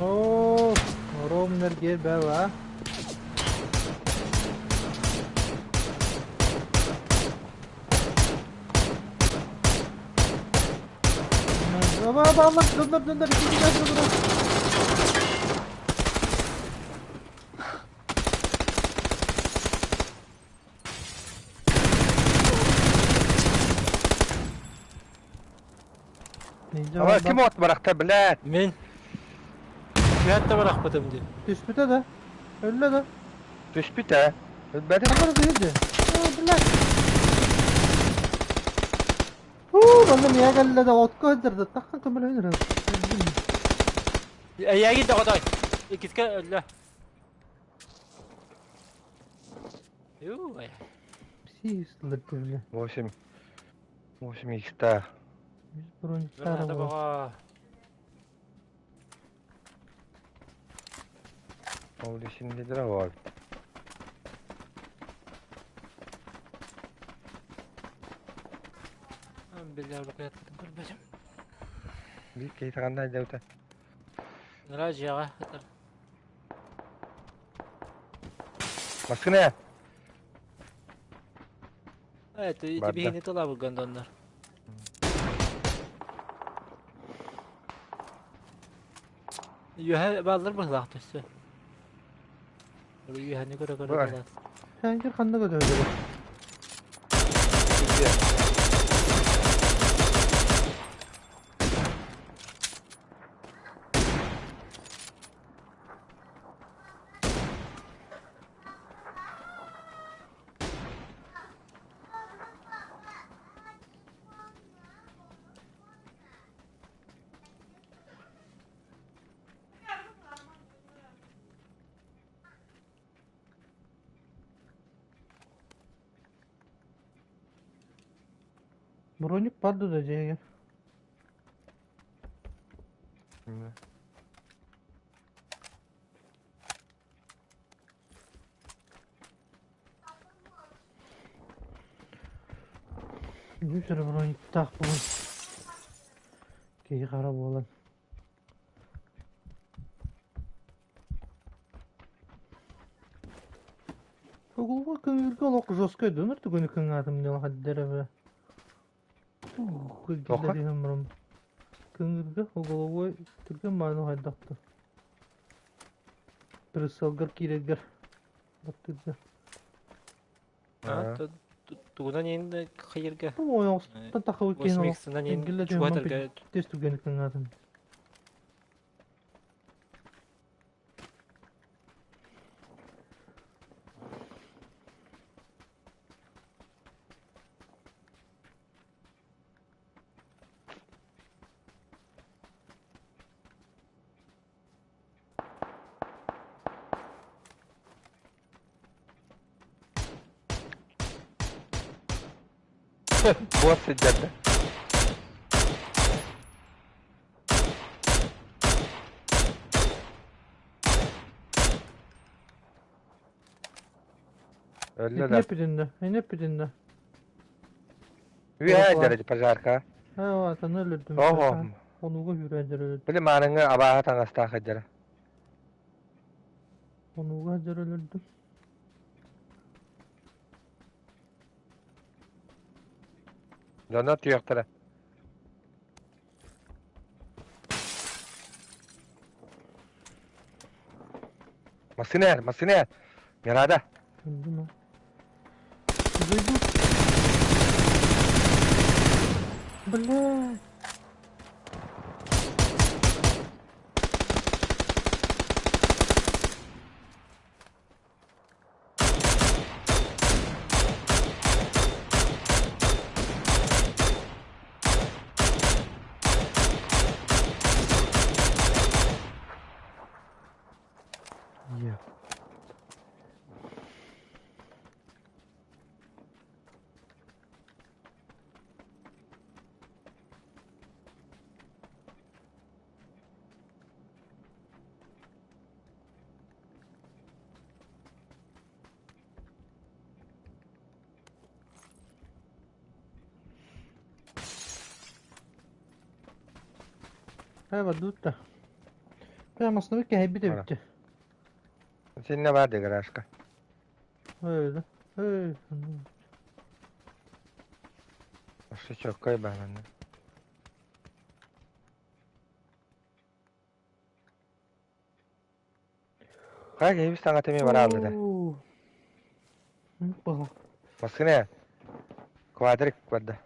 Speaker 1: Оо, Ромнер гербела. Aba Allah döndür döndür iki döndür döndür.
Speaker 4: Ама ким от барахта, блядь?
Speaker 3: Мен. Түһэт да барахпытым дии.
Speaker 1: Түспүтэ да. Өллө да.
Speaker 4: Түспүтэ. Өлбөтө.
Speaker 1: Камера дүйдү. Оо, блядь. Уу, манна миэхэ кэллэ да отко сылдьар таххан көмөлөһөн
Speaker 3: Эйиэгин доҕотой. Иккискэ өллө. Юу, ай.
Speaker 1: Пси сылдьар бля.
Speaker 4: 8. 8 икста.
Speaker 1: Бронь
Speaker 3: Граната баҕа.
Speaker 4: Ол ишин лидера бар.
Speaker 3: Биллэр рукояткатын көрбөтүм.
Speaker 4: Bir кейт қандай дәуті.
Speaker 3: Нара жиаға.
Speaker 4: Массыына!
Speaker 3: Это ити
Speaker 4: Барда.
Speaker 3: биһини тылабы гондоннор. Үөһэ бааллар быһылаах төссө. Үөһэни көрө-көрө
Speaker 4: Бар.
Speaker 3: буолаат.
Speaker 1: Сәңкер ханна көтөдөрө? Броник бар да дьиэгэ. Үгүс эрэ брониктаах буолан киһи хара буолан Угулга көҥүлгэ олох жесткай донор түгэни кыҥаатым диэн хаддара бе.
Speaker 4: Тоха?
Speaker 1: Көҥүлгэ уголовой түргэн мааны хайдахта. Прицелгар киирэргэр баттыырга.
Speaker 3: Тугунан иин хайырга?
Speaker 1: Ойоҕостон тахабы киһин олох
Speaker 3: 8-нан иин
Speaker 1: ингиллэ
Speaker 3: чугатарга
Speaker 1: тез түгэни кыҥаатым.
Speaker 4: Буор сылдьар да. Өллө да.
Speaker 1: Итини эппитин ини эппитин да.
Speaker 4: Үөһээ дьэрэ пожарка.
Speaker 1: Аа, атаны өлөрдүм.
Speaker 4: Оһо.
Speaker 1: Онуга үүрэн дьэрэ өлөрдүм.
Speaker 4: Били маарыҥҥы абааһы таҥастаах дьэрэ.
Speaker 1: Онуга дьэрэ өлөрдүм.
Speaker 4: Дьоннор түһүөхтэрэ. Массыына эр, массыына эр. Мирада.
Speaker 1: Өлдүм аа. Зайду. Бля.
Speaker 4: Е.
Speaker 1: Хайа дутта. Прямо основы кэһэйбит
Speaker 4: Ара.
Speaker 1: эбит.
Speaker 4: Синне бар де гаражка.
Speaker 1: Öyle. Эй.
Speaker 4: Ошо чоккой баананы. Хайа киһибит саҥата эмиэ бараалла да.
Speaker 1: Баҕа.
Speaker 4: Массыына эр. Квадрик барда.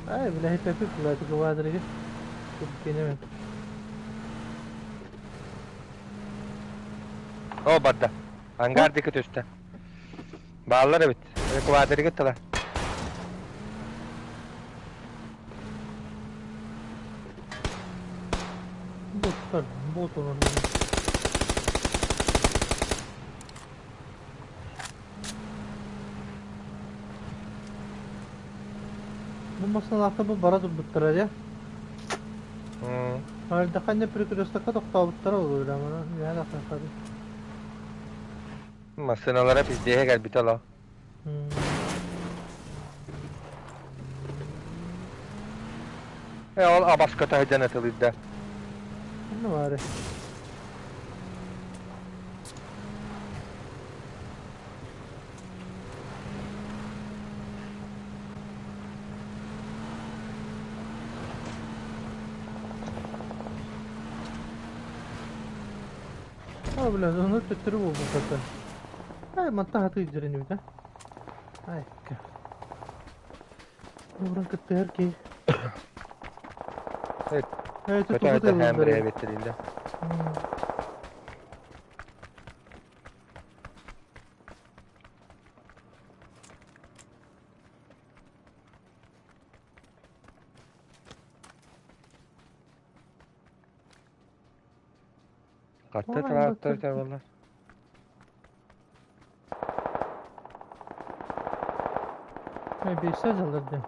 Speaker 1: Ай, бля, пепе, бля, квадрик. Кенемен.
Speaker 4: О барда. Ангар диэки түстэ. Бааллар эбит. Квадригы тыла.
Speaker 1: Боттар, бот олар. Бу масалаахта бу бара турбуттара дьэ. Ардаханна перекрестокка тохтообуттара буолуо ама үөһэ тахсахтары.
Speaker 4: Массыыналара пиздиэһэ кэлбитэ олоо. Э ол абас көтө сылдьан ытылыйда.
Speaker 1: Онно баары. О, бля, зона төттөрү буолбут ата. Ай, мантан хатыы дьэрин эбит, а. Ай, Ууран кыттыһар киһи.
Speaker 4: Э, Көтө һэм бирээбиттэриллэ. Хатта траактор табалар.
Speaker 1: Бейсе жалырды.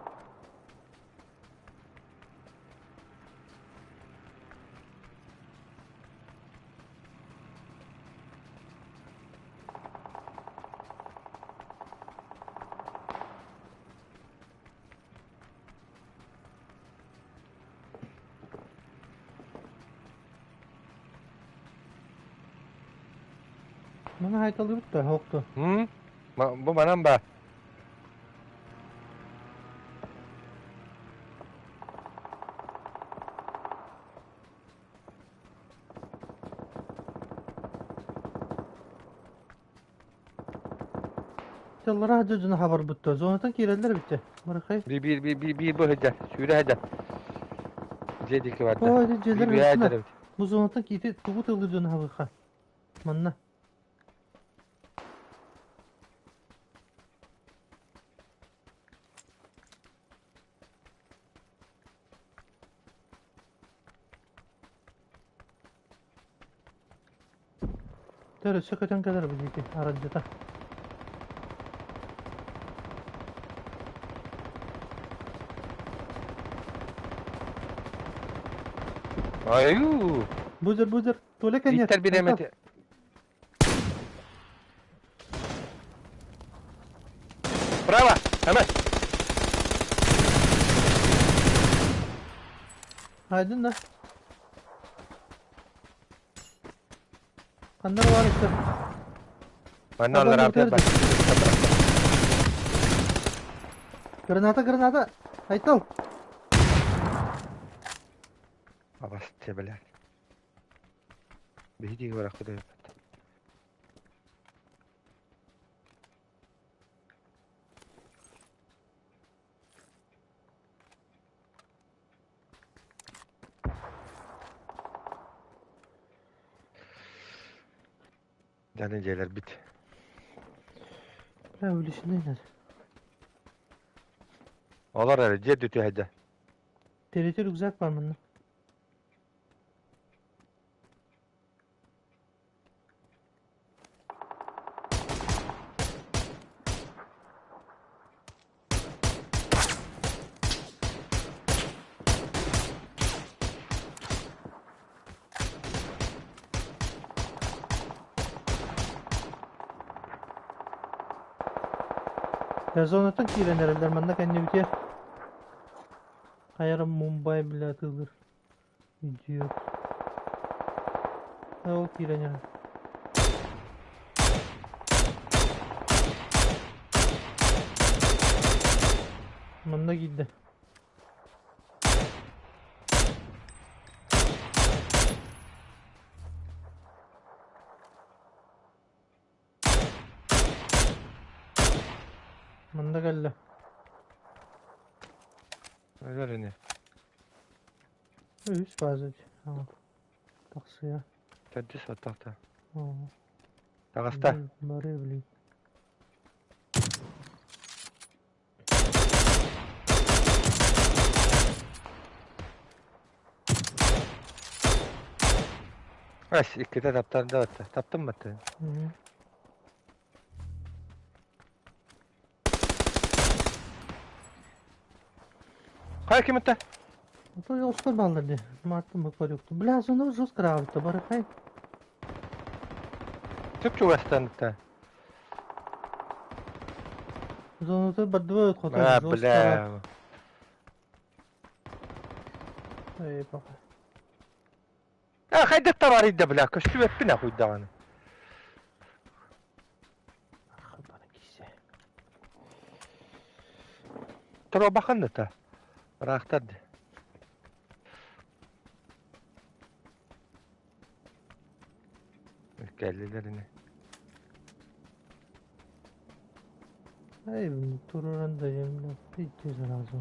Speaker 1: Маны хайталыыбыт да, хокту.
Speaker 4: М? Бу манан ба.
Speaker 1: Тыллара дьону хабарбыт да, зонатан киирэллэр эбит Барахай.
Speaker 4: Би би би би би бу хыдьа, сүүрэ хыдьа. Дьиэ диэки барда.
Speaker 1: Ой, дьиэлэр
Speaker 4: Би
Speaker 1: хыдьа. Бу зонатан киити тугу тыллыр дьону хабыха. Манна. Тэр өссө көтөн кэлэр бу диэки арадьыта.
Speaker 4: Аю!
Speaker 1: Бузер, бузер, Толя конец.
Speaker 4: Иттер биремети. Право! Hemen!
Speaker 1: Aydın da. Ханна баар өссө?
Speaker 4: Манна аллараа
Speaker 1: Абан Граната, граната! Айтал!
Speaker 4: Абасты, бля. Биһиги барахпыт эбит. Дьэ дьиэлэрбит.
Speaker 1: Бля, үлүсүнэн
Speaker 4: Олор эрэ дьиэ түһэдэ.
Speaker 1: Терете рюкзак бар манна. Зонаттан киирэн эрэллэр манна кэннибитигэр хайа эрэ Мумбай бля атыылыыр идиот. Ол киирэн эрэр. Манна киирдэ. Манна кэллэ.
Speaker 4: Өлөр ини.
Speaker 1: Үс фаза. Тахсыа.
Speaker 4: Төрдүс оттохто. Таҕыста.
Speaker 1: Бары блин.
Speaker 4: Ас иккитэ таптарда батта. Таптым батта. Хайа ким этэ?
Speaker 1: А то остор баллар ди. Мартын бу көрүктү. Бля, зону жестко рабыта барыкай.
Speaker 4: Чуп чугастан та.
Speaker 1: Зону бардыбы хоту
Speaker 4: А, бля.
Speaker 1: Эй, папа.
Speaker 4: А, хайдах табарыйда, бля, көстүбэппин ахуйдаҕаны. Туруобахын да Ыраахтар ди. Кэллилэр ини.
Speaker 1: Эй, туруран да земля, пизде сразу.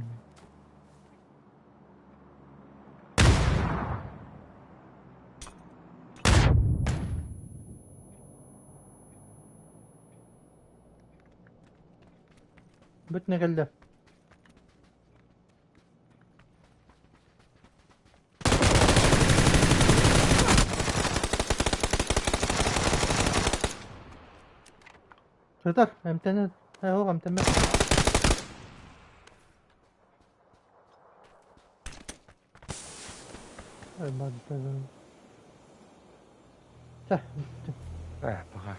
Speaker 1: Бүтнэ кэллэ. Сытар, эмтэнэр. Ээ, эмтэммэт. Ой, бардым. Чэ,
Speaker 4: Ээ, пока.